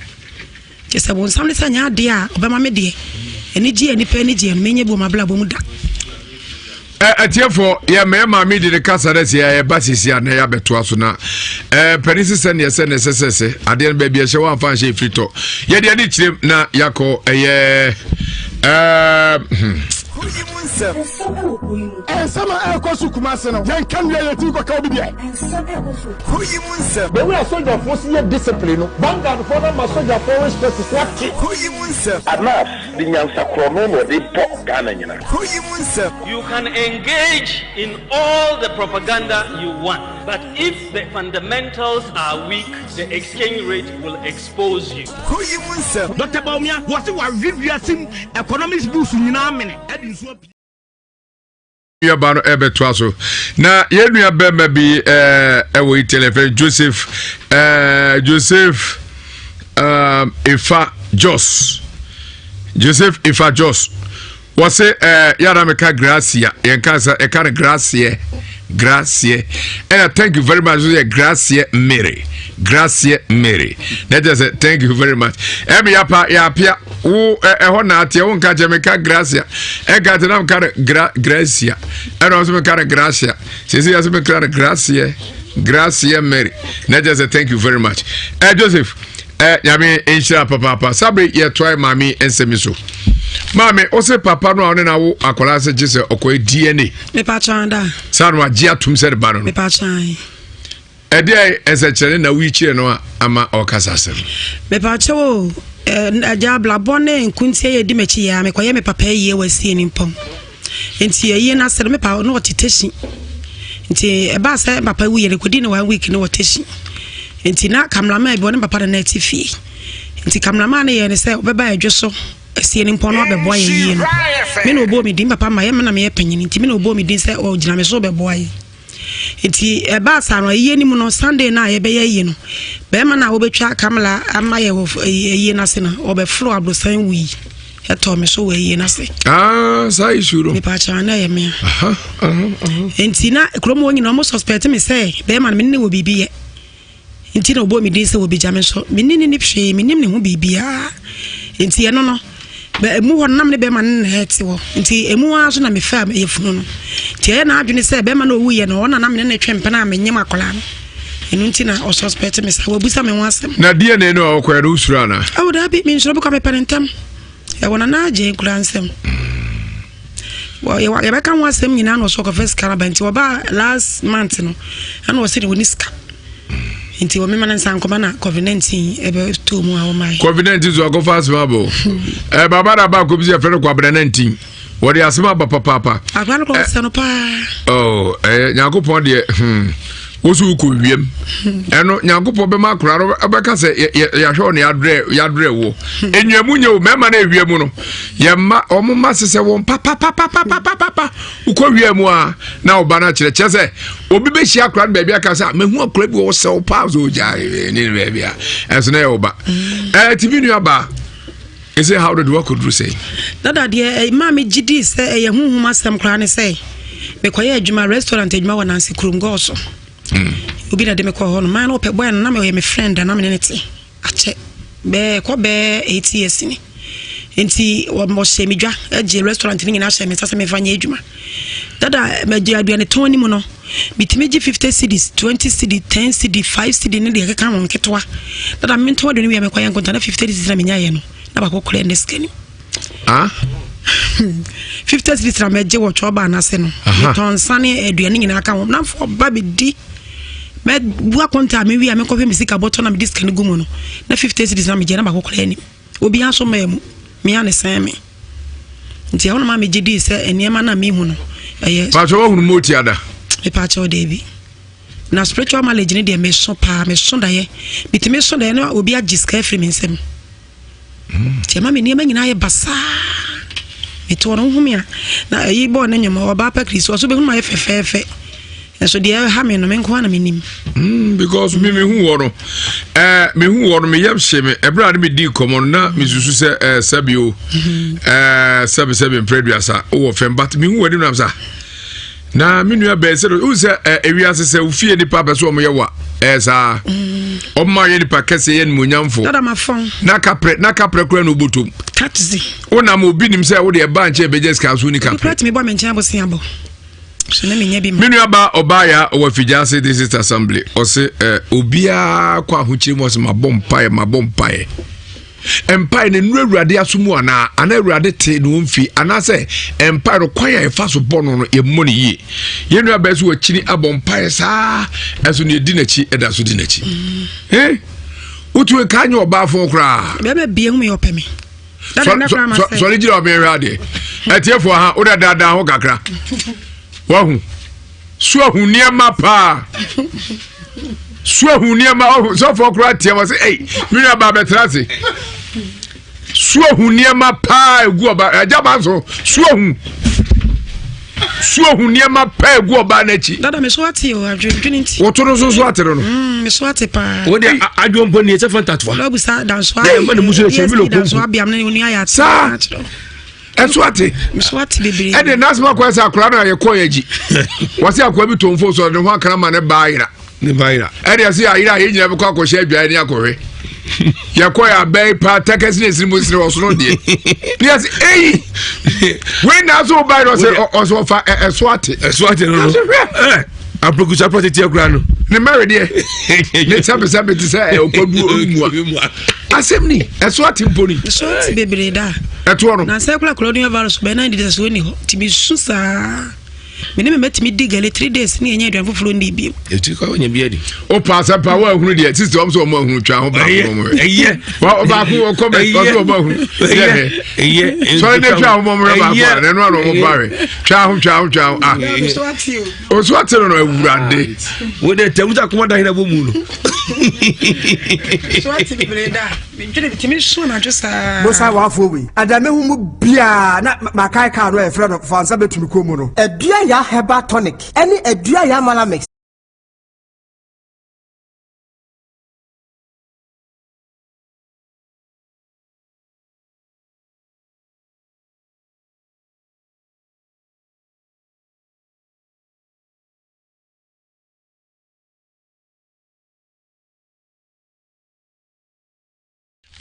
kyɛ sɛ bonsam ne sɛ nyɛ adeɛ a ɔbɛma me deɛ anigye a nipa ani gyeɛ no menyɛ bi wɔ m'abrabɔ mu da. Atiefoɔ yɛ mɛyɛ maame di ne kasa dɛ sɛ yɛba sisi a na yɛabɛtoa so na panin sesɛ neɛ sɛ ne sɛ sɛ sɛ adeɛ no baabi ɛhyɛ wɔamfa nhyɛ ɛfiri tɔ yɛde ani kyerɛm na yɛakɔ ɛyɛ Nsɛm a ɛrekɔ so Kumasi no, yɛnka nwie a yɛtumi kɔka obi deɛ. Nsɛm a ɛrekɔ so kuro yi mu nsɛm. The way a sogyafoɔ si yɛ discipline no, vanguard foɔ no ama sogyafoɔ respect so ate. Kuro yi mu nsɛm. Anas de nyansa korɔno na ɔde bɔ Ghana nyina. Kuro yi mu nsɛm. You can engage in all the propaganda you want, but if the fundamentals are weak, the exchange rate will expose you. Kuro yi mu nsɛm. Doctor Bawumia, wɔse wawe wiase mu economics books nyinaa amene de nsuo apue. Nuaba no ɛbɛtoa so na yɛn nua bɛrima bi ɛwɔ Italy fɛ Joseph ɛɛ Joseph ɛɛ Efa Jos Joseph Efa Jos wɔse ɛɛ yàrá mi ka Gracia yɛn ka sɛ ɛka no Gracia Gracia ɛna thank you very much so yɛ Gracia Mary Gracia Mary na ɛkyɛ sɛ thank you very much ɛmi yapa yapia. Wo ɛhɔ na ateɛ wo nka kyɛ meka gracia ɛnka te na meka no gra gracia ɛna ɔso meka no gracia sisi yɛ so meka no gracia gracia mary na kyɛ sɛ thank you very much ɛ joseph ɛ nyame nhyira papaapa sabre yɛtoa maame nsɛm so maame wo se papa no a ɔne na wo akwadaa sɛ gye sɛ ɔkɔyɛ dna mepa kyɛn da saa no agye atom sɛ ne ba no no mepa kyɛn Ɛdeɛn nsɛnkyerɛnne na woyi kyerɛ no a ama ɔrekasa asɛm? Mepaakyɛw o, agya abrabɔ ne nkuntia yɛ di m'akyi yɛ a mekɔyɛ me papa ayie wɔ asie ne mpɔn. Nti ayie no ase no me papa no ɔte tehyi. Nti ɛbaa sɛ papa wuyɛ no kɔdi ne one week no wɔ tehyi. Nti na kameraman bi ɔne papa no na ɛte fie. Nti kameraman no yɛ ne sɛ ɔbɛba adwo so asie ne mpɔn no abɛboa yɛ yie no. Me na ɔbɔɔ me din papa ma yɛ me na meyɛ panyin nti me na ɔbɔɔ me din sɛ ɔgyina me so bɛboa yɛ. Nti ɛbaa saa no, ayie no mu no, Sunday no a yɛbɛyɛ ayie no, bɛrima no a wɔbɛtwa kamla ama yɛ wɔ ayie no ase no, ɔbɛforo aborosan wui ɛtɔɔ me so wɔ ayie no ase. Ah, saa issue no. Mepa kyɛw na ɛyɛ mea. Nti na kurom hɔ nyinaa wɔn suspect me sɛ bɛrima no me ne wɔ biribi yɛ. Nti na ɔbɔɔ me din sɛ wɔbɛgya me nso menni ne ne hwee mennim ne ho biribiara nti ɛno no ɛmu hɔ no nam ne bɛrima no na ɛte hɔ nti ɛmu ara so na mefaa yɛfunu no nti ɛyɛ n'adwene sɛ bɛrima no ɔwuiɛ no ɔna na mene ne twe mpena a menyem akwadaa no ɛno nti na ɔsuspect me saa wabusa me ho asɛm. Na DNA no a ɔkɔɛ no wosuro anaa? Ɛwɔ daabi mensuro bɛkɔ mepɛ ne ntɛm ɛwɔ nana agye nkura nsɛm yɛbɛka ho asɛm nyinaa na ɔsɛ ɔkɔfɛ sika no ba nti ɔbaa last month no ɛna ɔsɛ de wɔni sika nti wɔmema no nsa nkɔma na covid-19 ɛbɛtɔ mu a wɔmae covid-19 so akɔfa asɛm aba o eh, baba na ba akɔbi sɛ yɛfrɛ no kwabena 19 wɔde asɛm aba papaapa akora no kɔ sɛ no paa oh, eh, nyankopɔn deɛ hmm, wo so wokɔ wiem ɛno nyankopɔn bɛma akora no bɛka sɛ yɛahwɛ wo ne yɛadrɛ woɔ ɛnwa mu nyɛ o mmarima no ɛwia mu no yɛmma ɔmo ma sesɛ wɔn papapapapapapa wokɔ wia mu a na ɔba no akyerɛ kyerɛ sɛ obi bɛhyia akora no baabi aka sɛ ah, mehu akora bi wɔ sɛ wo paa sɛ ɔgya ne ne baabi a ɛnso na ɛyɛ wo ba ɛɛ tv nua baa ɛsɛ how did wakɔduru sɛ dada deɛ maa me gye dii sɛ ɛyɛ honhom asɛm koraa ne sɛ mekɔyɛ adwuma restaurant adwuma wɔ nanse kurom gɔɔ so obi na de mekɔ hɔ no maa no ɔpɛ bɔɛ no na meyɛ me friend na mene ne te Akyɛ bɛɛ kɔ bɛɛ 8 years ni. Nti wɔhyɛ me dwa gye restaurant no nyinaa hyɛ me nsa sɛ memfa nyɛ adwuma. Dada magye aduane tɔn no mu no, metumi gye 50 cedis, 20 cedi, 10 cedi, 5 cedi ne deɛ ɛkeka ho nketewa. Dada mentɔn aduane wie a mekɔyɛ nkonta na 50 cedis na menyaeɛ no na baako koraa nni sika nim. Ah? 50 cedis na mɛgye wɔ twɔba anase no. Metɔn nsa ne aduane nyinaa ka ho. Namfo ɔba bɛdi. Mɛbu akonta a mewie a mekɔhwɛ me sika bɔtɔ na mede sika no gu mu no. Na 50 cedis na megye na baako koraa anim. Obiara nso mmaa mu. Me ara na ɛsɛn me. Nti ɛhɔ na maa megye dii sɛ nneɛma no a mehu no ɛyɛ. Paatwa wahunu moti ada? Mepaakyɛw daabi. Na spiritual marriage ne deɛ meso paa meso daeɛ. Metumi so daeɛ na obi agye sika afiri me nsam. Nti ɛma me nneɛma nyinaa yɛ basaa. Mete hɔ no wohu me a na ayi bɔɔ ne nnwom ɔbaa pa kiri so ɔso bɛhu ma yɛ fɛfɛɛfɛ. Nso deɛ ɛha me no me nko ara na menim. Mm, because me mehu wɔ no eh, mehu wɔ no meyam hye me ɛberɛ a ne medii kɔmmɔ no na mesusu sɛ eh, sɛbi o mm-hmm. eh, sɛbi sɛbi mprɛ aduasa wowɔ fam but mehu wɔ anim nam sa na me nua bɛn sɛ wohu sɛ eh, ewiase sɛ wofie nipa pɛ sɛ ɔmoyɛ wa ɛyɛ saa mm. ɔmma yɛ nipa kɛseɛ yɛ nimonyamfo na kaprɛ na kaprɛ kora na wobɔtom wonam obi nim sɛ wode ɛba nkyɛn bɛgya sika so woni kaprɛ me nua ba ɔbaa ya ɔwɔ afigya district assembly ɔse eh, obiara kɔ ahokyere mu ɔse mabɔ mpaeɛ mabɔ mpaeɛ mpae no nnuru awurade aso mu anaa anaa awurade te ne wɔn fi anaasɛ mpae no kwan a yɛfa so bɔ no no yɛmmɔ no yie yɛn nua bɛyɛ so wɔakyini abɔ mpae saa ɛso ne yɛdi n'akyi ɛda so di n'akyi mm. eh? wotu nka nyɛ ɔbaa fo koraa bɛrima bie hu mi ɔpɛ mi sɔre gyina ɔbɛn hwɛ adeɛ atiefoɔ ha wode daadaa ho kakra wahu so ahu nneɛma paa so ahu nneɛma ɔhu sɔfoɔ koraa teɛ wɔ sɛ ei me nua ba bɛtena ase so ahu nneɛma paa egu ɔba agya ba nso so ahu so ahu nneɛma paa egu ɔbaa n'akyi. Dada me so ate o adwendwene nti. Woto no so so ate no no. Mm, me so ate paa. Wo de adwo mpo ni ɛsɛ fanta toa. Lɔbu sa danso a. Ɛma ne musu ɛsɛ mi lɔkunku. Danso abiam ne onua yɛ ate. Saa ɛso ate. Me so ate bebree. Ɛde n'asɛm akɔyɛ sɛ akora no a yɛkɔ yɛ akyi. Wɔsi akora bi to nfo so ɔde ne ho akra ma ne baa yera. Ne ba yera. Ɛde ɛsɛ ayera a yɛn nyinaa bɛkɔ akɔhyɛ adwae ne akɔhwɛ. Yɛkɔ yɛ abɛn paa tɛkɛsi ne esiri mu sere ɔsono deɛ. Ne yɛsɛ eyi wei na aso ba yɛrɛ ɔsɛ ɔsɛ ɔfa ɛso ate. Ɛso ate no no. Ɛɛ aprokusa pɔ tete akura no. Ne mɛri deɛ ne sɛbisɛbi ti sɛ ɔkɔdu omua. Asɛm ni ɛso ate mpo ni. Ɛso ate bebree da. Ɛtoɔ no. Na sɛ kura kura ɔdun virus bɛn na ndidi sɛ so ni hɔ tìmi su saa. Me ne me mma tumi di gale three days ne yɛnyɛ aduane foforɔ nni bio. Ɛti kɔ wonya bi adi. O pa asɛm pa wo ahunu deɛ sisi wɔn sɛ wɔn ahunu twa ho baako wɔn hwɛ. Ɛyɛ. Wa baako wɔ kɔmɛnt wɔn sɛ wɔn ahunu. Ɛyɛ. Ɛyɛ. Sɔre ne twa ho wɔn hwɛ baako a n'anu ano wɔn ba hwɛ. Twa ho twa ho twa ho ah. Osu ate no no awurade. Wo de tɛmu ta kuma da hena bɔ mu no. Osu ate bebree da. Medwene metumi su anadwo saa. Mo saa wafoɔ wei. Ada mehu mu biaa na makae kaa no a yɛfrɛ no fa nsa bɛtu me kɔn mu no. Adua Yaa Herbal Tonic ne Adua Yaa Malamix.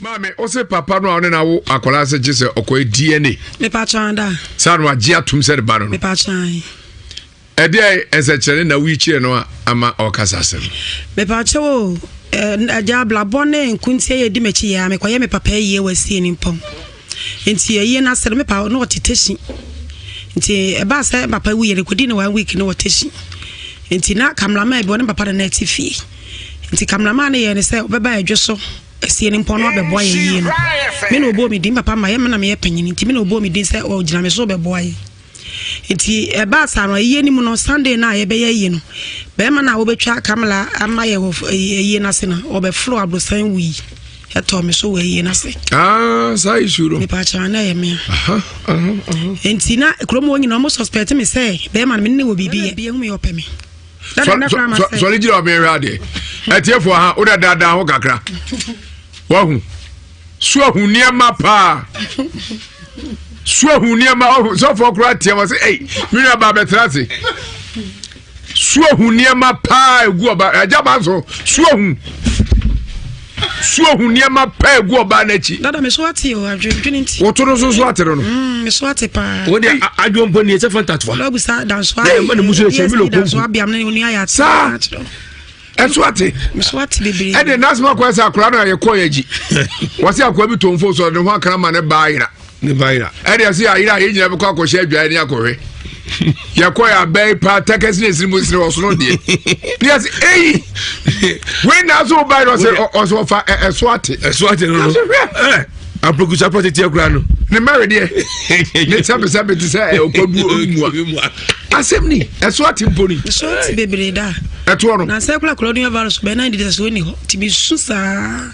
Maame, wo se papa no a ɔne no awo akwadaa sɛ gye sɛ ɔkɔyɛ DNA. Mepa kyɛn da. Saa no agye atum sɛ ne ba no no. Mepa kyɛn. Ɛdeɛ nsɛnkyerɛnne na woyi kyerɛ no a ama ɔkasa asɛm. Mepa kyɛw o, agya ablabɔ ne nkuntia yɛ di m'akyi yɛ a mekɔyɛ me papa ayie wɔ asie ne mpɔn. Nti ayie no ase no me papa na ɔte tehyi. Nti ɛbaa sɛ papa wuyɛ no kɔdi ne one week no wɔ tehyi. Nti na kameraman bi ɔne papa na na ɛte fie. Nti cameraman no yɛɛ no sɛ ɔbɛba adwo so asie no mpɔn na wabɛboa yɛn yie no. Me na ɔbɔɔ me din, papa ma yɛ me na meyɛ panyin nti me na ɔbɔɔ me din sɛ ɔgyina me so bɛboa yɛn. Nti ɛbaa saa no ayie no mu no Sunday no a yɛbɛyɛ ayie no bɛrima no a wɔbɛtwa kamera ama yɛ wɔ ayie no ase no ɔbɛforo aborosan wui ɛtɔɔ me so wɔ ayie no ase. Ah, saa issue no. Mepa kyɛw na ɛyɛ mea. Nti na kurom hɔ nyinaa wɔn suspect me sɛ bɛrima no me ne wɔ biribi yɛ. Bɛrima bi ehu me ɔpɛ me. Sɔre gyina ɔbɛn hwɛ adeɛ. Atiefoɔ ha wode daadaa ho kakra. Wahu. So ahu nneɛma paa. So ahu nneɛma ɔhu sɔfoɔ koraa teɛ wɔ sɛ ei me nua ba bɛtena ase. So ahu nneɛma paa egu ɔba agya ba nso so ahu. So ohu nneɛma pa egu ɔbaa n'akyi. Dada me so ate o adwendwene nti. Woto no so so ate no no. Mm, me so ate paa. Wo de adwo mpo ni ɛsɛ fanta toa. Lɔbu sa danso a. Ɛma ne musu ɛsɛ mi lɔ konku. Danso abiam ne onua yɛ ate. Saa ɛso ate. Me so ate bebree. Ɛde n'asɛm akɔyɛ sɛ akora no a yɛkɔ yɛ akyi. Wɔsi akora bi to nfo so ɔde ne ho akra ma ne baa yera. Ne ba yera. Ɛde ɛsɛ yɛ ayera a yɛn nyinaa bɛkɔ akɔhyɛ adwae ne akɔhwɛ. Yɛkɔ yɛ abɛn paa tɛkɛsi na esiri mu siri ɔsono deɛ. Ne yɛ sɛ eyi wei na so ba yɛ ɔsɛ ɔsɛ ɔfa ɛso ate. Ɛso ate no no. Ɛɛ aprokusa pɔ tete akura no. Ne mɛri deɛ ne sɛbisɛbi ti sɛ ɔkɔdu omua. Asɛm ni ɛso ate mpo ni. Ɛso ate bebree da. Ɛtoɔ no. Na sɛ kura kura ɔdun virus bɛn na ndidi sɛ ɔni hɔ tìmi su saa.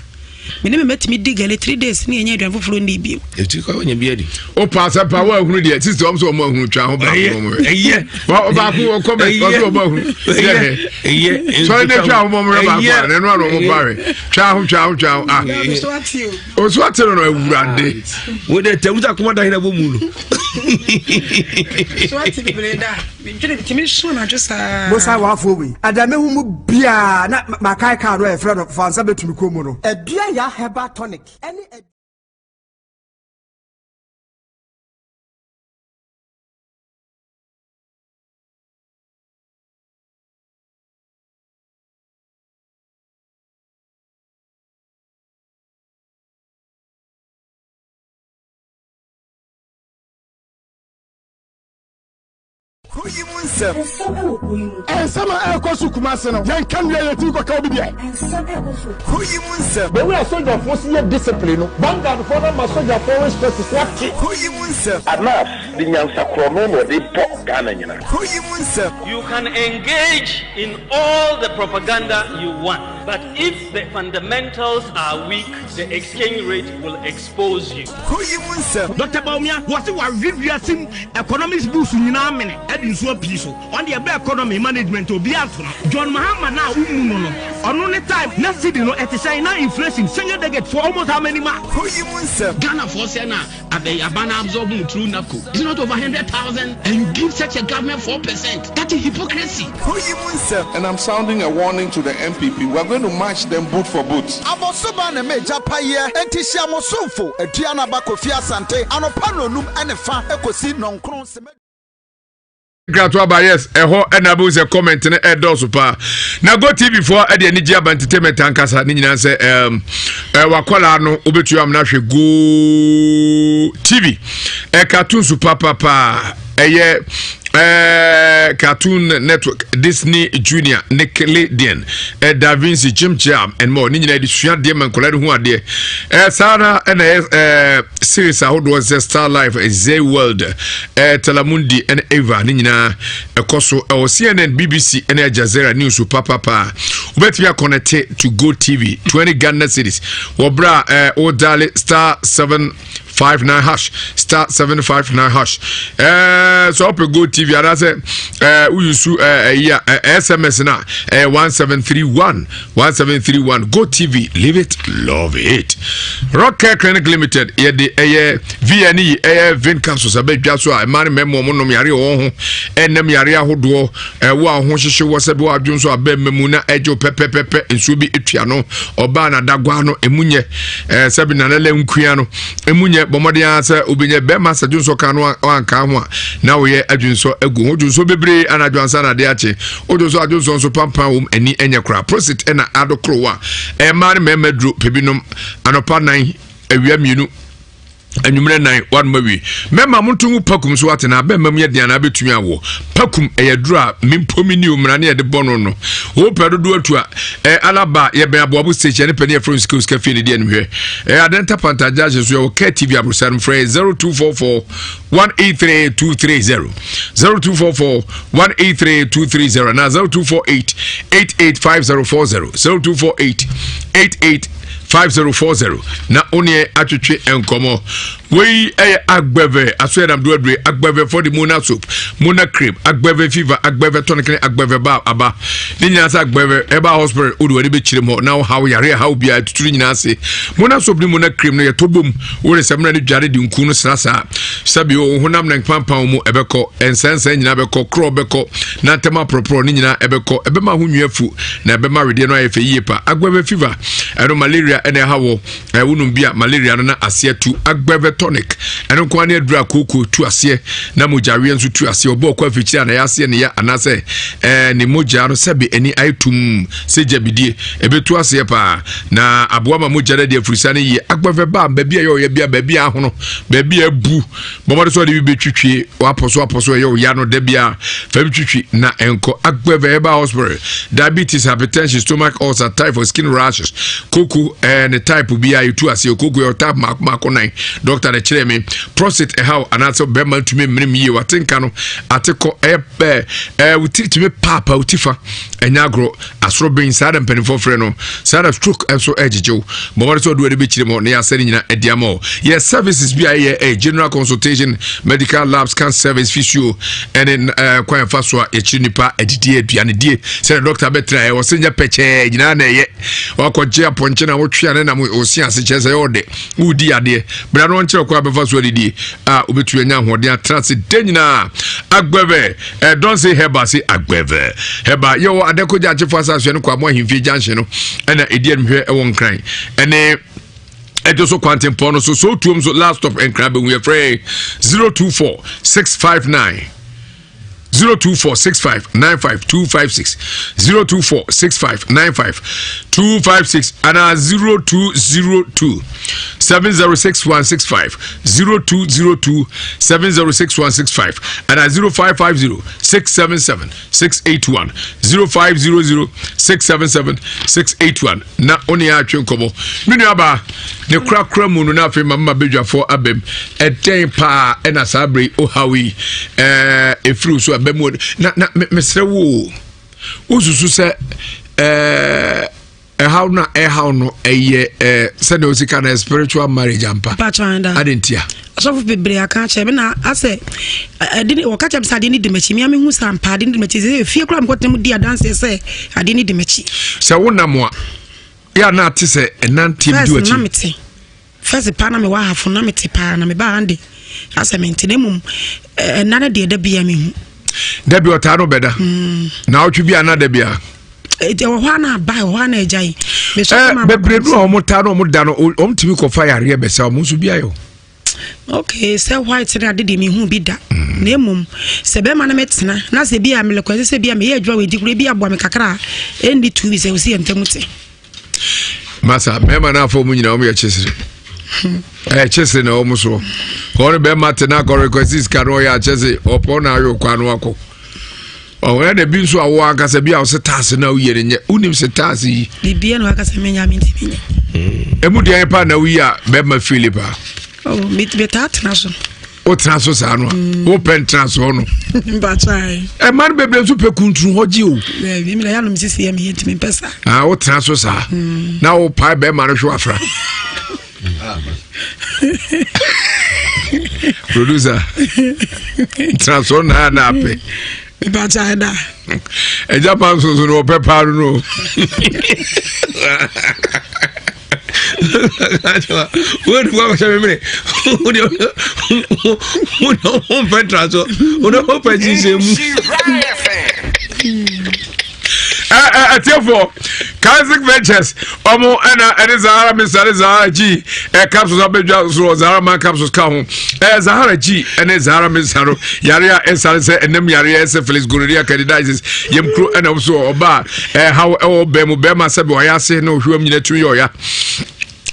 Me ne me mma tumi di gale three days ne yɛnyɛ aduane foforɔ nni bio. Ɛti kɔ wɔnyɛ bi adi. O pa asɛm pa wɔn ahunu deɛ sisi wɔn sɛ wɔn ahunu twa ho baako wɔn hwɛ. Ɛyɛ. Baako wɔ kɔmɛ wɔn sɛ wɔn ahunu. Ɛyɛ. Ɛyɛ. Sɔre ne twa ho wɔn hwɛ baako a n'anu ano wɔn ba hwɛ. Twa ho twa ho twa ho ah. Osu ate no no awurade. Wo de tɛmu sɛ akoma da hena bɔ mu no. Osu ate bebree da. Medwene metumi su anadwo saa. Mo saa wafoɔ wei. Ɛda mehu mu biaa na makae kaa no a yɛfrɛ no fa nsa bɛtumi kɔn mu no. Adua Yaa Herbal Tonic ne. Kuro yi mu nsɛm. Nsɛm ɛwɔ kuro yi mu. Nsɛm a ɛrekɔ so Kumasi no, yɛnka nnua yɛn tiri kɔka obi deɛ. Nsɛm ɛrekɔ so. Kuro yi mu nsɛm. The way a sogyafoɔ si yɛ discipline no, vanguard foɔ no ama sogyafoɔ respect so ate. Kuro yi mu nsɛm. Anas de nyansa korɔno na ɔde bɔ Ghana nyina. Kuro yi mu nsɛm. You can engage in all the propaganda you want, but if the fundamentals are weak, the exchange rate will expose you. Kuro yi mu nsɛm. Doctor Bawumia, wɔse wawe wiase mu economics books nyinaa amene de nsuo apii so. Ɔno deɛ ɛba economy management obiara nto no. John Mahama no a wommu no no, ɔno ne time na cedi no ɛte sɛn, na inflation single digit for almost how many months? Kuro yi mu nsɛm. Ghanafoɔ sɛ na aban no absorb mu through NABCO is not over 100,000 and you give such a government 4%, that is hypocrisy. Kuro yi mu nsɛm. And I'm sounding a warning to the NPP, we are going to match them boot for boot. Abɔsoba na m'agya paeɛ, enti hyia mo somfo, Aduanaba Kofi Asante, anɔpa nnɔnum ne fa kɔsi nnɔnkron sima. Nkrato aba yes ɛhɔ ɛna abɛhu sɛ comment no ɛdɔɔso paa na go tv foɔ ɛde anigye aba entertainment ankasa ne nyinaa sɛ ɛɛm ɛwakɔlaa no wobɛtua amena hwɛ go tv ɛka so papapaa ɛyɛ ɛɛ cartoon network disney junior nickelodeon ɛ da vinci jim jam and more ne nyinaa de sua adeɛ ma nkɔla de ho adeɛ ɛ saa na ɛna ɛyɛ ɛɛ series ahodoɔ sɛ star life zay world ɛ telemundi ɛne eva ne nyinaa ɛkɔ so ɛwɔ cnn bbc ɛne al jazeera news papapa wobɛtumi akɔnɛte to go tv 20 ghana cities wɔ berɛ a ɛ wodale star 7 59 hash star 759 hash ɛɛ sɛ ɔpɛ go tv anaasɛ ɛɛ woyusu ɛɛ ɛyi a ɛɛ sms na ɛyɛ 1731 1731 go tv live it love it rock care clinic limited yɛde ɛyɛ vn yi ɛyɛ vin capsules abɛdwa so a mmaa ne mmarima wɔn nom yare wɔn ho ɛnam yare ahodoɔ ɛwɔ a ho hyehye wɔ sɛ bi wɔ adwo nso abɛn mu na ɛgye pɛpɛpɛpɛ nsuo bi etua no ɔbaa na adagwa no emu nyɛ ɛɛ sɛbi na lɛlɛ nkua no emu nyɛ bɔmɔden ara sɛ obɛnya bɛrima sɛ dwonsɔ kan no anka ho a na woyɛ adwonsɔ agu ho dwonsɔ bebree anadwo ansa na adeɛ akye wodwonsɔ adwonsɔ nso pampan wɔm ani nyɛ koraa prosit ɛna adokorowa ɛmaa ne mmarima duro pɛ binom anɔpa nan awia mmienu anwummerɛ nan wanom awie mɛma mo nto ngu pakum so ate na abɛmma mu yɛ den anaa bɛtumi awoɔ pakum ɛyɛ duro a mempo me ni omena ne yɛde bɔ no no wopɛ dodoɔ atu a ɛ alaba yɛbɛn aboabo station ne pɛ ne yɛfrɛ sika sika fie ne di anim hwɛ ɛ adɛnta pantagya hyɛ so yɛwɔ kɛ tv aborosa no frɛ 0244 183 230 0244 183 230 na 0248 885040 0248 88 5040 na oneɛ atwetwe nkɔmɔ wei ɛyɛ agbɛvɛ aso yɛ namdo adure agbɛvɛ for the mona soap mona cream agbɛvɛ fever agbɛvɛ tonic ne agbɛvɛ ba aba ne nyinaa sɛ agbɛvɛ ɛba hospital wode w'ani bɛkyerɛ mu hɔ na wohaw yare haw biara tuturu nyinaa ase mona soap ne mona cream no yɛtɔ bom wode sɛ mena ne dware de nku no sra saa sɛbi wo honam ne nkpampan mu ɛbɛkɔ nsɛnsɛn nyinaa bɛkɔ korɔ bɛkɔ na ntɛm aporɔporɔ ne nyinaa ɛbɛkɔ ɛbɛma ho nwi afu na ɛbɛma wedeɛ no ayɛ fɛ yie pa agbɛvɛ fever ɛno malaria ɛna ɛha wɔ ɛwonom bi a malaria no na aseɛ tu agbɛvɛ Tonic. Ɛno nko ara ne aduru a kooko tu aseɛ na mogyaweɛ nso tu aseɛ. Ɔbɔ ɔkɔ afikyiri a na yɛaseɛ ne ya anaasɛ ɛɛ ne mogya no sɛbe ani ayɛ tum sɛ gyabidie. Ɛbɛtu aseɛ paa na aboa ma mogya no adi afurisa no yie. Agbeve Balm, baabi a ɛyɛ ɔya bia, baabi a ahono, baabi a abu. Bɔmmɔde sɛ ɔde bi bɛtwitwi wapɔ so apɔ so ɛyɛ ɔya no da bia fa bi twitwi na ɛnkɔ. Agbeve Herbal Hospital, diabetes, hypertension, stomach ulcer, typhoid, skin rashes, koko ɛɛ ne type bi a yɛtu aseɛ koko yɛ type mako mako nan doctor na kyerɛ me prostate ɛhaw anaasɛ bɛrima ntumi mmenem yie wate nka no ate kɔ ɛyɛ ɛɛ ɛɛ wotiri tumi paapa woti fa ɛnyɛ agorɔ asoro ben saa na mpanimfoɔ frɛ no saa na stroke nso ɛgyegye wo bɔmmɔde sɛ ɔde w'ani bɛkyerɛ mu na yɛasɛ no nyina adi ama wo yɛ services bi a ɛyɛ ɛyɛ general consultation medical labs can service physio ɛne ɛɛ kwan ɛfa so a yɛkyerɛ nipa adidie aduanedie sɛdeɛ dɔkta bɛtena ɛwɔ sɛ nyɛ pɛkyɛɛ nyinaa na ɛyɛ wakɔgye apɔnkye na wotwe a ne nam ɔsi ase kyerɛ sɛ ɛyɛ ɔdɛ wodi adeɛ bra no ɔnkyerɛ kwan bɛfa so adidie a wobɛtumi anya ahoɔden atena ase da nyinaa agbɛvɛ eh, don't say heba say agbɛvɛ heba yɛwɔ adɛkɔgya akyefo asase no kwamo ahemfie junction no ɛna ɛdi animhwɛ ɛwɔ nkran ɛne ɛdwo so kwantempɔn no so so tuom so last stop nkran bɛhu yɛfrɛ 024 659 0246595256 0246595256 anaa 0202 706165 0202 706165 anaa 0550 677 681 0500 677 681 na wo ne atwe nkɔmmɔ me nuabaa ne korakora mu no na afei ma mma badwafoɔ abam ɛdɛn paa ɛna saa berɛ yi ɔhaw yi ɛɛ ɛfiri so aba mu na na mesrɛ wo wosusu sɛ ɛɛ ɛhaw no a ɛhaw no ɛyɛ ɛɛ sɛdeɛ osi ka no spiritual marriage ampa ade ntia asɔfo bebree aka akyerɛ me na asɛ ɛde ne wɔka kyerɛ me sɛ adeɛ no di m'akyi mea mehu sɛ ampa adeɛ no di m'akyi sɛ efie koraa mekɔtena mu di adanseɛ sɛ adeɛ no di m'akyi sɛ wonam a yɛ a na ate sɛ ɛnanteɛ bi di w'akyi na mete first paa na mewɔ ahafo na mete paa na mebaa ha de asɛ mente na mmom ɛna no deɛ da bia mehu da bi ɔtaa no bɛda mm. na ɔtwe bi ana da bia ɛwɔ hɔ ana aba ɛwɔ hɔ ana agya yi bebree no a wɔn taa no wɔn da no wɔn tumi kɔfa yareɛ bɛsa wɔn nso bi ayɛ o okay sɛ white ne ade deɛ mehu bi da mm. na mmom sɛ bɛrima no metena na sɛ bi a melekɔ ɛsɛ sɛ bi a meyɛ adwuma wɔ ɛdi koro bi aboa me kakra a ɛnni tu bi sɛ ɔsi yɛ ntam te masa mmarima no afɔ mu nyinaa wɔn yɛ kyesere ɛyɛ kyesere na wɔn soɔ wɔn bɛrima te na akɔrɔ kwasi sika no ɔyɛ akyɛse ɔpɔ na ayɔ kwan no akɔ ɔwɔ ɛna bi nso awɔ ankasa bi a ɔsɛ taase na woyɛ no nyɛ wonim sɛ taase yi. biribiara na wakasa menya me ntumi nyɛ. emu deɛ pa na woyi a bɛrima fili paa. oh metaa tena so. wotena so saa no a mm. wopɛ ntena so no ɛma no bebree nso pɛ kuntunu hɔ gye o ah, wotena so saa mm. na wopae bɛrima no hwe wafra producer tena so na na apɛ ɛgya pa nso so no wɔpɛ paa no no wọ́n wọ́n sọ mi mìíràn wọ́n de wọ́n fẹ́ tra so wọ́n de wọ́n fẹ́ ṣiṣẹ́ mu. Ɛtiɛfoɔ Kaizik Ventures ɔmo ɛna ɛne Zahara Mr ne Zahara G ɛ capsules abɛdwa so Zahara Man capsules ka ho ɛ Zahara G ɛne Zahara Mr no yare a ɛsare sɛ ɛnam yare syphilis gonorrhea candidiasis yam kuro ɛna ɔmo so ɔbaa ɛhaw ɛwɔ bɛn mu bɛrima sɛbi ɔyɛ ase na ohwiam nyina tumi yɛ ɔya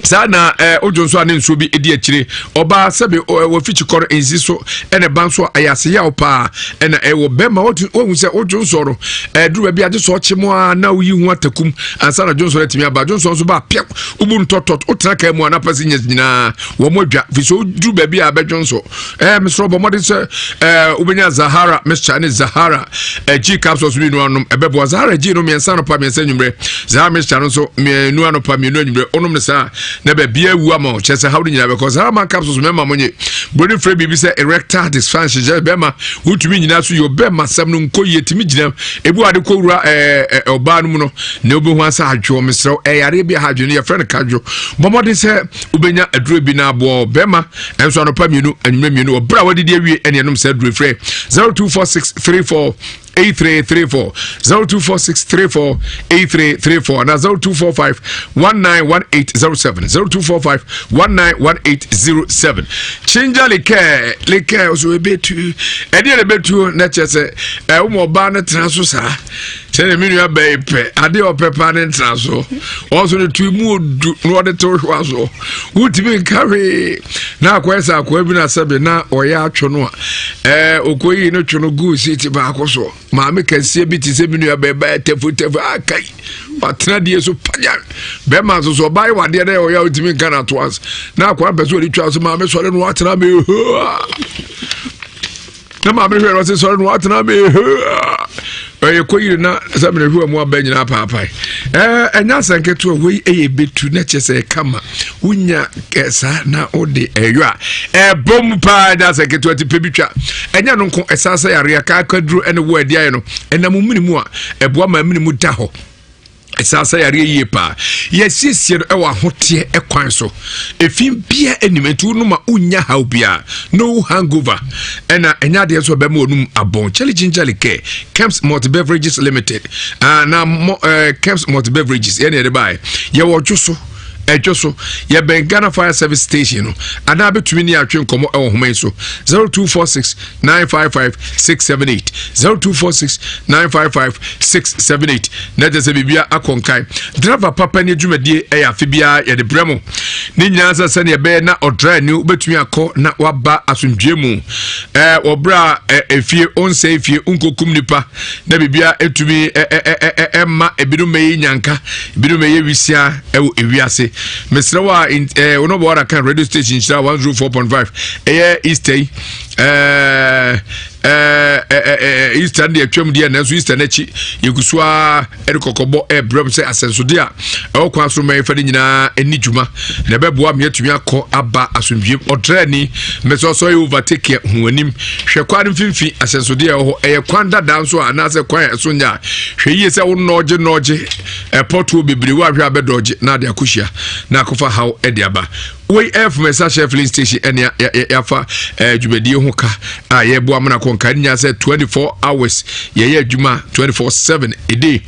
saa na ɛɛ odwo nso a ne nsuo bi di akyire ɔbaa sɛbi wɔfikyi kɔ no nsi so ɛna ɛba nso a ɛyɛ ase yaw paa ɛna ɛwɔ bɛrima wɔtu wɔhu sɛ odwo nso no ɛduru baabi agye sɛ ɔkye mu a na oyi ho atakum ansa na dwo nso no atumi aba dwo nso nso ba pia wobu ntɔtɔt wotena kaa mu a na passengers nyinaa wɔn adwa fi so duru baabi a bɛdwo nso ɛɛ mesrɛ bɔ mmɔden sɛ ɛɛ wobɛnya zahara mixture ne zahara ɛɛ g capsules mmienu anom ɛbɛboa zahara g no mmiɛnsa anɔpa mmiɛnsa anwummerɛ zahara mixture no nso mmienu anɔpa mmienu anwummerɛ wonom no saa na baabi awu ama wo kyerɛ sɛ haw no nyinaa bɛkɔ zahara man capsules mɛma mo nye buroni frɛ biribi sɛ erectile dysfunction kyerɛ bɛrima wotumi nyinaa so yɛ ɔbɛrima sɛm no nkɔ yie tumi gyina ebi wɔ ade kɔwura ɛɛ ɔbaa no mu no na wobɛhu asa adwoɔ mesrɛ ɛyareɛ bi a ha adwene yɛfrɛ no kadwo bɔ mmɔden sɛ wobɛnya aduro bi na aboɔ bɛrima ɛnso anɔpa mmienu anwummerɛ mmienu ɔberɛ a wadidi awie ɛne ɛnom saa aduro frɛ 0246 34 8334 0246 34 8334 na 0245 191807 0245 191807 chinja likɛ likɛ so ebetu ɛdeɛ na ebetu na kyerɛ sɛ ɛwɔ mu ɔbaa no tena so saa sɛdeɛ me nua bɛyi pɛ adeɛ ɔpɛ paa ne ntena so ɔso no tu mu odu na ɔde to hwa so wotumi nka hwee na akɔyɛ sɛ akɔyɛ bi na sɛbe na ɔyɛ atwo no a ɛɛ ɔkɔyi no two no guu seat baako so maame kɛseɛ bi te sɛ me nua bɛyi bɛyɛ tɛfotɛfo akai watena die so pagya bɛrima nso so ɔbaa yɛ wadeɛ na ɔyɛ a wotumi nka no ato ase na akɔyɛ mpɛ sɛ ɔde twa so maame sɔre no watena me na maame hwɛ no ɔse sɔre no watena me ɛyɛ kɔyiri na sɛ mene hwɛ mu aba nyinaa paapae ɛnyɛ asɛ nketewa wei ɛyɛ bɛtu na kyɛ sɛ ɛkama wonya saa na wode ɛyɔ a ɛbɔ mu paa ɛnyɛ asɛ nketewa ti pɛ bi twa ɛnyɛ no nko ɛsan sɛ yareɛ kaakaduro ɛne wo adi ayɛ no ɛnam mene mu a ɛboa ma mene mu da hɔ ɛsan sɛ yareɛ yie paa yɛsiesie no ɛwɔ ahoteɛ ɛkwan so efi bia anim nti wonom a wonya haw biara no hangover ɛna ɛnyɛ adeɛ nso ɛbɛma wɔnum abɔn kyɛle kyinkyɛle kɛ Kemps Malt Beverages Limited ah, na mo eh, Kemps Malt Beverages yɛne yɛde baeɛ yɛwɔ dwo so ɛdwo so yɛbɛn Ghana Fire Service Station no anaa bɛtumi ne atwe nkɔmmɔ ɛwɔ homa yi so 0246 955 678 0246 955 678 na kyerɛ sɛ biribia akɔ nkan driver papa ne adwumadie ɛyɛ afe biara yɛde brɛ mo ne nyinaa sɛ sɛdeɛ ɛbɛyɛ na ɔdra ni wobɛtumi akɔ na waba asomdwie mu ɛɛ wɔbrɛ a efie ɔnsɛ efie nkokum nipa na biribia ɛtumi ɛma ebinom ɛyɛ nyanka ebinom ɛyɛ wisia ɛwɔ ewiase mesrɛ wo a ɛɛ wɔn bɔ wɔn kan radio station nhyira 104.5 ɛyɛ easter yi ɛɛ ɛɛ easter deɛ atwam deɛ nanso easter n'akyi yɛgu so ara ɛde kɔkɔbɔ ɛrebrɛ mu sɛ asɛnsodeɛ a ɛwɔ kwan so mɛn fa no nyinaa ɛni dwuma na ɛbɛboa me atumi akɔ aba asomdwie ɔtrɛni mmɛsɛ ɔsɔ yɛ overtake ho anim hwɛ kwan no mfimfini asɛnsodeɛ ɛwɔ hɔ ɛyɛ kwan dadaa nso a anaasɛ kwan a ɛso nyɛ a hwɛ yie sɛ wo nɔɔgye nɔɔgye ɛpɔtoɔ bebree wo ahwɛ abɛdɔɔgye na ade akɔhyia na akɔfa haw ɛde aba Wei ɛyɛ Fomesa Shell filling station ɛne yɛafa dwumadie ho ka a yɛboa amena kɔ nka nya sɛ 24 hours yɛyɛ adwuma 24/7 a day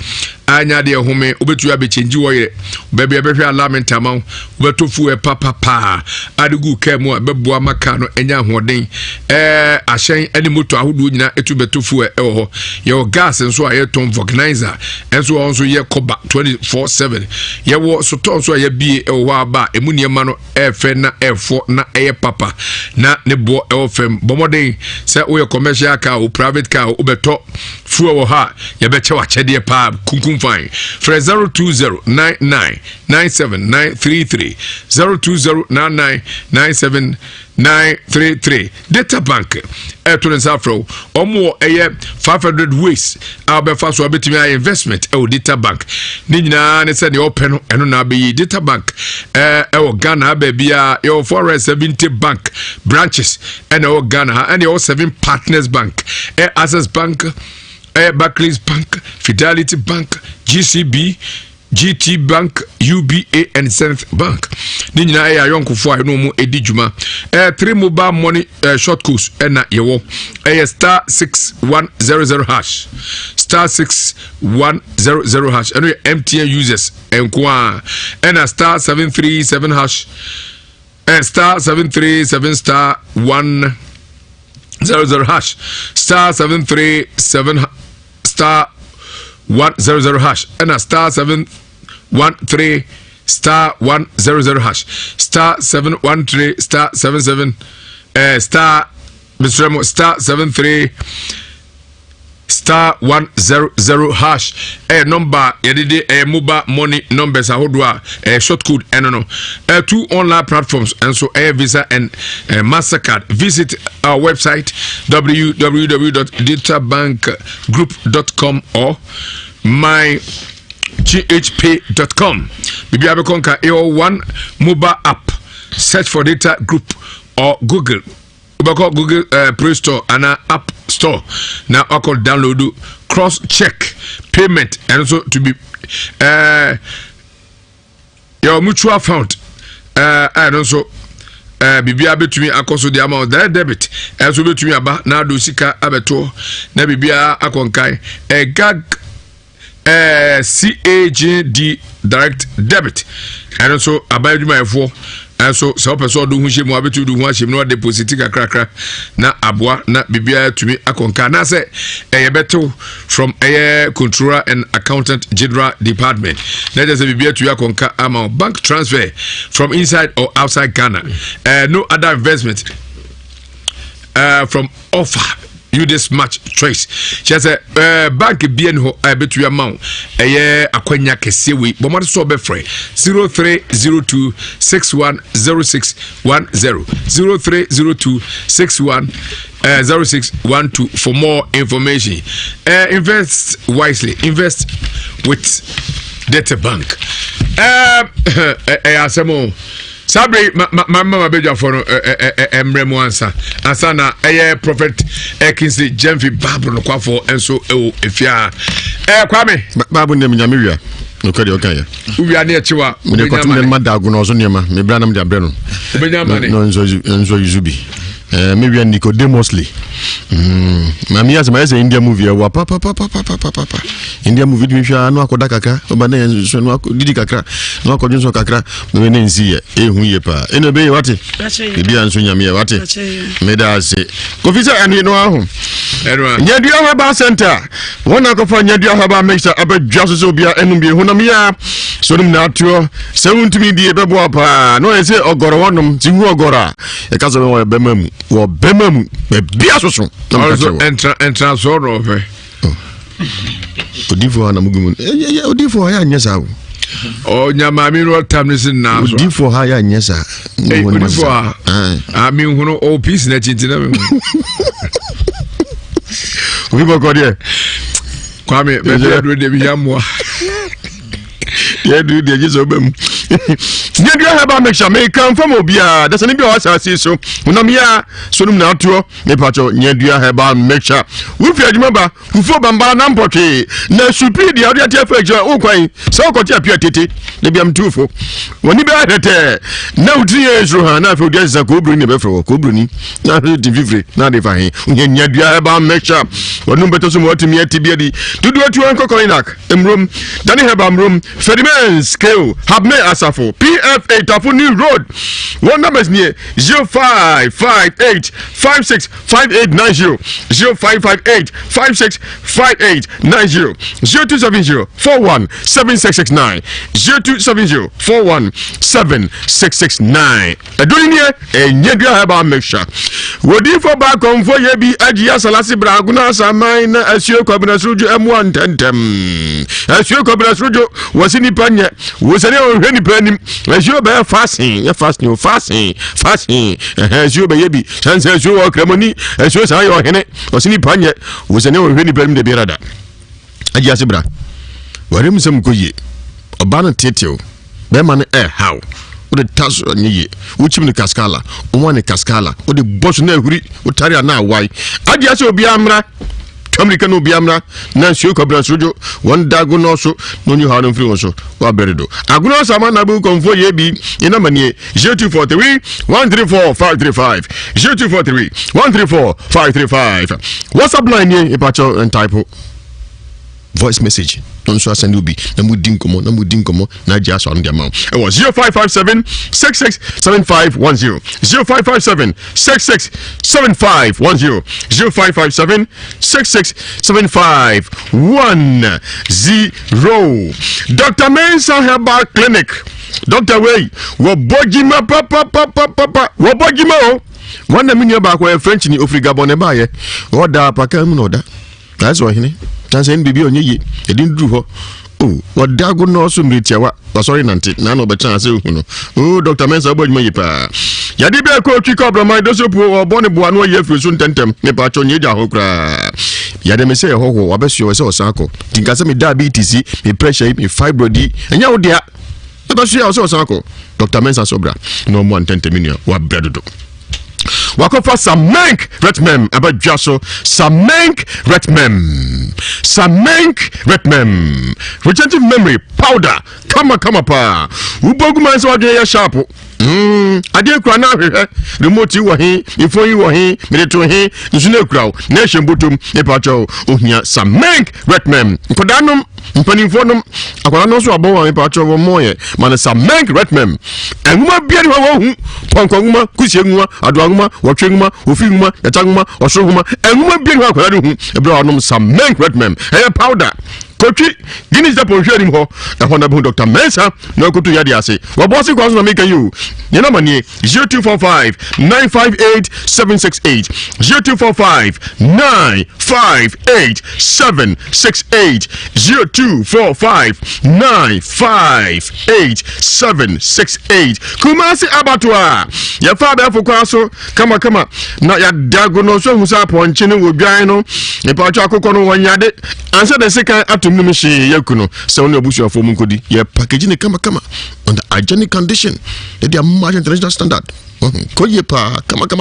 anya adeɛ home wobɛtumi abɛkyɛngyi wɔ yerɛ baabi a bɛhwɛ alarm ntama wo wobɛtɔ fuel papapaa ade gu kaa mu a bɛboa ma kaa no anya ahoɔden ɛɛ ahyɛn ne moto ahodoɔ nyinaa ɛtu bɛtɔ fuel ɛwɔ hɔ yɛwɔ gas nso a yɛtɔn vulcanizer ɛnso wɔn nso yɛ kɔba 24/7 yɛwɔ sotɔɔ nso a yɛabie ɛwɔ hɔ aba a ɛmu nneɛma no ɛɛfɛ na ɛɛfɔ na ɛyɛ papa na ne boɔ ɛwɔ fam bɔ mmɔden sɛ woyɛ commercial car o private car o wobɛtɔ fuel wɔ hɔ a yɛbɛkyɛ w'akyɛdeɛ paa kunkum fine frɛ 0209997933 02099979 933 data bank ɛto ne nsa afrɛ wo wɔn wɔ ɛyɛ 500 ways a wɔbɛfa so abɛtumi ayɛ investment ɛwɔ data bank ne nyinaa ne sɛ deɛ ɔpɛ no ɛno na abɛyi data bank ɛɛ ɛwɔ ghana baabi a yɛwɔ 470 bank branches ɛna ɛwɔ ghana ha ɛna ɛwɔ seven partners bank ɛyɛ access bank ɛyɛ barclays bank fidelity bank gcb GT Bank, UBA and Zenith Bank. Ne nyinaa ɛyɛ ayɔnkofoɔ a ɛne wɔn ɛdi dwuma. Ɛyɛ three mobile money uh, short codes ɛna yɛwɔ. Ɛyɛ star 6100 hash star 6100 hash ɛno yɛ MTN users nko a ɛna star 737 hash eh, star 737 star 1 00 hash star 737 star 100 hash ɛna star 713 star 100 hash star 713 star 77 eh, star mesrɛ mo star 73 star 100 hash ɛyɛ nɔmba yɛde de ɛyɛ mobile money numbers ahodoɔ a ɛyɛ short code ɛno no ɛyɛ two online platforms nso ɛyɛ visa and uh, mastercard visit our website www.databankgroup.com or my ghp.com biribiara bɛkɔ nka ɛwɔ one mobile app search for data group or google wobɛkɔ google uh, play store anaa app store na wakɔ download cross check payment ɛno nso to be uh, yɛwɔ mutual fund ɛno nso Eh, biribiara bɛtumi akɔ so de ama wo. Direct debit ɛnso bɛtumi aba na ado sika abɛtoɔ na biribiara akɔ nkan. Eh, gag eh, CAGD direct debit ɛno nso aban adwumayɛfoɔ ɛnso sɛ wopɛ sɛ ɔde ho hyɛ mu a bɛtumi de ho ahyɛ mu na wadepositi kakrakra na aboa na biribiara tumi akɔ nkan anaasɛ ɛyɛ bɛtew from ɛyɛ controller and accountant general department na kyerɛ sɛ biribi atumi akɔnka ama bank transfer from inside or outside ghana no other investment from offer you this much choice kyerɛ sɛ bank bia ni hɔ a ɛbɛtumi ama wo ɛyɛ akwanya kɛseɛ wei bɔmmɔde sɛ ɔbɛfrɛ 0302 610610 0302 61 0612 for more information. Invest wisely. Invest with Delta Bank. Ɛyɛ asɛm o. Saa bere ma ma ma ma badwafoɔ no mmerɛ mu ansa ansa na ɛyɛ Prophet Kingsley Gyamfi Bible nokwafoɔ nso ɛwɔ efie a Kwame. Bible nneɛma nyame wia nokwa deɛ ɔka yɛ. Wowia ne akyi wa. Mede kɔto mede ma da agono ɔso nneɛma mebra nam de abrɛ no. Wobɛnya amane. Na nso yusu bi. Eh, me wia Nicodemusly. Maame yi asɛm ayɛ sɛ India movie ɛwɔ papapapapapapa. India movie tumi hwɛ ano akɔda kakra, ɔba ne nso no akɔ didi kakra, na akɔdwe nso kakra, na ne nsi yɛ, ehu yie paa. Ɛna ɛbɛyɛ wate. Ebi a nso nyame yɛ wate. Meda ase. Kofi sɛ ɛne no aho. Nyadua Herbal Center. Wɔn akɔfa Nyadua Herbal Mixture abɛdwa so sɛ obia ɛnum bi honam yɛ a so nom na atoɔ sɛ wontumi die bɛboa paa na ɔyɛ sɛ ɔgɔrɔ wɔnom ti hu ɔgɔrɔ a ɛka sɛ wɔ bɛma mu wɔ bɛma mu baabi asoso na meka kyerɛ wɔ ɛntra ɛntra soɔ na ɔhwɛ oh. odifoɔ a na mugu mu odifoɔ yɛ anyɛ saa o ɔnya maame no ɔtam ne se naa so odifoɔ ha yɛ anyɛ saa odifoɔ a menhunu ɔwɔ peace na akyi nti na menhunu obi bɔkɔ deɛ kwame baabi aduro deɛ mehia mmoa yɛ duru deɛ gye sɛ wobɛ mu nyadua herbal mixture mekamfa ma obiaa dasane bi a ɔwɔ asase so honam yɛ a so nom na atoɔ mepakyɛ nyadua herbal mixture wofi adwuma ba fufuo bambara na mpɔtwee na supii deɛ wode ate afa akyirɛ wokwan sɛ wokɔte apia tete na bia mtufo wɔne bɛyɛ hwɛtɛɛ na wotiri yɛ soro ha na afei wode asesa koobroni na ɛbɛfrɛ wɔ koobroni na afei te fifire na ade fa he wohia nyadua herbal mixture wɔnom bɛtɔ so ma watumi ate bi adi dodoɔ tuo nkɔkɔinak Mmrom, Danny Herbal Mmrom, Ferdinand Scale, Habme Asafo, PFA Tafo New Road. Wɔn numbers nie 0558 56 5890 0558 56 5890 0270 41 7669 0270 41 7669. Ɛduro ni nie ɛnyɛ dua herbal mixture. Wodifo ba kɔnfo yɛ bi agye asalase bra agono asaman na asuo kwabena sorodwo ɛmoa ntɛntɛm. Asuo kwabena sorodwo wɔsi nipa nyɛ wosani a ɔhwɛ nipa anim. Asuo bɛyɛ fasin yɛ fasin o fasin fasin ɛhɛn asuo bɛyɛ bi sansan asuo wɔ kramoni asuo san yɛ ɔhene wɔsi nipa nyɛ wosani a ɔhwɛ nipa anim de biara da. Agye ase bra wɔre mu sɛ mkɔ yie ɔbaa no tetew. Bɛrima no ɛrehaw wode ta so anyɛ yie wokyim no kaskala wowa ne kaskala wode bɔ so na ahuri wotare a na awae adeɛ sɛ obiara mmra twamirika na obiara mmra na nsuo kwabena sorodwo wɔn da agonɔ so na onyi haw no mfiri wɔn so wabrɛ dodo agonɔ sama na abu kɔmfoɔ yɛ bi ne namba nie 0243 134 535 0243 134 535 whatsapp line nie ipakyɛw ntypo voice message na nso asɛnde obi na mo di nkɔmɔ na mo di nkɔmɔ na agye asɔ ano de ama wo ɛwɔ 0557 66 7510 0557 66 7510 0557 66 7510 Dr. Mensah Herbal Clinic Dr. Wei wɔbɔ gyima papapapapa wɔbɔ gyima o wɔn na me nua baako ɔyɛ French ni ofiri Gabon na ɛbaayɛ ɔda apaka mu na ɔda Ayɛ sɛ ɔhene, na sɛ ɛne biribi a ɔnyɛ yie, ɛde no duru hɔ. Oh, wɔda ago nɔɔso mmere tiawa, wasɔre nante, na na ɔbɛtena ase ohu no. Oh, Dr. Mensah, wobɔ adwuma yie paa. Yade bɛɛ kɔ otwi kɔ abrɔman, doso puo, ɔbɔ ne boa na ɔyi afiri so ntɛntɛm. Mepa atwɔ nyɛ gya hɔ koraa. Yade me sɛ ɛhɔhoɔ, wabɛsoɛ wɔ sɛ ɔsan akɔ. Nti nka sɛ me diabetes yi, me pressure yi, me fibroid yi, ɛnyɛ wo dea. Ɛbɛsoɛ a ɔsɛ ɔsan akɔ. Dr. Mensah sɛ ɔbra na ɔmmoa ntɛntɛm me nua, wabrɛ dodo. Wakɔfa Samenk Retmem abɛdwa so. Samenk Retmem. Samenk Retmem. Retentive memory powder. Kama kama paa. Wobɔ gu man sɛ wadwene yɛ sharp. Adeɛ kura na ahwehwɛ remote yi wɔ he, me phone yi wɔ he, mede to he, nso na ekura wo na ɛhyɛ mbotom. Mepakyɛw, ohia Samenk Retmem. Nkwadaa nom, mpanimfoɔ nom, akwadaa no nso abɔ wɔn mepakyɛw wɔn mɔɔyɛ ma no Samenk Retmem. Nwoma bia ne hɔ wɔhu pɔnkɔ nwoma, kusie nwoma, adoa nwoma, wɔtwe nwoma, ofi nwoma, yɛta nwoma, ɔsoro nwoma. Nwoma bia ne hɔ akwadaa no hu ɛberɛ a ɔnom Samenk Retmem. Ɛyɛ powder. Kotwi Guinness Depot nhwɛ anim hɔ, ɛhɔ na bɛhu Dr. Mensah na ɔkoto yadeɛ ase. Wɔbɔ ase kwan so na meka yi o. Ne nɔma nie 0245 958 768 0245 958 768 0245 958 768. Kumasi abatoa yɛfa abɛɛfo kwan so kamakama na yɛada go no nso ahu sɛ apɔnkye no wɔdwan no mpatwa akokɔ no wɔnyade ansa de sekan atom no mu hyee yɛku no sɛ wo ne abusuafoɔ mu nkɔdi. Yɛ package ne kamakama under hygienic condition yɛde ama international standard kɔ yie paa kama. Fa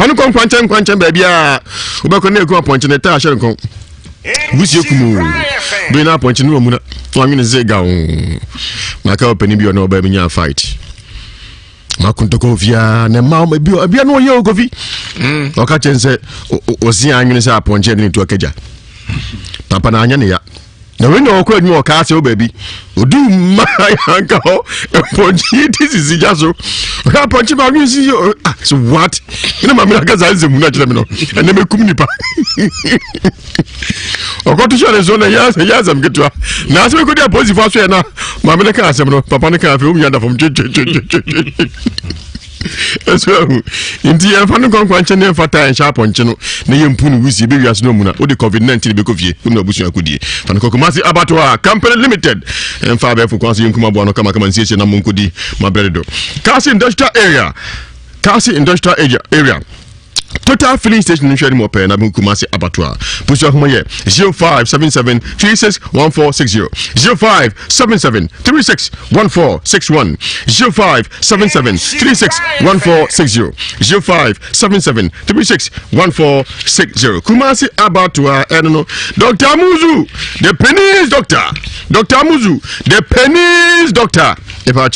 no kɔ nkwankyɛn nkwankyɛn baabi a wobɛkɔ ne ɛku apɔnkye ne taa hyɛ nkɔn wusie kum o bere na apɔnkye no wɔ mu na wanwene sɛ ga o maka ɔpani bi ɔne ɔbaa mi nya fight makontɔkɔ fiaa na mma ebi ebia no ɔyɛ okofi ɔka kyɛn sɛ ɔsi anwene sɛ apɔnkye ne to akagya papa na anyɛ ne ya na wei na ɔkɔ adwuma ɔkaa sɛ wo baabi ɔdu mma yanka hɔ mpɔnkye ti sisi gya so ɔhwɛ apɔnkye ba adwene si ah so what ɛna maame no aka saa nsɛm no akyerɛ me no ɛnɛ mɛkum nipa ɔkɔto hyɛ ne so na ɛyɛ asɛm ketewa na asɛm kɔdi apolisifoɔ aso yɛ na maame no ka asɛm no papa no ka afei wɔn nyinaa da fam twetwetwetwe ɛso ahu nti yɛmfa no nkɔnkwa nkyɛn ne yɛmfa taa nhyɛ apɔnkye no na yɛmpu no wusie bɛwi ase no mu na wode covid-19 bɛkɔ fie wone abusua akɔdie fa no kɔkumase abatoa company limited ɛmfa abɛɛfo kwan so yɛnkum aboa no kamakama nsiesie na monkɔdi mabrɛ dodo Kasi industrial area, Kasi industrial area Total filling station nhwɛ anim ɔpɛɛ na bɛhu Kumasi abatoa. Pusu ahoma yɛ 0577 361460, 0577 361461, 0577 361460, 0577 361460. Kumasi abatoa ɛno no. Dr. Amuzu, the penis doctor. Dr. Amuzu, the penis doctor. Ɛfa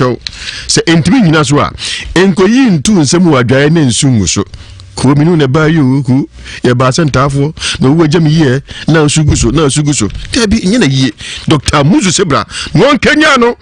sɛ ntumi nyina so a nkɔyi ntu nsɛm wɔ adwaeɛ ne nsu ngu so kuo menu na ɛbaa yi o kuo yɛbaa sɛ ntaafoɔ na owó agya me yie na nsu gu so na nsu gu so dabi nyɛ na yie. Dr. Musu sɛ bra na ɔnkanya no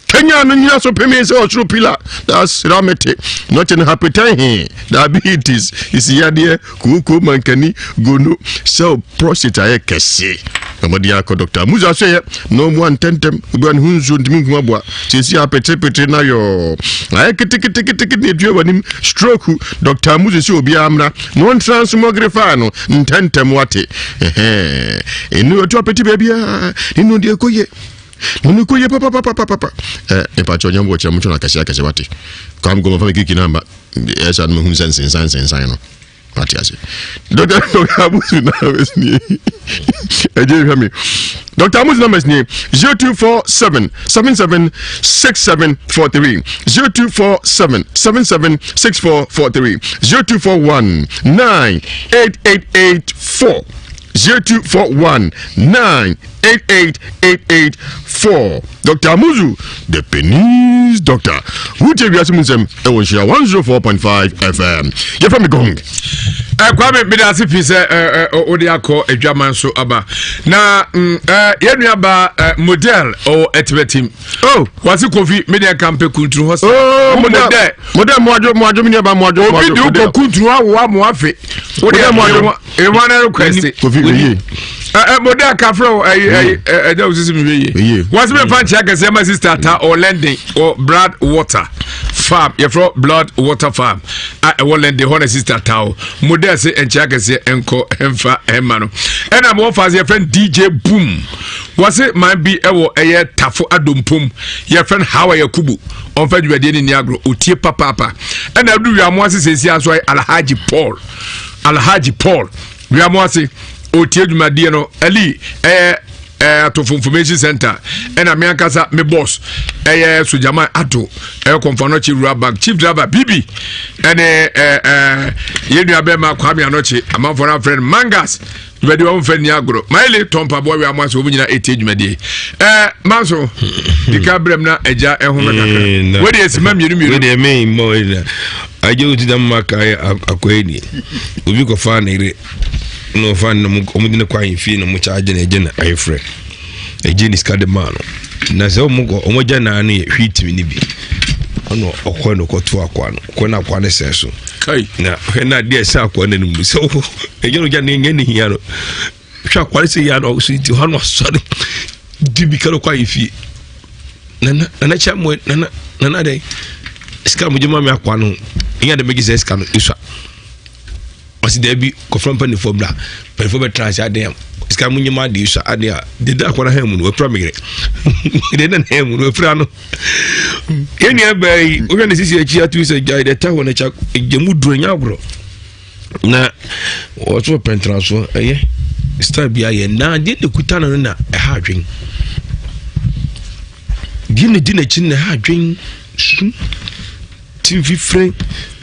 kenya no nyina so peme sɛ ɔsoro pila na asra mete na ɔkyɛ no hypertension he diabetes isiyadeɛ kooko mankani gono sɛ prostate ayɛ kɛse na mɔde akɔ Dr. Musu asoɛyɛ na ɔmu antɛntɛm obia ne ho nsuo ntumi nkum aboa sɛsi apeteepete na yɔɔ ayɛ keteketekete ne ɛtua w'anim stroke. Dr. Musu sɛ obiara mmra na ɔntransmogrify no ntɛntɛm wate ɛnu ɔtu apete baabiaa ne nu deɛ ɛkɔyɛ na ne kɔyɛ papapapapapa mepakyɛ ɔnyɛ wɔ kyerɛ mo twɛ no akɛseɛ akɛseɛ wate kwam gɔmfa me kiki no amba ɛsa no mahu sɛ nsensan nsensan no wate ase. Dr. Amusu numbers nie ɛgye hwɛ me. Dr. Amusu numbers nie 0247 77 6743, 0247 77 6443, 0241 98884, 0241 98884. Dr. Amuzu the penis doctor. Wotie wiase mu nsɛm ɛwɔ Nhyira 104.5 FM. Yɛfrɛ me Gong. Kwame, mede ase pii sɛ wode akɔ adwaman so aba na yɛn nuaba model ɔwɔ ɛtibɛtim. Oh, wase Kofi mede ɛka mpɛ kuntunu hɔ sa. Oh, model model moadwo moadwo me nuaba moadwo. Obi de wokɔ kuntunu awoa mo afe wode Model moadwo. Ɛwa no request. Kofi meye. Model kafrɛ wo ɛyi ɛyi ɛgya wo sisi mi bɛ yie. Wɔsi mi fa nkyɛn kɛseɛ ma sister ta ɔ London ɔ Blood Water Farm, yɛfrɛ Blood Water Farm a ɛwɔ London hɔ na sister ta o model se nkyɛn kɛseɛ nkɔ ɛnfa ɛma no. Ɛna mo wɔfa se yɛfrɛ no DJ Boom, wɔsi man bi ɛwɔ ɛyɛ Tafo Adompom, yɛfrɛ no Hawa Yakubu, ɔnfɛ dwumadie ne ni agorɔ otie papaapa. Ɛna adu wiamu ase sɛsi aso ayɛ Alhaji Paul, Alhaji Paul wiamu ase otie dwumadie no ali ɛyɛ. ɛɛ Atofo Information Center ɛna me ankasa me boss ɛyɛ Sojaman Ato ɛyɛ Komfo Anokye Rural Bank chief driver Bibi ɛne ɛɛ ɛɛ yɛn nua bɛrima Kwame Anokye amanfoɔ no afrɛ no Mangas dwumadi wɔn fɛ ni agorɔ maele tɔn mpaboa wi amu ase wɔn nyinaa etie dwumadie ɛɛ manso dika brɛm na agya ɛhome kakra eh, wei deɛ esima mmienu mmienu. wei deɛ mi mbɔ wei deɛ agye o ti dɛm ma ka yɛ akɔ yɛ nie obi kɔ fa ne yere na ɔfa ne mo ɔmo de ne kɔ ahemfie na ɔmo kyaagye na ɛgye na ayefrɛ ɛgye ne sika de maa no na sɛ ɔmo kɔ ɔmo gya naa no yɛ hwii tìmi ne bi ɔna ɔkɔ na ɔkɔto akoa no kɔ na akoa no sɛn so na hwɛ na adeɛ ɛsɛ akoa no anim sɛ ɔwɔ ɛgya no gya ne nyɛ ne hia no hwɛ akoa no sɛ yia no ɔso nti hɔ no asɔre di bi ka no kɔ ayɛ fie nana nana kyɛ mo nana nana dɛ sika mo gye ma mi akoa no ɛnyɛ de bɛgye sɛ sika no esua. Ɔsi daabi kɔfra mpanimfoɔ bra mpanimfoɔ bɛtena ase adeɛ a sika mu nyɛma adeɛ sua adeɛ a deda akɔla hɛn mu no wapira mi yere deda na hɛn mu no wapira no yɛn nua bɛɛ yi wohwɛ ne sisi akyi ato sɛ gya deɛ ta hɔ n'akyi gya mu duro nya agorɔ na wɔso pɛntena so ɛyɛ style bi ayɛ na deɛ na ekuta no na ɛha adwen deɛ na di n'akyi na ɛha adwen su. Ti mfifire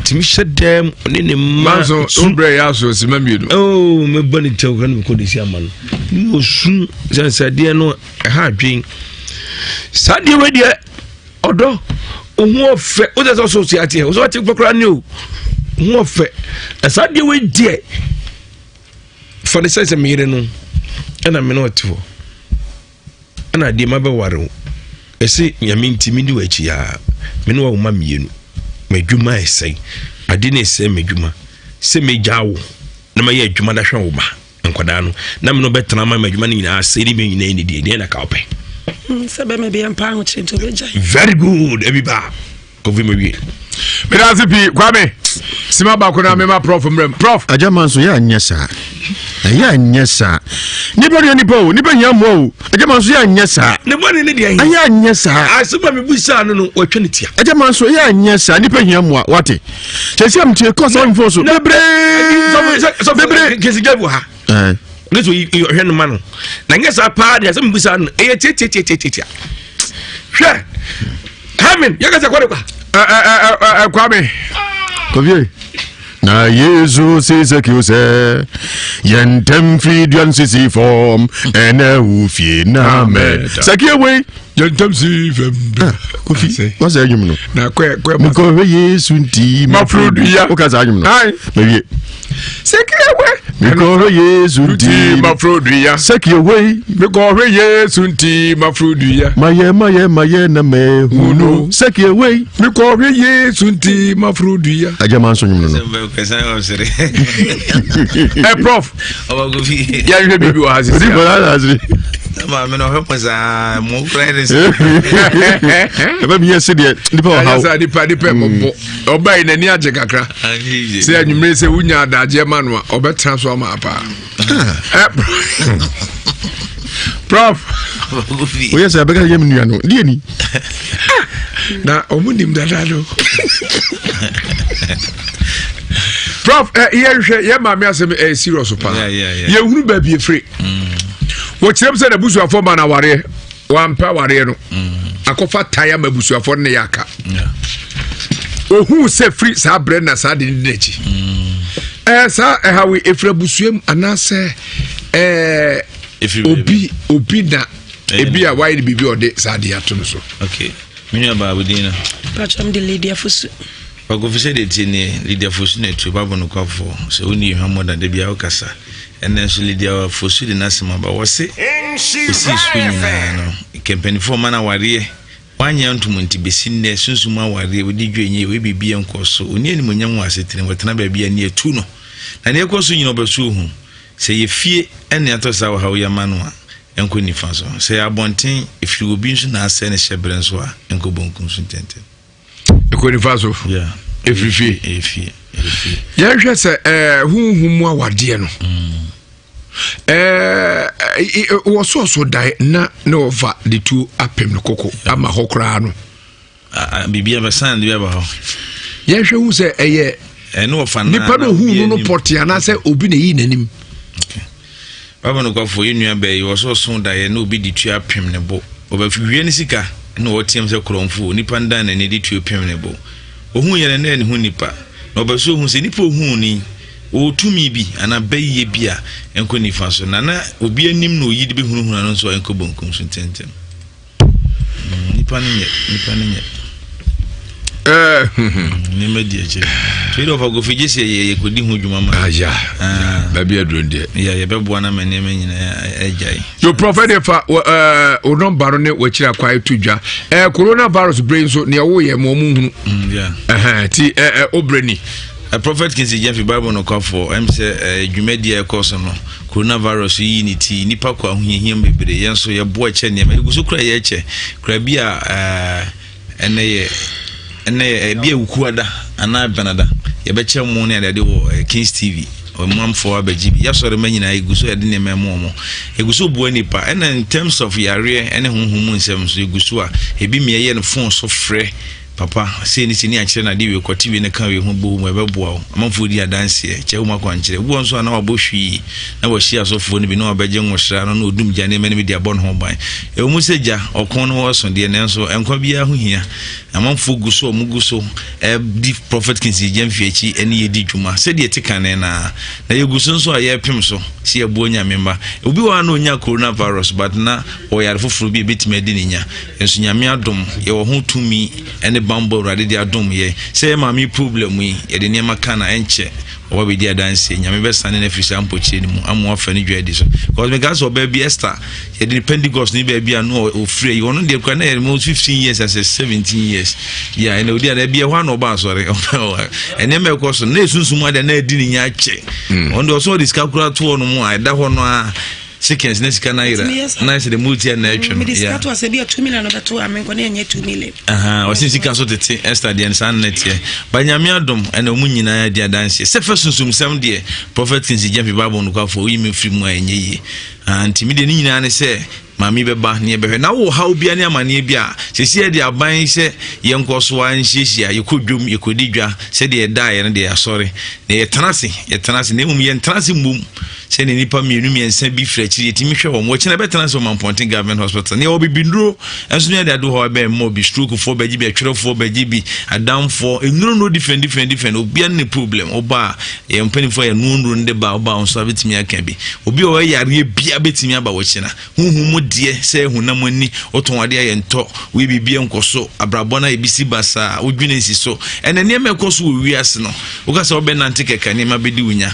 tumi hyɛ dɛm ɔne ne mma. Manso o brɛ yɛ aso sima mmienu. Oo mɛbɔ ne kyɛw kora na mekɔ de si ama no. Ne osu sɛ sɛ adeɛ no ɛha adwen. Saa deɛ wei deɛ ɔdɔ ohun ɔfɛ o sɛ sɛ ɔsɔ si ateɛ ɔsɔ ate fɛ koraa ne o ohun ɔfɛ na saa deɛ wei deɛ fa ne sɛ sɛ meyere no ɛna me na ɔte hɔ. Ɛna deɛ mabɛware wo ɛse nyame nti medi w'akyi aa me ne wawo ma mmienu m'adwuma ɛsɛe ade ne ɛsɛe m'adwuma sɛ megyaa wo na mayɛ adwuma da hwɛ wo ba nkwadaa no na me no bɛtena ma m'adwuma no nyinaa sɛ ne me nyinaa ni deɛ deɛ na ka wopɛ hmm, sɛ bɛma bi mpa ahokyere nti wobɛgyae very good ebi ba Kofi ma wie. Meda ase pii Kwame. Sima baako na mema prof mmerɛ prof. Agya ma nso yɛ anyɛ saa. Ɛyɛ anyɛ saa. Nipa deɛ nipa o, nipa hia mmoa o. Agya ma nso yɛ anyɛ saa. Ne bɔ ne ne deɛ. Ɛyɛ anyɛ saa. Asɛm a mebu saa no no wɔatwa ne tia. Agya ma nso yɛ anyɛ saa. Nipa hia mmoa wate. Sɛ sɛ mtie kɔ sɛ mfo so. Bebree. Bebree. Kesi gya bi wɔ ha. Ne so ɔhwɛ no ma no. Na nyɛ saa paa deɛ asɛm mebu saa no ɛyɛ tiatiatiatiatia. Hwɛ. Heaven, yɛ kasa kɔde kwa. Ɛ Kwame. Kofi. Na Yesu si Sakeo sɛ yɛn ntɛm firi dua no sisi fam ɛnɛ wo fie na mɛ. Sakeo wei. Yɛn ntɛm si fam. Ah, Kofi, wasɛ ɛnwom no. Na kɔ kɔ mekɔhwɛ Yesu nti maforo dua. Woka saa ɛnwom no. Mawie. Sakeo wei. Mekɔhwɛ Yesu nti maforo dua. Sakeo wei. Mekɔhwɛ Yesu nti maforo dua. Mayɛ mayɛ mayɛ na mehunu. Sakeo wei. Mekɔhwɛ Yesu nti maforo dua. Agyama nso nwom no no. Ɛ prof. Yɛnhwɛ biribi wɔ ha sisi. Maame na ɔhwɛ mo saa mo kura ne sɛ. Ɛbɛ mi yɛ se deɛ nipa wɔ ha o. Nipa nipa ɛmɔbɔ. Ɔbaa yi n'ani agye kakra. Sɛ anwummere sɛ wonya adagyeɛ ma no a ɔbɛtena so ama paa. Prof. Woyɛ sɛ abɛka yɛ me nua no deɛ ni. Na ɔmo nim dada no. Prof ɛ yɛhwɛ yɛ maame asɛm ɛyɛ serious paa. Yɛhunu baabi efiri. Wɔkyerɛ mu sɛ n'abusuafoɔ ma no awareɛ. wampɛ awareɛ no mm. akɔfa tae ama abusuafoɔ no ne yɛ aka ohuu sɛ firi saa berɛ na saa de ne di n'akyi mm. ɛɛ saa ɛhawe efiri abusua mu anaasɛ ɛɛ obi obi na ebi a wayɛ ne biribi ɔde saa de ato no so. okay me nua baa wodin no. patwam de lydia fosu. Ɔkɔfi sɛ deɛ tie nie Lydia Fosu na ɛtu Bible nokwafoɔ sɛ wonni hwammɔ da da biara wokasa ɛnnɛ nso Lydia Fosu de n'asɛm aba wɔse ɔsii sukuu nyinaa no kɛmpanifoɔ ma no awareɛ wanyɛ antom nti bɛsi nnɛ sunsum awareɛ wɔdi dwa nyɛ wei biribi nkɔ so ɔni animonyam wɔ asetena wɔtena baabi a ne atu no na neɛ ɛkɔ so nyina ɔbɛso ohu sɛ yɛ fie ɛne atɔ saa ɔhaw yi ama no a ɛnkɔ nifa so sɛ yɛ abɔnten ɛfiri obi nso na asɛ ne hyɛ berɛ nso a ɛnkɔ bonkum so ntɛntɛm ɛkɔ nifa so ɛfiri fie yɛhwɛ sɛ eh, honhom mu awadeɛ no mm. eh, eh, wɔsɔɔsɔ dae na na wɔfa de tuo apem no koko ama hɔ koraa no biribi abɛsan de bi aba hɔ yɛhwɛ hu sɛ ɛyɛ nipa no ohuu no no pɔte anaasɛ obi na ɛyi n'anim. Bible nokwafo, yɛn nua baa yi, ɔsɛ ɔso daeɛ na obi de tuo apem ne bo. Ɔbɛwia ne sika na ɔteam sɛ korɔmfo, nipa no dan n'ani de tuo pem ne bo. Ohuu yɛ no na ɛne ho nipa. Na ɔpɛ sɛ ohu sɛ nipa ohuu no yi, ɔwɔ tumi bi anaa bɛyɛ bi a ɛnkɔ nifa so, na na obi anim na oyi de bɛhunahuna no nso a ɛnkɔ bonkum so ntɛmntɛm. Mm, nipa no nyɛ, nipa no nyɛ. Eh, nneɛma di akyire twe dɛ ɔfa kofi gye sɛ yɛ yɛkɔdi ho dwuma ma ah, ya ah. baabi aduro deɛ ya yɛbɛboa no ma nneɛma nyinaa agyae yo prɔfɛ de fa eh, wo nɔmba no ne wakyiri akwa to dwa eh, coronavirus bere nso nea woyɛ ma ɔmo nhunu mm, ti wobrɛ ni Prophet Kinsey Gyamfi Bible nokwafoɔ ɛm sɛ dwumadi a ɛkɔ so no coronavirus yi ne ti nipa kɔ ahohiahia mu bebree yɛn nso yɛboa kyɛ nneɛma yɛgu so kura yɛkyɛ kura bi a ɛnɛ yɛ ɛnɛ yɛ ebi a wukuada anaa benada yɛbɛkyɛ mu ne adeade wɔ eh, Kings TV ɔmanfoɔ abɛgye bi yɛasɔre ma nyinaa yɛgu so yɛde nneɛma mu ɔmo yɛgu so boa nipa ɛna in terms of yareɛ ɛne honhom mu nsɛm nso yɛgu so a ebi mmea yɛ no phone so frɛ Papa, sei ne sei ne akyerɛ no adeɛ wei, kɔte wei na ka wei ho bɔ mu, ɛbɛboa wo. Amanfoɔ di adanseɛ, kyɛ wo mu akwankyerɛ. Obi wɔ nso a na wabɔ hwii, na wahyia asɔfoɔ no bi, na wabɛgye nwosra no, na ɔdum gya nneɛma no bi de abɔ ne ho ban. Ɛwɔ mu sɛ gya, ɔko no wɔ so deɛ, nanso nkwa biara ho hia. Amanfoɔ gu so, wɔn gu so di Prophet Kingsley Gyamfi akyi ne yɛdi dwuma sɛdeɛ ɛte kane no ara. Na yɛgu so nso a yɛrepem so sɛ yɛboa Nyame mma. Obi wɔ hɔ a na ɔnya coronavirus but na ɔwɔ yare foforɔ bi a ɛbɛtumi adi ne nya. Nso Nyame adom yɛwɔ ho tumi ne banbɔ Awurade de adom yɛn sɛ yɛ maame yi problem yi yɛde nneɛma ka na ɛnkyɛ ɔba bɛdi adanseɛ Nyame bɛsane no afiri saa mpɔkyerɛ no mu ama wafa ne dwa adi so because meka sɛ ɔbaa bi Esther yɛde ne Pentecost ne baabi a no ɔfiri ayi ɔno deɛ kora na yɛ mo 15 years asɛ 17 years yɛ ɛna ɔdi adanseɛ bi ɛhɔ a na ɔba asɔre ɛnneɛma ɛkɔ so na ɛsunsum adeɛ na ɛdi ne nya akyɛ ɔno deɛ ɔsɛ ɔde sika kora toɔ no mu a ɛda hɔ no a Seconds na sika na ayera na sɛ de mu tia na atwa no. Mede sika to asɛ bi a 2 million bɛto a menkɔ ne ɛnyɛ 2 million. Aha, ɔse sika so tete Esther deɛ saa na teɛ. Ba nyame adom ɛna ɔmu nyinaa di adanseɛ. Sɛ fɛ sunsumsɛm deɛ Prophet Kinsey Gyamfi Bible nokwafo woyi me firi mu a ɛnyɛ yie. Ah, nti me deɛ ne nyinaa ne sɛ maame bɛba ne yɛbɛhwɛ na wowɔ haw bia ne amaneɛ bi a sɛsi yɛde aban sɛ yɛnkɔ so a nhyiahyia yɛkɔ dwom yɛkɔdi dwa sɛdeɛ yɛdaeɛ no deɛ yɛasɔre na yɛtena ase yɛtena ase na mmom yɛntena ase mmom Sɛnea nnipa mmienu mmiɛnsa bi firi akyiri yɛtumi hwɛ wɔn. Wɔkyena bɛtena ase wɔ Mampɔnten Government Hospital. Nea ɔwɔ bibinuro nso ne ade ade hɔ ɛbɛn mmɔ bi. Strokefoɔ bɛgye bi, atwerɛfoɔ bɛgye bi, adamfoɔ, nnuro nnuro different different different. Obiara ne problem. Ɔba a yɛn mpanimfoɔ yɛ noa nnuro no de ba ɔba nso abɛtumi aka bi. Obi a ɔyɛ yareɛ bia bɛtumi aba wɔkyena. Honhom mu deɛ sɛ honam ani wotɔn adeɛ a yɛntɔ, woyɛ biribi nkɔ so, abrabɔ no ayɛ bisi basaa, wodwene nsi so. Ɛnɛ nneɛma ɛkɔ so wɔ wiase no, woka sɛ wobɛnante kɛkɛ nneɛma bɛdi wo nya.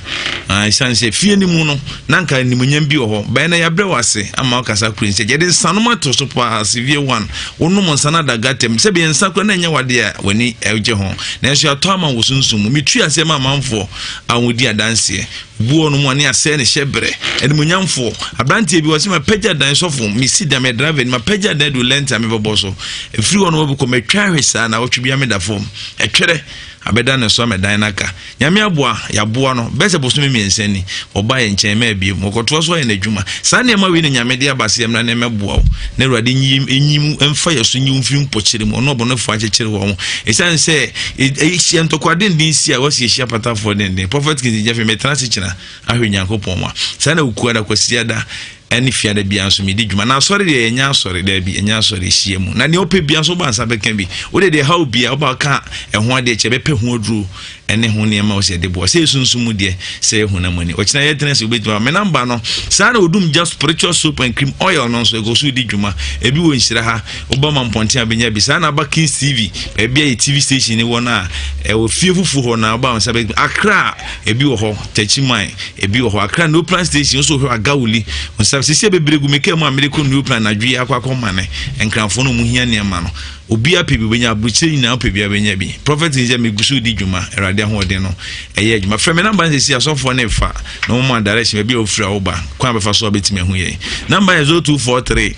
Ɛsiane sɛ fie no mu no, na anka animuonyam bi wɔ hɔ, bɛn na yɛabrɛ wo ase ama wokasa kure nsɛ. Yɛde nsanom ato so paa, severe one. Wonom nsa no ada gatam. Sɛ bɛyɛ nsa kora na ɛnyɛ wadeɛ a w'ani gye ho. Nanso yɛatɔ ama wo sunsum mu. Metu aseɛ ma amanfoɔ a wɔdi adanseɛ. Obi wɔ hɔnom a ne asɛe ne hyɛbrɛ. Animuonyamfoɔ. Aberanteɛ bi ɔse mapagya dan sɔfo, mesi dan, meyɛ driver ni, mapagya dan adu lɛnta a mebɛbɔ so. Ɛfiri hɔ no wɔbɛkɔ matwa ahwe saa na awɔtwe biara meda fam. Ɛtwerɛ abɛda ne so ama dan no aka. Nyame aboa, yɛaboa no. Bɛyɛ sɛ bosome mmiɛnsa ni, ɔbaa yɛn nkyɛn maa bio. Ɔkɔtoa so ayɛ n'adwuma. Saa nneɛma wei na Nyame de aba sɛ yɛmmra na ɛmmɛboa wo. Na Awurade nyi nyi mu mfa yɛn so nyi wo mfiri mpokyerɛ mu. Ɔno ɔbɔnefoɔ akyekyere wɔn. Ɛsiane sɛ ɛhyia ntɔkwa denden si a wɔsi ɛhyia patafoɔ denden. Prophet Kingsley Jeffrey metena ase kyena ahwɛ Nyankopɔn ma. Saa na Okuada, Kwasiada ɛne Fiada bia nso medi dwuma. Na asɔre deɛ ɛnyɛ asɔre daabi ɛnyɛ asɔre ɛhyia mu. Na nea ɔpɛ bia nso woba nsa bɛka bi. Wode deɛ ɛhaw bia woba ka ɛho adeɛ kyɛ bɛpɛ ho aduro ɛne ho nneɛma a wɔsɛ yɛde boa sɛ yɛ mu deɛ sɛ yɛ honam ani ɔkyena yɛtena sɛ wobɛtumi aba me namba no saa na odum gya spiritual soap and cream oil no nso ɛkɔ so di dwuma ebi wɔ nhyira ha woba ma mpɔnten a bɛnya bi saa na aba Kings TV baabi a yɛ TV station ne wɔ no a ɛwɔ fie fufuo hɔ na woba nsa bɛtumi Accra ebi wɔ hɔ Techiman ebi wɔ hɔ Accra New Plan station nso hwɛ Agawuli nsa sisi bebree gu me kaa mu a mede kɔ New Plan anadwo yi akɔ akɔ ma ne nkranfoɔ no mu hia nneɛma no Obiara pɛ bi obenya, aburokyire nyinaa wopɛ biara benya bi. Prophet Nhyira megu so di dwuma, Awurade ahoɔden no ɛyɛ adwuma. Frɛ me namba no sɛsi asɔfoɔ no refa na wɔn ma direction baabi a wofiri a woba, kwan a bɛfa so a wobɛtumi ahu yɛn. Namba yɛ 0243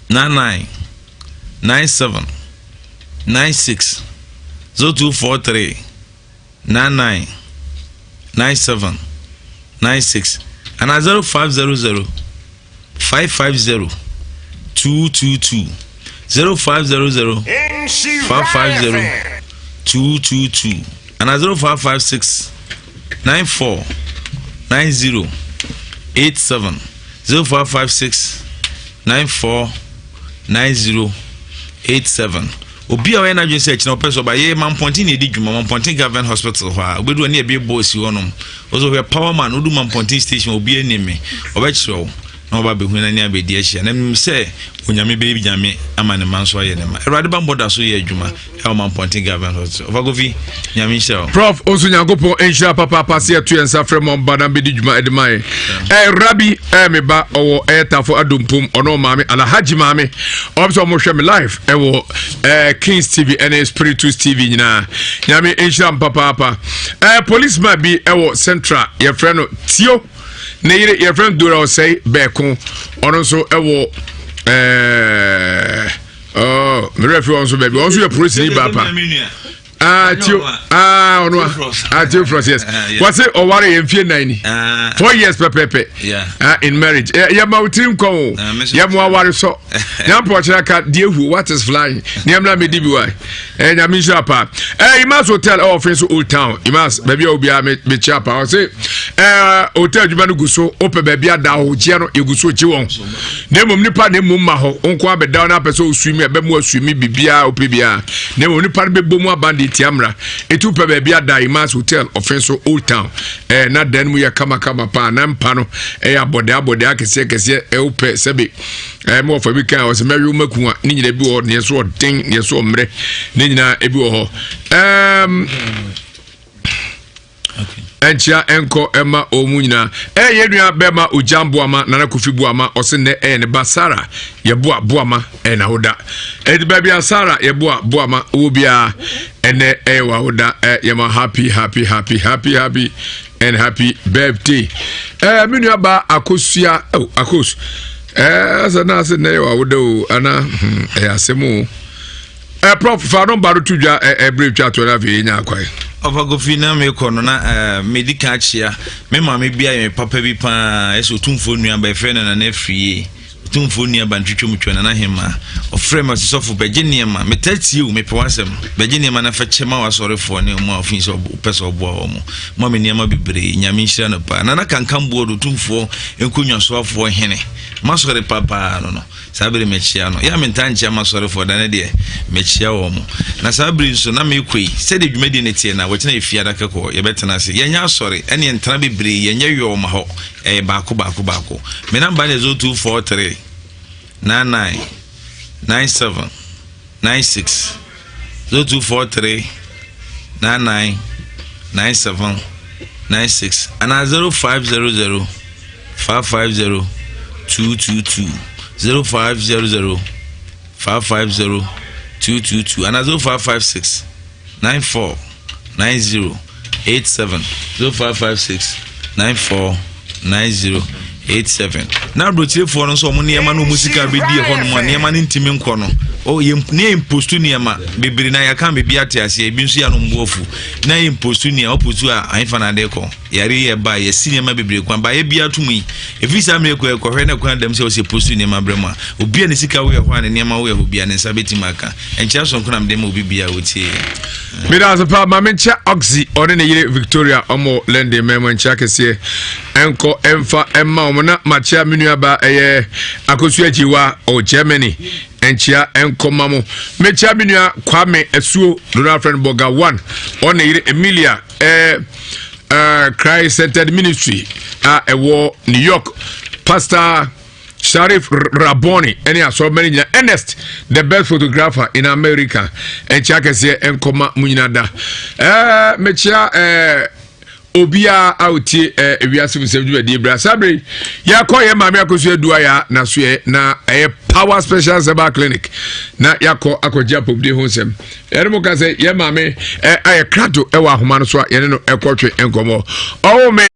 99 97 96 0243 99 97 96 anaa 0500 550 222 0500 550 222 anaa 0556 94 90 80. 87 0556 94 90 87 Obi a ɔyɛ n'adwene sɛ akyina ɔpɛ sɛ ɔba yɛ Mampɔnten na ɛdi dwuma Mampɔnten Government Hospital hɔ a wobɛdu ne ɛbi bɔɔ si hɔnom ɔsɛ ɔhwɛ Power Man wodu Mampɔnten station obi anim me ɔbɛkyerɛ wo na ɔba bɛhu na ne abɛdi ahyia na menim sɛ Onyame bɛyɛ nyame ama ne ma nso ayɛ ne ma Awurade bammɔ da so yɛ adwuma ɛwɔ Mampɔnten Government Hospital Ɔfa Kofi Nyame nhyira wo. Prof nso Nyankopɔn nhyira papaapa sɛ yɛto yɛn nsa frɛ ma ɔba na bɛdi dwuma ɛde ma yɛn. Ɛɛ Rabi ɛɛ me ba ɔwɔ ɛyɛ Tafo Adompom ɔno maame Alhaji maame ɔm sɛ ɔmo hwɛ me live ɛwɔ ɛɛ Kings TV ɛne Spiritus TV nyinaa. Nyame nhyira m papaapa. Ɛɛ policeman bi ɛwɔ Central yɛfrɛ no Tio ne yere yɛfrɛ no Dora Ɔsɛe Bɛɛko ɔno nso ɛwɔ ɛɛ oh mmerɛ fi wɔn nso baabi wɔn nso yɛ polisini baapa ah tio ah ɔno a ah tio frost yes wɔsi ɔware yɛn fie nan ni ah. four years pɛpɛpɛ ah in marriage yɛ ma otiri nkɔ o yɛ mo aware sɔ yɛn mpɔ ɔkyerɛ ka deɛ hu what is flying nneɛma na mi di bi wa. Eh, nyame nhyira paa eh, imas hotel ɛwɔ eh, ɔfe so old town imas baabi a obiara mekyia paa ɔse eh, hotel adwuma no gu so wopɛ baabi ada hɔ gyeɛ no yɛgu so gye wɔn na mmom nipa na mmom ma hɔ wo nko abɛda no apɛ sɛ ɔsuimi ɛbɛmu asuimi biribiaa wopɛ biara na mmom nipa no bɛbɔ mu aban de tia mmara ɛti wopɛ baabi ada imas hotel ɔfe so old town eh, na dan mu yɛ kamakama paa na mpa no ɛyɛ abɔde abɔde akɛseɛ kɛseɛ wopɛ sɛbe ɛɛ mo wɔfa bi kan ɔsɛ mɛwe wo maku a ne nyinaa bi wɔ hɔ neɛ so ɔden neɛ so ɔmmerɛ ne nyinaa ebi wɔ hɔ ɛɛm ɛnkyia ɛnkɔ ɛma wɔn mu nyinaa ɛyɛ yɛn nua bɛrima ogyan boama nana kofi boama ɔsɛ nnɛ ɛyɛ ne ba sara yɛboa boama ɛyɛ n'awoda ɛdi baabi a sara yɛboa boama wɔ biara ɛnɛ ɛyɛ wɔ awoda ɛ yɛma happy happy happy happy happy and happy birthday ɛɛ eh, me nua ba akosua oh akos ɛɛ eh, sɛ na ase na yɛ wawoda o ana hmm, ɛyɛ asɛm o ɛɛ eh, prof fa no ba no to dwa ɛɛ ɛbere twa to na afei yɛnya akwan. ɔfa kofi na mekɔ no na ɛɛ medi kan akyia me maame bi ayɛ me papa bi paa ɛsɛ otumfoɔ nua ba ɛfrɛ no nana afiri yie. Otumfoɔ nni aba ntwitwa mu twa Nana Hemaa. Ɔfrɛɛ me ɔse sɔfo bɛgye nneɛma. Metaa tie o, mepɛ w'asɛm. Bɛgye nneɛma na fa kyɛ ma w'asɔrefoɔ ne wɔn a wofii sɛ wopɛ sɛ ɔboa wɔn. Moa me nneɛma bebree. Nyame nhyira no paa. Nana Kankan Boɔ do Otumfoɔ Nkonnwasoafoɔ Hene. M'asɔre pa paa no no. Saa bere mekyea no. Yɛ a mentaa nkyea m'asɔrefoɔ da ne deɛ mekyea wɔn. Na saa bere nso na mekɔ yi, sɛdeɛ dwumadie no teɛ na wɔkyena yɛ fie adaka kɔ yɛbɛtena ase. Yɛnyɛ asɔre ɛne yɛntena bebree, yɛnyɛ yɔɔ ma hɔ. Ɛyɛ baako baako baako. Me number no yɛ 0243 99 97 96 0243 99 97 96 anaa 0500 550 222 0500 550 222 anaa 0556 94 90 87 0556 94 90 87 na aburokyerefoɔ no nso wɔn nneɛma no wɔn sika bɛdi ɛhɔ nom a nneɛma no ntumi nkɔ no o yɛ ne yɛ mpostu nneɛma bebree na yɛaka beebi ate aseɛ ebi nso yɛ ano mbo afu na yɛ mpostu nneɛma ɔpostu a ahefa na ade kɔ yare yɛ ba yɛsi nneɛma bebree kwan ba yɛ bi atum yi efi saa mmerɛ kɔ ɛkɔhwɛ na kwan dɛm sɛ ɔsɛ postu nneɛma brɛ mu a obi a ne sika wɔ ɛhɔ a ne nneɛma wɔ ɛhɔ bi a ne nsa bɛtumi aka Nkyia sononko na mede ma obi bia otie yɛn. Meda ase paa ma menkyia Oxy ɔne ne yere Victoria ɔmo London mɛmo nkyia kɛseɛ ɛnkɔ ɛmfa ɛmma ɔmo na makyia me nua ba ɛyɛ Akosua Gyewa ɔwɔ Germany nkyia ɛnkɔ ma mo mekyia me nua Kwame Asuo dodo afrɛ no Bɔga One ɔne yere Emilia ɛɛ ɛɛ Christ Centered Ministry a ɛwɔ New York Pastor Sharif Raboni ɛne asɔrɔmma no nyina Ernest the best photographer in America ɛnkyia kɛseɛ ɛnkɔma mu nyina da ɛɛ mekyia ɛɛ obiara a otie ɛɛ ewiase mu nsɛm dwumadie bra saa bere yɛkɔ yɛ maame akoso adua ya na so yɛ na ɛyɛ power special herbal clinic na yɛakɔ akɔgye apɔmuden ho nsɛm yɛne mo ka sɛ yɛ maame ɛ ayɛ krado ɛwɔ ahoma no so a yɛne no ɛkɔtwe nkɔmmɔ ɔwɔ me.